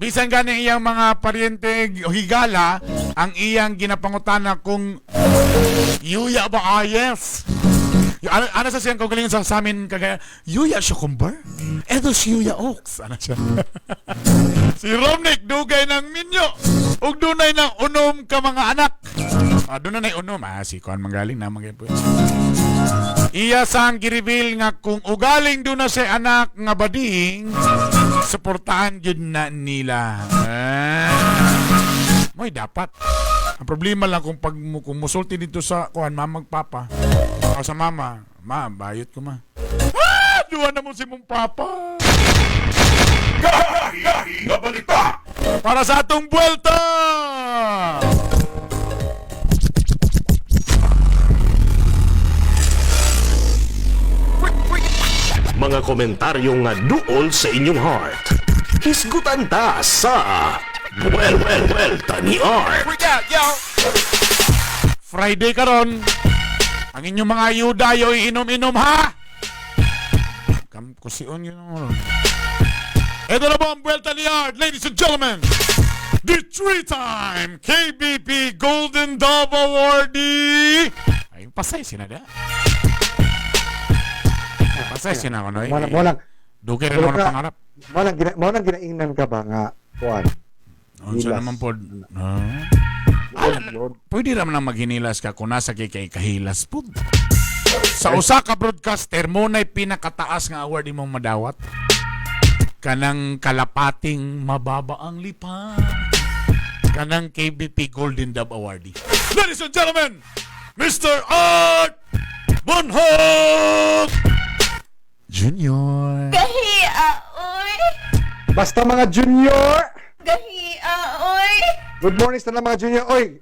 Bisan gani iyang mga paryente higala ang iyang ginapangutana kung yuya ba ayes. Ano, ano sa siyang kaugalingon sa amin kagaya, yuya siya kumbar? Edo si yuya ox. Ano siya? Si Romnick dugay ng minyo ug dunay ng unom ka mga anak. Ah, dunay na unom. Ah, si Kuan manggaling na po. Iya sang gireveal nga kung ugaling doon na siya anak nga bading, suportahan gyud na nila. Ah. Mo'y dapat. Ang problema lang kung pag kung musulti dito sa kuan mamag papa o sa mama, ma, bayot ko ma. Ah, duwa na mo si mong papa. Para sa atong buwelta! Mga komentaryo nga duol sa inyong heart. Hisgutan ta sa Well, well, well, ni Art. Friday karon. Ang inyong mga ayuda yo inom-inom ha. Kam kusion yun ang oras. Ito na po ang Buelta ni Art, ladies and gentlemen. The three-time KBP Golden Dove Awardee. Ay, pasay sinada. Pasay sinada ko, no? Mo lang, mo lang. Dugay rin ako ng pangarap. Mo lang ginaingnan ka ba nga kuan? Unsa Hilas. naman po? Ah. Pwede raman ang maghinilas ka kung nasa kay kay kahilas po. Sa usa ka broadcaster mo na'y pinakataas nga award imong madawat. Kanang kalapating mababa ang lipa. Kanang KBP Golden Dove Awardee. Ladies and gentlemen, Mr. Art Bonhoc Jr. Gahia, oy. Basta mga junior. Gahia, oy. Good morning sa mga junior. Oy,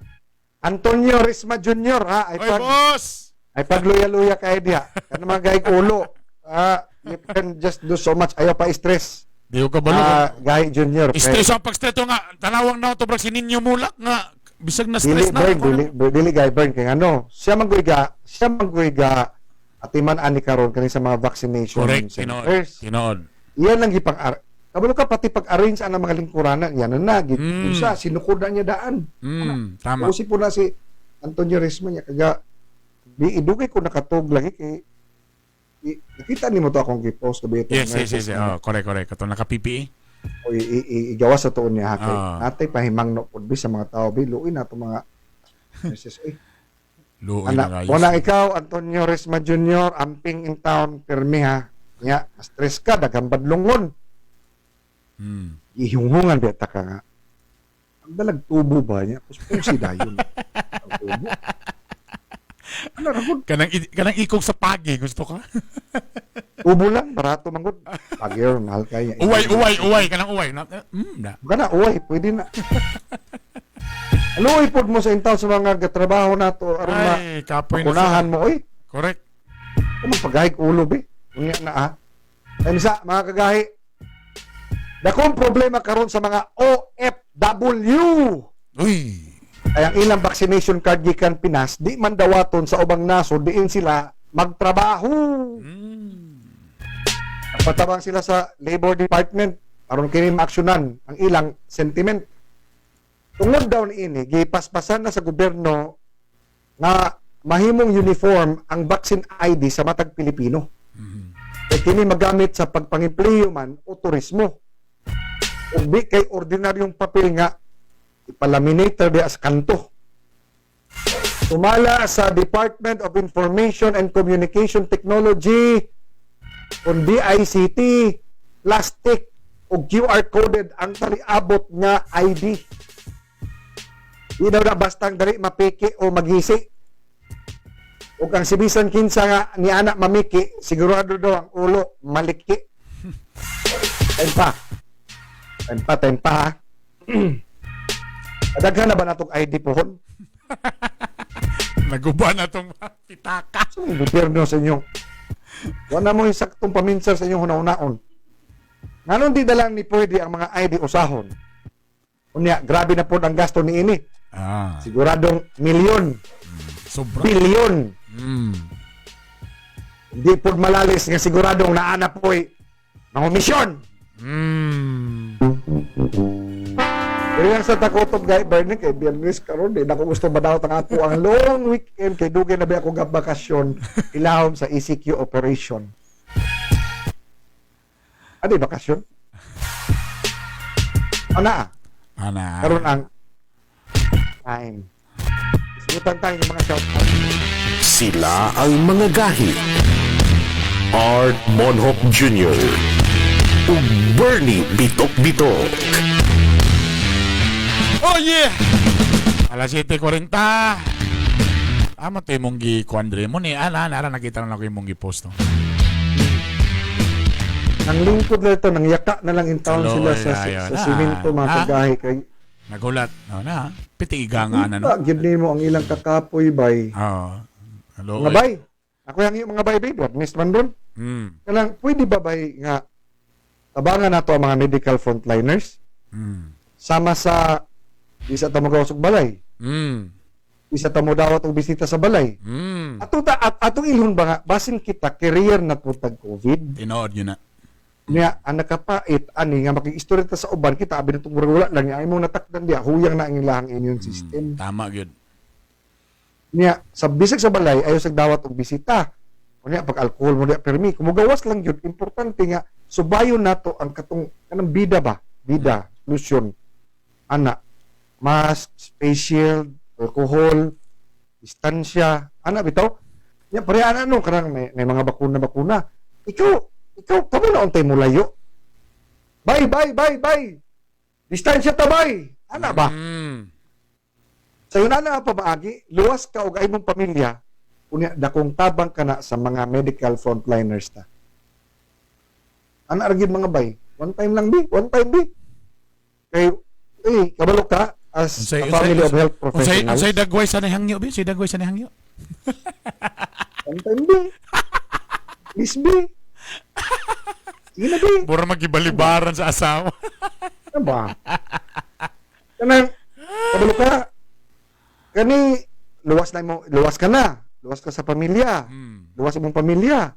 Antonio Risma Jr. ha. Ay Oy, pag, boss! ay pagluya-luya kay diha. Kana mga gaig ulo. Ah, you can just do so much. Ayaw pa stress. Di ko kabalo. Ah, Guy Junior. Stress ang pag-stress to nga. Tanawang na ito, si Ninyo Mulak nga. Bisag na Dili stress na. burn, dili, dili guy burn kay ano. Siya mangguiga atiman ani karon kani sa mga vaccination Correct, tinood. centers. Tinood. Iyan lang gipang kabalo ka pati pag-arrange ang mga lingkuranan yan na usa sinukod na niya daan. Tama. Usi po na si Antonio Risma niya kaga di idugay ko nakatug lagi kay nakita nimo to akong gi-post gabi ito. Yes. Oh, correct, correct. Kato naka-PPE. O igawas sa tuon niya ha kay natay pahimangno pud bi sa mga tao bi, luoy na to mga nurses oy. Luoy na Ana, kayo. wala ikaw Antonio Resma Jr. amping in town pirmi ha. Nya, stress ka daghang badlongon. Ihunghungan biya ta ka nga. Ang dalag tubo ba niya? Pusi dayon. Ang tubo. Ano ra gud? Kanang ikog sa pagi gusto ka? Tubo lang, barato man gud. Pagi mahal kay. Uway, uway, uway kanang uway. Na, na. Kana uway, pwede na. Aluoy pod mo sa intaw sa mga gatrabaho nato aron ma Ay, kapoy na makunahan sila. mo oy. Correct. Kung magpagahig ulo be. Unya na ah. Ay misa, mga kagahi. Dakong problema karon sa mga OFW. Uy. Ay ang ilang vaccination card gikan Pinas, di man dawaton sa ubang nasod diin sila magtrabaho. Nagpatabang sila sa Labor Department aron kini maaksyonan ang ilang sentiment. Tungod daw niini, gipaspasan na sa gobyerno nga mahimong uniform ang vaccine ID sa matag Pilipino. Kay kini magamit sa pagpangempleyo man o turismo. Ug di kay ordinaryong papel nga ipalaminator di sa kanto. Sumala sa Department of Information and Communication Technology o DICT, plastic o QR coded ang taliabot nga ID. Di daw na bastang dali mapiki o magisi. Ug ang sibisan kinsa nga ni anak mamiki, sigurado daw ang ulo maliki. Tempa. Tempa, tempa ha. Daghan na ba natong ID pohon? Naguba na tong pitaka. Sa mga gobyerno sa inyong wala mo saktong paminsan sa inyong hunahunaon. Nganong di dalang ni pwede ang mga ID usahon? Unya, grabe na po ang gasto ni ini. Siguradong milyon. Sobra. Bilyon. Hindi po malalis nga siguradong naana po'y mga misyon. Pero yung sa takotob gay Bernie kay Biyernes karon di na ko gusto madawat ang ako ang long weekend kay dugay na ba ako bakasyon ilahom sa ECQ operation. Ano yung bakasyon? Ana. Ana. Karon ang time. Isutan tayo yung mga shout out. Sila ang mga gahi. Art Bonhof Jr. ug Bernie Bitok Bitok. Oh yeah! Alas 7:40. Amo to imong gi kuandre mo ni ana ana nakita na ako imong gi-post no. Nang lingkod na ito, nang yaka na lang in town Hello, sila sa, ay, ayun sa na. simento mga kagahi. Kay, Nagulat. No na. Piti iga nga na no. Kita, gyud nimo ang ilang kakapoy bay. Oo. Hello. Mga bay. Ako yung iyong mga bay, babe. Miss man doon. Kanang, pwede ba bay nga tabangan nato ang mga medical frontliners? Sama sa isa ta magawas og balay. Isa ta mo dawat og bisita sa balay. Ato ta at atong ilhon ba nga basin kita career na pud tag COVID. Tinuod yun na. Niya ang nakapait ani nga makig-istorya ta sa uban kita abi natong murag wala lang niya imong natakdan diya huyang na ang ilahang immune system. Tama gyud. Niya sa bisag sa balay ayo sa dawat og bisita. Unya pag alcohol mo diya permi kumugawas lang gyud, importante nga subayon nato ang katong kanang bida ba, bida solusyon ana, mask, face shield, alcohol, distansya, ana bitaw. Nya pareha ana no kanang may mga bakuna bakuna. Ikaw ikaw kamo na untay mo layo. Bye bye bye bye. Distansya ta bay. Ana ba? Sayo na na pamaagi, luwas ka og imong pamilya, unya dakong tabang ka na sa mga medical frontliners ta. Ana ra gyud mga bay. One time lang bi, one time bi. Kay eh kabalo ka as a family of health professionals. Unsay dagway sa nihangyo bi? Unsay dagway sa nihangyo? One time bi. Please bi. Sige na bi. Mura magibalibaran sa asawa. Ano ba? Kanang kabalo ka kani luwas na mo, luwas ka na. Luwas ka sa pamilya. Luwas imong pamilya.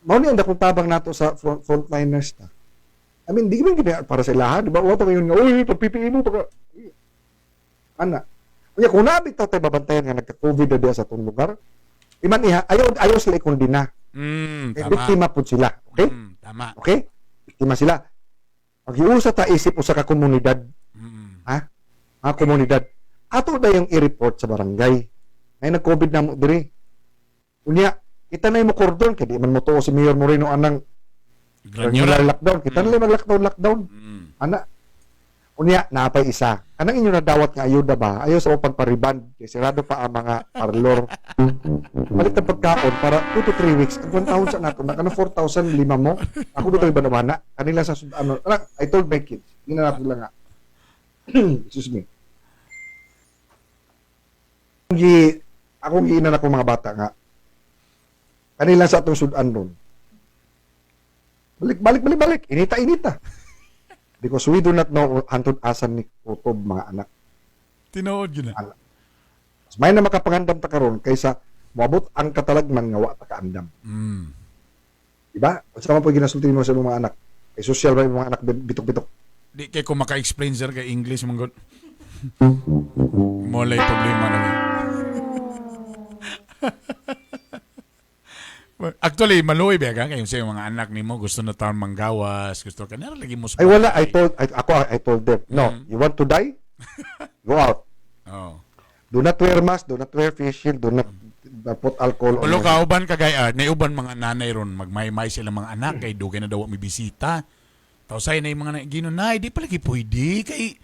Mao ni ang dakong tabang nato sa frontliners ta. I mean, di man gid para sa ilaha, di ba? Wa pa ngayon nga, uy, pag PPE mo, pag... Ana. Unya, kung nabit tayo babantayan nga nagka-COVID na diya sa atong lugar, iman iha, ayaw, ayaw sila ikundina. Eh, Tama. biktima po sila. Okay? Tama. Okay? Biktima sila. Pag-iusa ta isip usa ka komunidad. Ha? Mga komunidad. Ato na yung i-report sa barangay. Ngayon nag-COVID na mo diri. Unya, kita na yung mo kordon kay di man mo tuo si Mayor Moreno anang Granular. lockdown. Kita na lang mag-lockdown, lockdown. Ana. Unya, naapay isa. Anang inyo nadawat nga ayuda ba? Ayaw sa pagpariband. Kay sirado pa ang mga parlor. Palit ang pagkaon para 2 to 3 weeks. Ang 1,000 sa nato, nakano 4,000 lima mo. Ako ba ito iba naman na? Kanila sa ano, anak, I told my kids. Hindi na natin lang nga. Excuse me. Gi, akong giinan ako mga bata nga. Kanila sa atong sudan ron. Balik, balik, balik, balik. Inita, inita. Because we do not know hantod asan ni kutob mga anak. Tinuod yun na. Mas may na makapangandam ta karon kaysa moabot ang katalagman nga wa ta kaandam. Diba? Unsa man po ginasulti mo sa imong mga anak? Kay social ba imong mga anak bitok-bitok? Di kay ko maka-explain sir kay English man gud. Molay problema na. Actually, maluoy ba ka kayo sa mga anak nimo gusto na taon manggawas, gusto ka na lagi mo sa Ay wala, I told them, no, you want to die? Go out. Oh. Do not wear mask, do not wear face shield, do not put alcohol on Ulo your- ka uban ka gay naiuban mga nanay ron magmaymay sila mga anak kay dugay na daw may bisita. Tawsay na yung mga ginunay, di pala pwede kay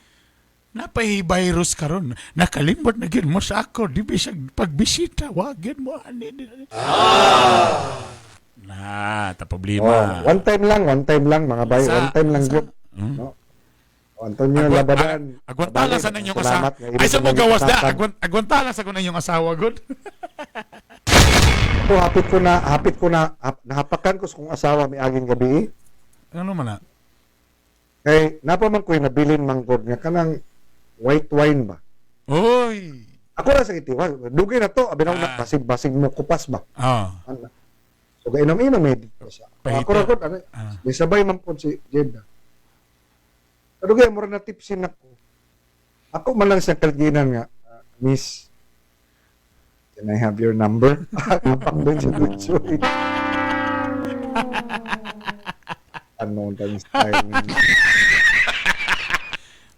napay virus karon. Nakalimot na gyud mo sa ako, di bisag pagbisita, wa gyud mo ani. Na, ta problema. Oh, one time lang mga bay, one time lang gyud. No? Antonio Labadan. Agwantala sa ninyong asawa. Salamat nga Ay sa mo inyong gawas da, itatag. agwantala sa ko ninyong asawa gud. Ako, hapit ko na, nahapakan ko sa kong asawa may aging gabi. Ano man na? Kay napa man ko'y nabilin manggod nga kanang white wine ba. Oy. Ako ra sa itiwa, dugay na to, abi na na basig-basig mo kupas ba. Ah. Ano? So gainom-inom eh dito sa. Ako ra gud ano, may sabay man pod si Jeda. Kadugay mo ra na tipsin ako. Ako man lang siyang kalginan nga, Miss, can I have your number? Hapak din si Dutchoy. Ano ang style ninyo?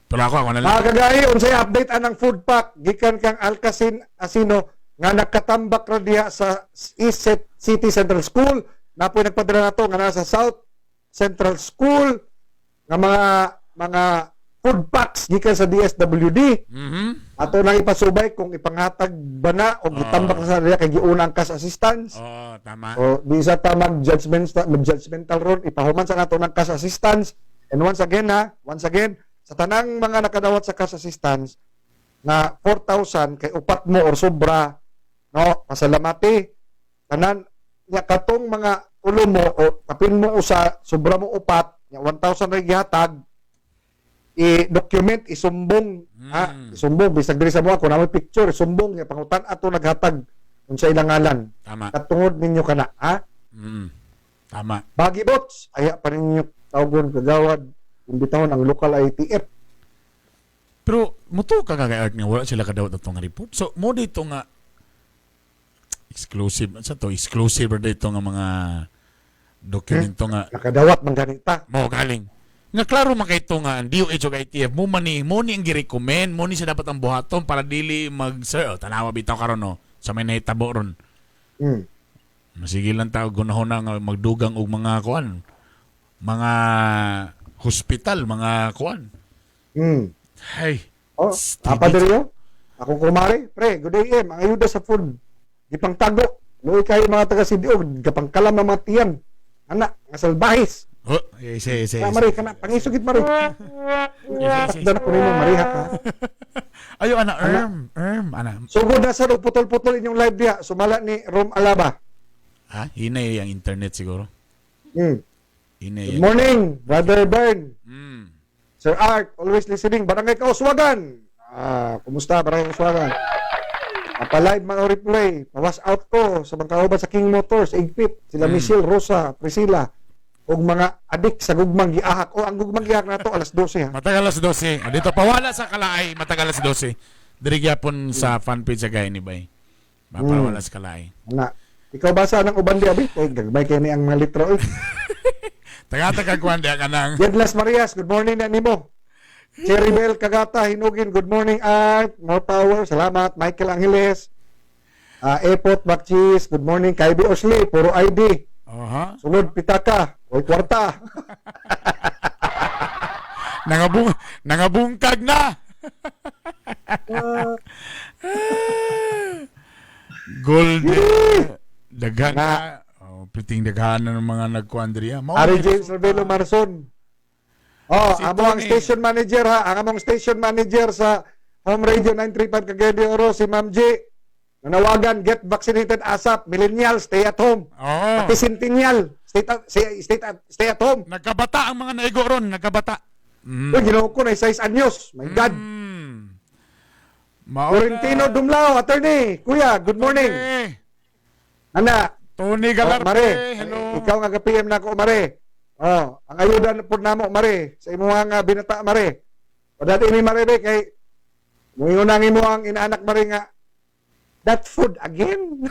Pero ako na lang. Mga kagahi, unsay update anang food pack gikan kang Alcacin Asino nga nakatambak ra diha sa East City Central School. Napoy nagpadala nato nga nasa South Central School nga mga food packs gikan sa DSWD. Ato nang ipasubay kung ipanghatag ba na o gitambak na sa diha kay giuna ang cash assistance. Oo, tama. O di sa ta mag-judgmental ron, ipahuman sa nato ng cash assistance. And once again sa tanang mga nakadawat sa cash assistance na 4,000 kay upat mo or sobra, no, pasalamati. Tanan nya katong mga ulo mo o kapin mo usa, sobra mo upat, nya 1,000 ra gihatag, i-document, isumbong, ha, isumbong bisag diri sa buwa ko na may picture, isumbong nya pangutan ato naghatag unsa ilang ngalan. Tama. Katungod ninyo kana, ha? Tama. Bagi bots, aya pa ninyo tawgon kagawad, imbitahon ang local ITF. Pero muto ka kagay Art nga wala sila kadawat atong report. So mo dito nga exclusive sa to exclusive ra dito nga mga dokumento nga nakadawat man ganita. Mo galing. Nga klaro man kay ito nga ang DOH ug ITF mo man ni mo ni ang gi-recommend, mo ni siya dapat ang buhaton para dili mag sir, oh, tanawa bitaw karon no sa may nahitabo ron. Masige lang tao gunahon na nga magdugang og mga kuan, mga hospital, mga kuan. Hey. Oh, apa diri yo? Akong kumare, pre, good AM, ang ayuda sa food. Gipangtago. Luoy kayo mga taga CDO, gapangkalam ang mga tiyan. Ana, nga salbahis. Oh, ese, ese, Kana, ese. mare, kana pangisugit mare. Takdan ako nimo mariha ka. Ayo ana, ana. Sugod na sa putol-putol inyong live diha. Sumala ni Rom Alaba. Ha? Hinay ang internet siguro. Hinay. Good morning, Brother Bern. Sir Art, always listening. Barangay Kauswagan. Ah, kumusta Barangay Kauswagan? Papa-live mga replay. Pa-wash out ko sa mga kauban sa King Motors, Igpit, sila Michelle, Rosa, Priscilla, ug mga adik sa gugmang giahak. O, ang gugmang giahak na to, alas 12 ha. Matagal alas 12. O, dito pawala sa Kalaay, matagal alas 12. Diri gyapon sa fanpage sa gay ni Bay. Mapawala sa Kalaay. Na. Ikaw ba sa anang uban di abi? Kay gagmay kay ni ang mga litro. Taga-taga kuan diha kanang. Jedlas Marias, good morning na nimo. Cherry Bell Kagata, Hinugin, good morning, Art. More power, salamat. Michael Angeles. Epot Bakchis, good morning. Kaibi Osli, puro ID. Sulod pitaka, oy kwarta. Nangabungkag na. Golden. Daghan na. Oh, piting daghan na ng mga nagkuan diri. Mao Ari ni- James Ravelo Marson. Oh, Si amo ang Tony. station manager ha, ang among station manager sa Home Radio 935 Cagayan de Oro, si Ma'am G. Nanawagan, get vaccinated ASAP. Millennial, stay at home. Oh. Pati centennial, stay at home. Nagkabata ang mga naigo ron, nagkabata. Uy, ginoo ko na size anyos. My God. Mao Florentino Dumlao, attorney. Kuya, good morning. Ana. Tony Galarpe, Oh, Mare, hello. Ikaw nga ka-PM na ako, Mare. Oh, ang ayuda na po namo, Mare, sa imuha nga binata, Mare. Padati ni Mare be kay muingon ang imo ang inaanak, Mare, nga that food again.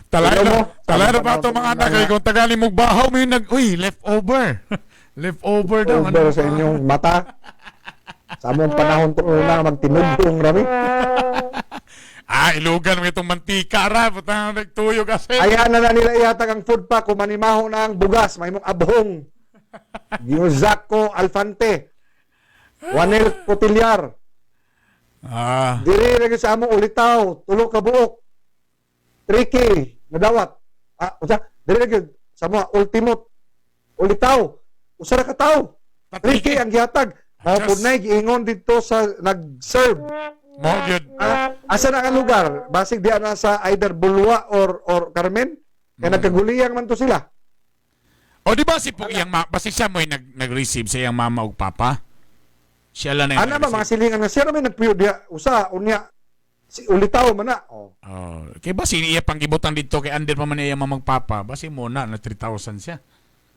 Talay Hello na, mo. talay na ba ito mga anak kay kung tagali mong bahaw may nag uy, leftover. Leftover daw. Over sa inyong mata. Sa among panahon to una magtinugtong rami. Ah, ilugan mo itong mantika ra, putang nagtuyo kasi. Ayan na na nila ihatag ang food pack kung manimaho na ang bugas, may mong abhong. Giuzaco Alfante. Wanel Cotillar. Diri lagi sa among ulitaw, tulo ka buok. Tricky, nadawat. Ah, unsa? Diri lagi sa mo ultimate ulitaw. Usa ra ka tawo. Tricky ang gihatag. Mao pud nay giingon didto sa nag-serve. Mao gyud. Ah, asa na ang lugar? Basig diha na sa either Bulwa or Carmen. Kaya nagkaguliyang man to sila. O di ba si po iyang basi siya mo'y nag-receive sa iyang mama ug papa? Siya lang na Ana ba mga silingan nga siya ra may nagpuyo diha usa unya si ulitaw man na. Oh. Oh, kay basi iya pang gibutang didto kay under pa man iya mama ug papa, basi mo na na 3,000 siya.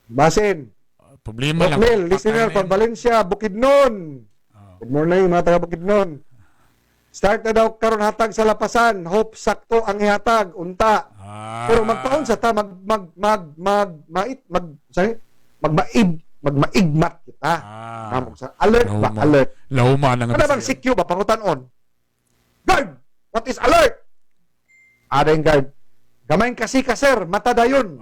Basin. Problema lang. Rocknel, listener from Valencia, Bukidnon. Good morning mga taga Bukidnon. Start na daw karon hatag sa lapasan. Hope sakto ang ihatag unta. Pero magpaon sa ta mag mag mag mag mait mag sorry, magmaib magmaigmat kita. Ah. Sa alert ba Lauma. Alert. Lauma na nga. Ano bang CQ ba pangutan-on? Guard! What is alert? Ada yung guard. Gamay kasi ka sir, mata dayon.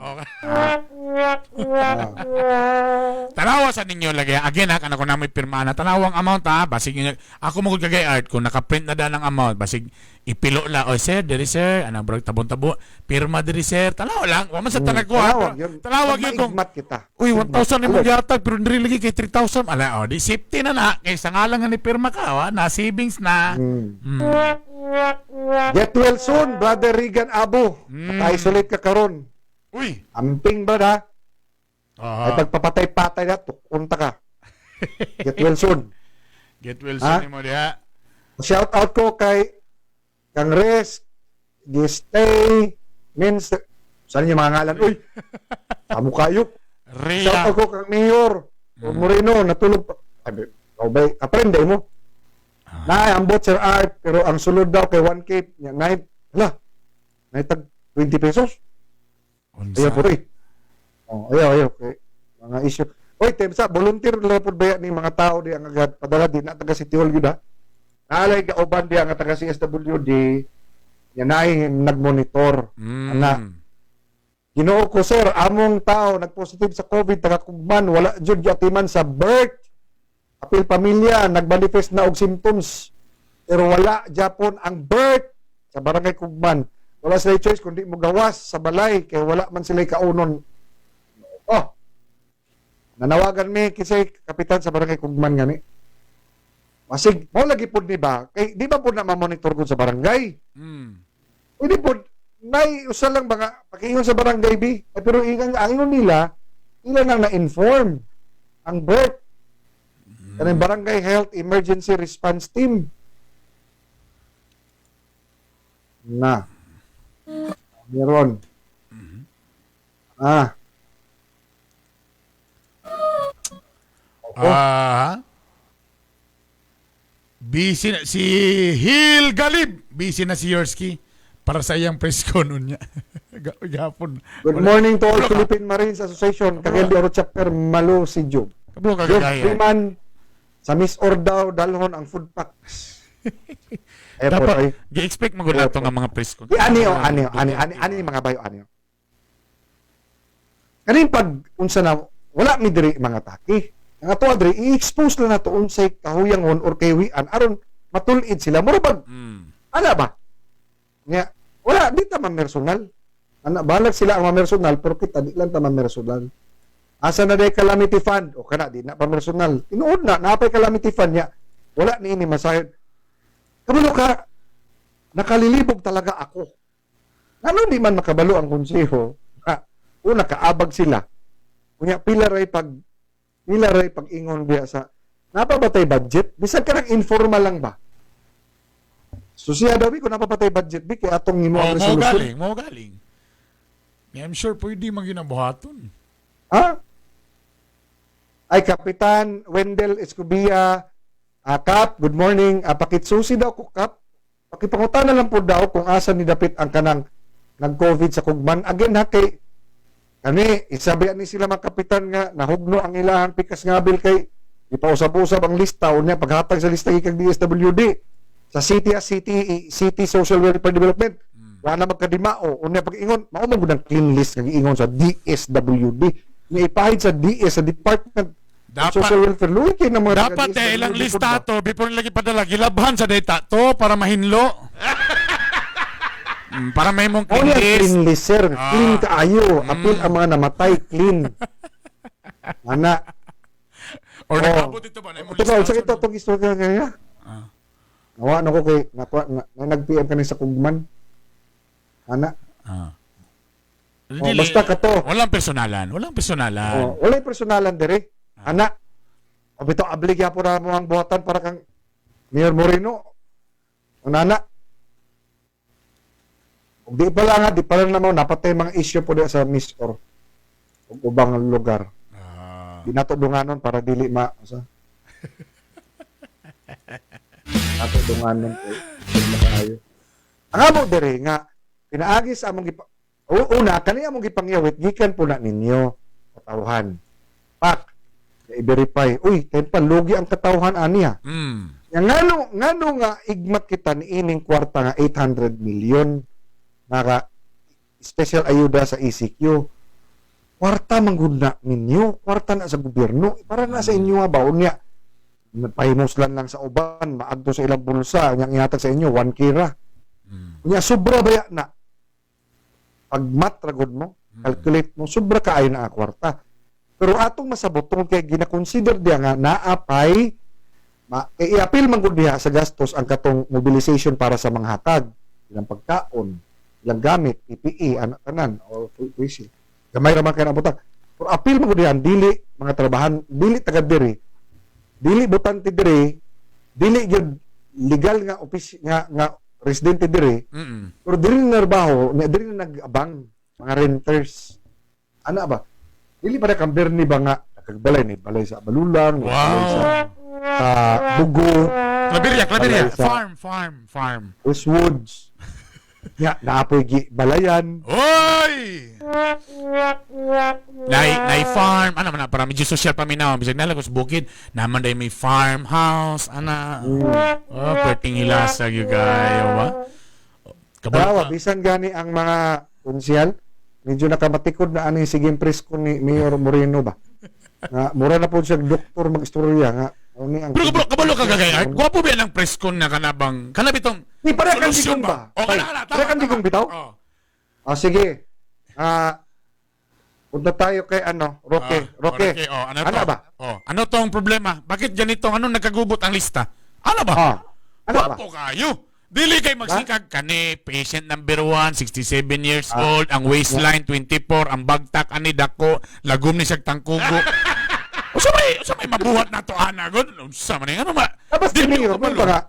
Tanawa sa ninyo lagi. Again ha, kana ko na may pirma na. Tanawa ang amount ha. Basig inyo. Ako mo kagay art kung nakaprint na dan ang amount, basig ipilo la. O sir, diri sir, anang brag tabon-tabo. Pirma diri sir. Tanawa lang. Wa man sa tanagwa. Tanawag yun. Tanawag yun kung Magmaigmat kita. Uy, 1,000 imong Alert. gihatag pero diri lagi kay 3,000. Ala, oh, di safety na na kay sa ngalan nga ni pirma ka, wa, na savings na. Get well soon, Brother Regan Abu. Naka-isolate ka karon. Uy. Amping ba na? Ay pagpapatay-patay na, tukunta ka. Get well soon. Get well Ha? soon nimo diha. Shout out ko kay Kang Res, Gistay, Mins, saan yung mga ngalan? Uy, kamo kayo. Rhea. Shout out ko kang Mayor Moreno, natulog pa. Ay, ikaw ba, aprende mo. Na, ambot Sir Art, pero ang sulod daw kay 1K, niya, nine, hala, naitag 20 pesos. Ayaw po eh. Oh, ayaw, ayaw. Okay. Mga issue. Oy, Temsa, volunteer lang po ba ni mga tao di ang agad padala di na taga City Hall yun ha. Naalay ka uban di ang taga CSWD yan ay nagmonitor. Ana. Ginoo ko sir, among tao nagpositive sa COVID taga Kugman, wala jud giatiman sa birth. Apil pamilya nagmanifest na og symptoms. Pero wala Japon ang birth sa barangay Kugman. Wala sila choice kundi mo gawas sa balay kay wala man sila kaunon. Oh. Nanawagan mi kisay kapitan sa barangay Kugman gani. Masig mo lagi pud ni ba? Kay di ba pud na ma-monitor gud sa barangay? Hindi pud nay usa lang ba nga pakiingon sa barangay bi. Ay, pero ingon ang ingon nila ila nang na-inform ang birth. Kanang Barangay Health Emergency Response Team. Na. Meron. Ah. Ah. Busy na si Hil Galib. Busy na si Yorsky. Para sa iyang press con unya. Gapon. Good morning to all Philippine Marines Association, Cagayan de Oro Chapter, Malo, Sidyo. Kabalo ka Jeff kagaya. Freeman, sa Miss Ordao, dalhon ang food packs. Eh, po, Dapat ay. gi-expect mo gud nato nga mga press con. Di, ani, oh, ani, oh, ani, ani, ani, mga bayo, ani. Oh. Kanin pag unsa na, wala mi diri mga taki. Ang ato diri, i-expose lang nato unsay kahuyangon or kahiwian aron matulid sila. Mura bag, ana ba? Nga, wala, di ta mamersonal. Ana, balag sila ang mamersonal, pero kita, di lang ta mamersonal. Asa na day calamity fund? O kana, di na pamersonal. Tinuod na, naapay calamity fund niya. Wala ni ini masayod. Kabalo ka, nakalilibog talaga ako. Ano di man makabalo ang konseho? Ha, una, kaabag sila. Kunya, pila ray pag ingon biya sa, napabatay budget? Bisan ka ng informal lang ba? So siya daw, ko napapatay budget, bi, kay atong imo Oh, ang mo resolution. galing, mo galing. Yeah, I'm sure pwede man ginabuhaton. Ha? Ay, Kapitan Wendell Escobilla, Kap, good morning. Pakitsusi daw ko, Kap. Pakipangutan na lang po daw kung asa ni dapit ang kanang nag-COVID sa Kugman. Again, ha, kay kani, isabihan ni sila mga kapitan nga, nahugno ang ilahang pikas ngabil kay ipausab-usab ang lista o niya paghatag sa lista ikag DSWD sa city as city city social welfare development, wala na magkadimao. Unya pag-ingon mao man gud ang clean list nga giingon sa DSWD nga ipahid sa DS sa Department of Social Welfare. Luwi kay ng mga Dapat taga eh, ilang DSWD lista pud ba? to before nila gipadala, gilabhan sa data to para mahinlo. Para may mong Mao clean niya list. clean list, sir. Clean kaayo. Apil ang mga namatay, clean. Ana. Or Oh. nakaabot ito ba na imong Ito lista? ba, sa ito itong istorya kaya. Nawa na ko kay nakuha na, na nag-PM kani sa Kugman. Ana. Oh, Dili, basta ka to. Walang personalan, walang personalan. Oh, walay personalan dire. Ana. O bitaw abli gyapon na mo ang buhatan para kang Mayor Moreno. Unana. Ug di pa lang ha, di pa lang naman napatay mga issue po diya sa Miss or ug ubang lugar. Di nato dunganon para dili ma sa. Nato dunganon kay dili makaayo. Ang amo dire nga pinaagi sa among gipa una kani among gipangyawit gikan po na ninyo katawhan. Pak, i-verify. Uy, tayo pa lugi ang katawhan ani ha. Nga ngano ngano nga igmat kita ni ining kwarta nga 800 million naka special ayuda sa ECQ. Kwarta man gud na ninyo, kwarta na sa gobyerno, para na sa inyo nga baon niya. Pahimuslan lang sa uban, maagto sa ilang bulsa, nya ihatag sa inyo 1K ra. Unya sobra baya na. Pag mat ra gud mo, calculate mo, sobra kaayo na ang kwarta. Pero atong masabot tungod kay gina-consider diya nga naa pay ma, eh, i-appeal man gud diha sa gastos ang katong mobilization para sa mga hatag, ilang pagkaon, ilang gamit, PPE, ana tanan o face shield. Gamay ra man kay nabutang. Pero appeal man gud diha ang dili mga trabahan, dili taga diri, dili butante diri, dili gyud legal nga office nga nga residente diri. Pero diri na narbaho, na diri na nag-abang mga renters. Ana ba? Dili pa na kang Bernie ba nga nakagbalay ni balay sa Balulang, wow. Balay sa Bugo. Claveria, Claveria. Balay sa Farm, farm, farm. Westwoods. Ya, naapoy gi balayan. Oy! Nay, nay farm, ano man na, para medyo social paminaw, bisag nalagos bukid, naman day may farmhouse, ana. Oh, perting hilasag you guys, ba? Kabalo Tawa, bisan gani ang mga kunsyal, medyo nakamatikod na ani sige presko ni Mayor Moreno ba. Nga mura na po siya doktor mag-istorya nga. Mao ni ang Pero kabalo, kabalo ka gagay, Art. Gwapo ba yan ang press con na kanabang, kanabitong, Ni pare kang solusyon digong ba? Oh, kana, kana, Pare kang digong bitaw? Ah, sige. Ah, punta tayo kay ano, Roque. Roque. Roque, oh, ano, Ano to? ba? Oh, ano tong problema? Bakit ganito? Anong nagkagubot ang lista? Ano ba? Ano ba? Gwapo kayo. Dili kay magsikag kani patient number 1, 67 years old, ang waistline 24, ang bagtak ani dako, lagom ni siyag tangkugo. Usa may mabuhat na to ana god. Unsa man ni ano ba? Tapos si Mayor, man pa nga.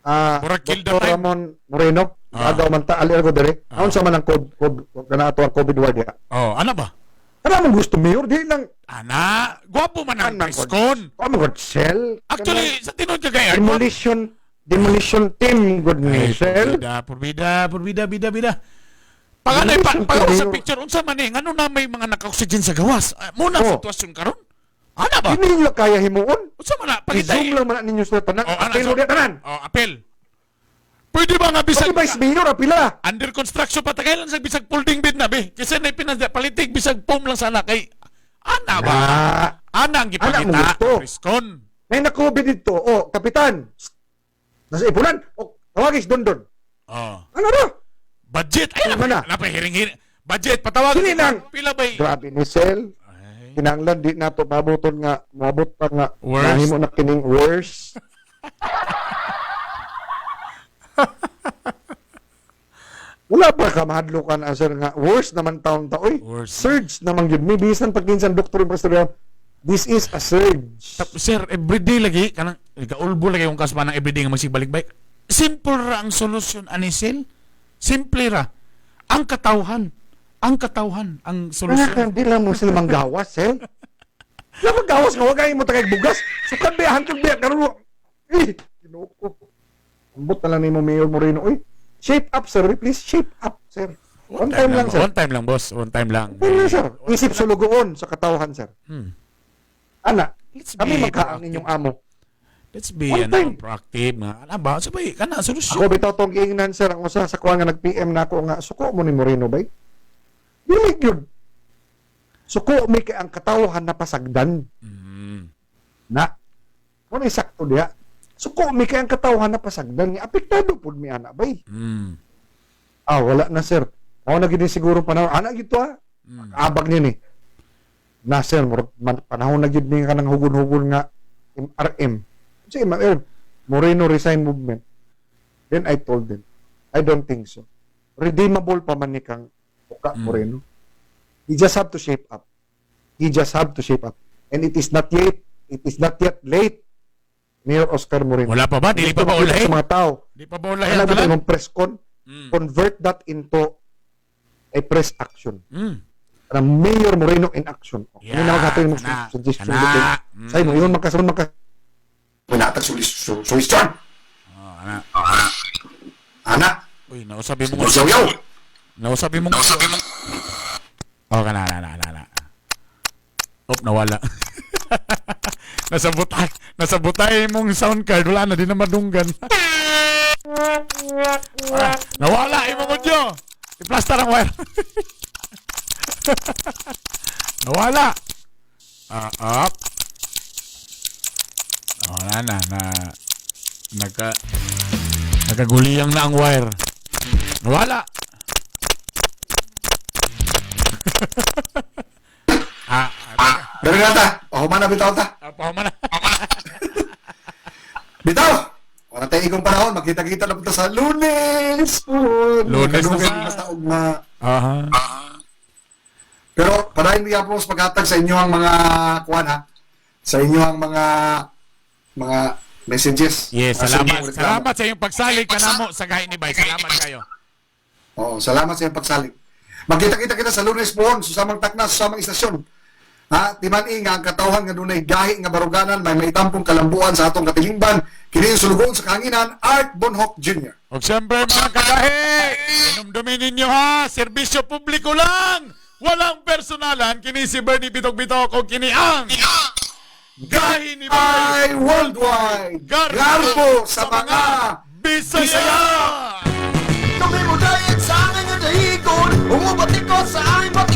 Ah, Murag kill the Dr. time. Ramon Moreno, agaw man ta ali ko dire. Aon sa man ang COVID, COVID kana ato ang COVID ward ya. Oh, ano ba? Kana mong gusto Mayor, di lang ana, gwapo man ang press con. Amo god sell. Actually, sa tinuod ka kay Art, demolition. Demolition team, good Ay, Michelle. Purbida, purbida, purbida, bida, bida. Paganay pa, Demolition pag team, sa Mayor. picture unsa man eh, ngano na may mga naka-oxygen sa gawas. Ah, muna Oh. sitwasyon karon. Ana ba? Hindi ninyo kaya himuon. Unsa man na pagita. I-zoom lang man na ninyo sa tanan. Oh, ana, Apil mo diya tanan. Oh, apel. Pwede ba nga bisag Pati Vice Mayor, apila. Under construction pa tagay lang sa bisag folding bed na be. Kasi na pinas palitig bisag foam lang sana kay ana ba? Ah, Ana ang Ana mo gipakita. gusto. Riskon. May na-COVID dito. Oh, kapitan. Nasa ipunan. Oh, tawagis dondon. Oh. Ano na? Budget. Ay, Ano na? napay hiring-hiring. Budget patawag. Dili lang. Pila ba? Grabe ni Sel. Kinahanglan di nato pabuton nga moabot pa nga Worst. nahimo na kining worst. Wala pa ka mahadlokan ang sir nga worst naman taon ta oy. Surge naman gyud mi bisan pag kinsan doktor yung pastor this is a surge. Sir, everyday lagi kanang nagaulbo lagi yung kasma ng everyday nga magsigbalik-balik. Simple ra ang solusyon anisil. Simple ra. Ang katawhan. Ang katawhan ang solusyon. Wala ka, di lang mo sila manggawas, eh. Wala manggawas nga, wag kayo mo tagay bugas. Sukad biya, hantog biya, karon. Eh, Ginoo ko. Ambot na lang ni mo Mayor Moreno, oy. Shape up, sir. Please, shape up, sir. One time lang, sir. One time lang, boss. One time lang. One time lang, sir. Isip sulugoon sa katawhan, sir. Ana, kami be magkaang inyong amo. Let's be One ano, time. proactive nga. Ano ba? Sabay, kana solusyon. Ako bitaw tong giingnan sir ang usa sa kuha nga nag-PM na ako nga suko mo ni Moreno bay. Dili gyud. Suko mi kay ang katawhan na pasagdan. Na. Mo ni sakto diha. Suko mi kay ang katawhan na pasagdan nga apektado pud mi ana bay. Ah, wala na sir. Mao na gid ni siguro panahon ana gyud to ah. Abag niya ni. Na sir, murag panahon na gyud ni kanang hugon-hugon nga MRM. Sa MRM, Moreno Resign Movement. Then I told them, I don't think so. Redeemable pa man ni kang Oka Moreno. He just have to shape up. He just have to shape up. And it is not yet late. Mayor Oscar Moreno. Wala pa ba? Dili pa ba Gusto makita ulahi? sa mga tao. Di pa ba ulahi Alam ang mo tanan? imong press con, convert that into a press action. Kanang Mayor Moreno in action. Okay. Yeah, na maghatag imong suggestion. kana. Say mo, yun magkasunod magka Winatag solusyon. Oh, ana. Ana. Uy, nausabi mo. Yaw, yaw. Nausabi mo. Nausabi mo. Oh, kana na na na na. Op, nawala. Nasa butay, nasa butay mong sound card, wala na di na madunggan. Ah, nawala imong audio. I-plaster ang wire. Nawala. Ah, up. Oh, na na na nagkaguliyang na ang wire. Nawala. Ah, Dari na ta. Pahuman na bitaw ta. Pahuman na. Bitaw. Wala tayong igong panahon. Magkita-kita na punta sa Lunes. Po. Lunes na sa. Basta ugma. Aha. Pero padayon gyapon sa paghatag sa inyo ang mga kuan ha. Sa inyo ang mga messages. Yes, Mga salamat. sumbong, reklamo. Salamat sa iyong pagsalig kanamo sa gahi ni Bay. Salamat kayo. Oo, salamat sa iyong pagsalig. Magkita-kita kita sa Lunes po, susamang takna, susamang istasyon. Ha, timan-i nga ang katawhan nga dunay gahi nga baruganan may maitampong kalambuan sa atong katilingban kini ang sulugoon sa kahanginan Art Bonhoc Jr. O siyempre mga kagahi, inumdumin ninyo ha, serbisyo publiko lang. Walang personalan, kini si Bernie Bitok-Bitok o kini ang Gahi ni Bay Worldwide. Garbo sa mga Bisaya! Kami mo dayag sa aming dahigon. Umubatikot sa aming batikon.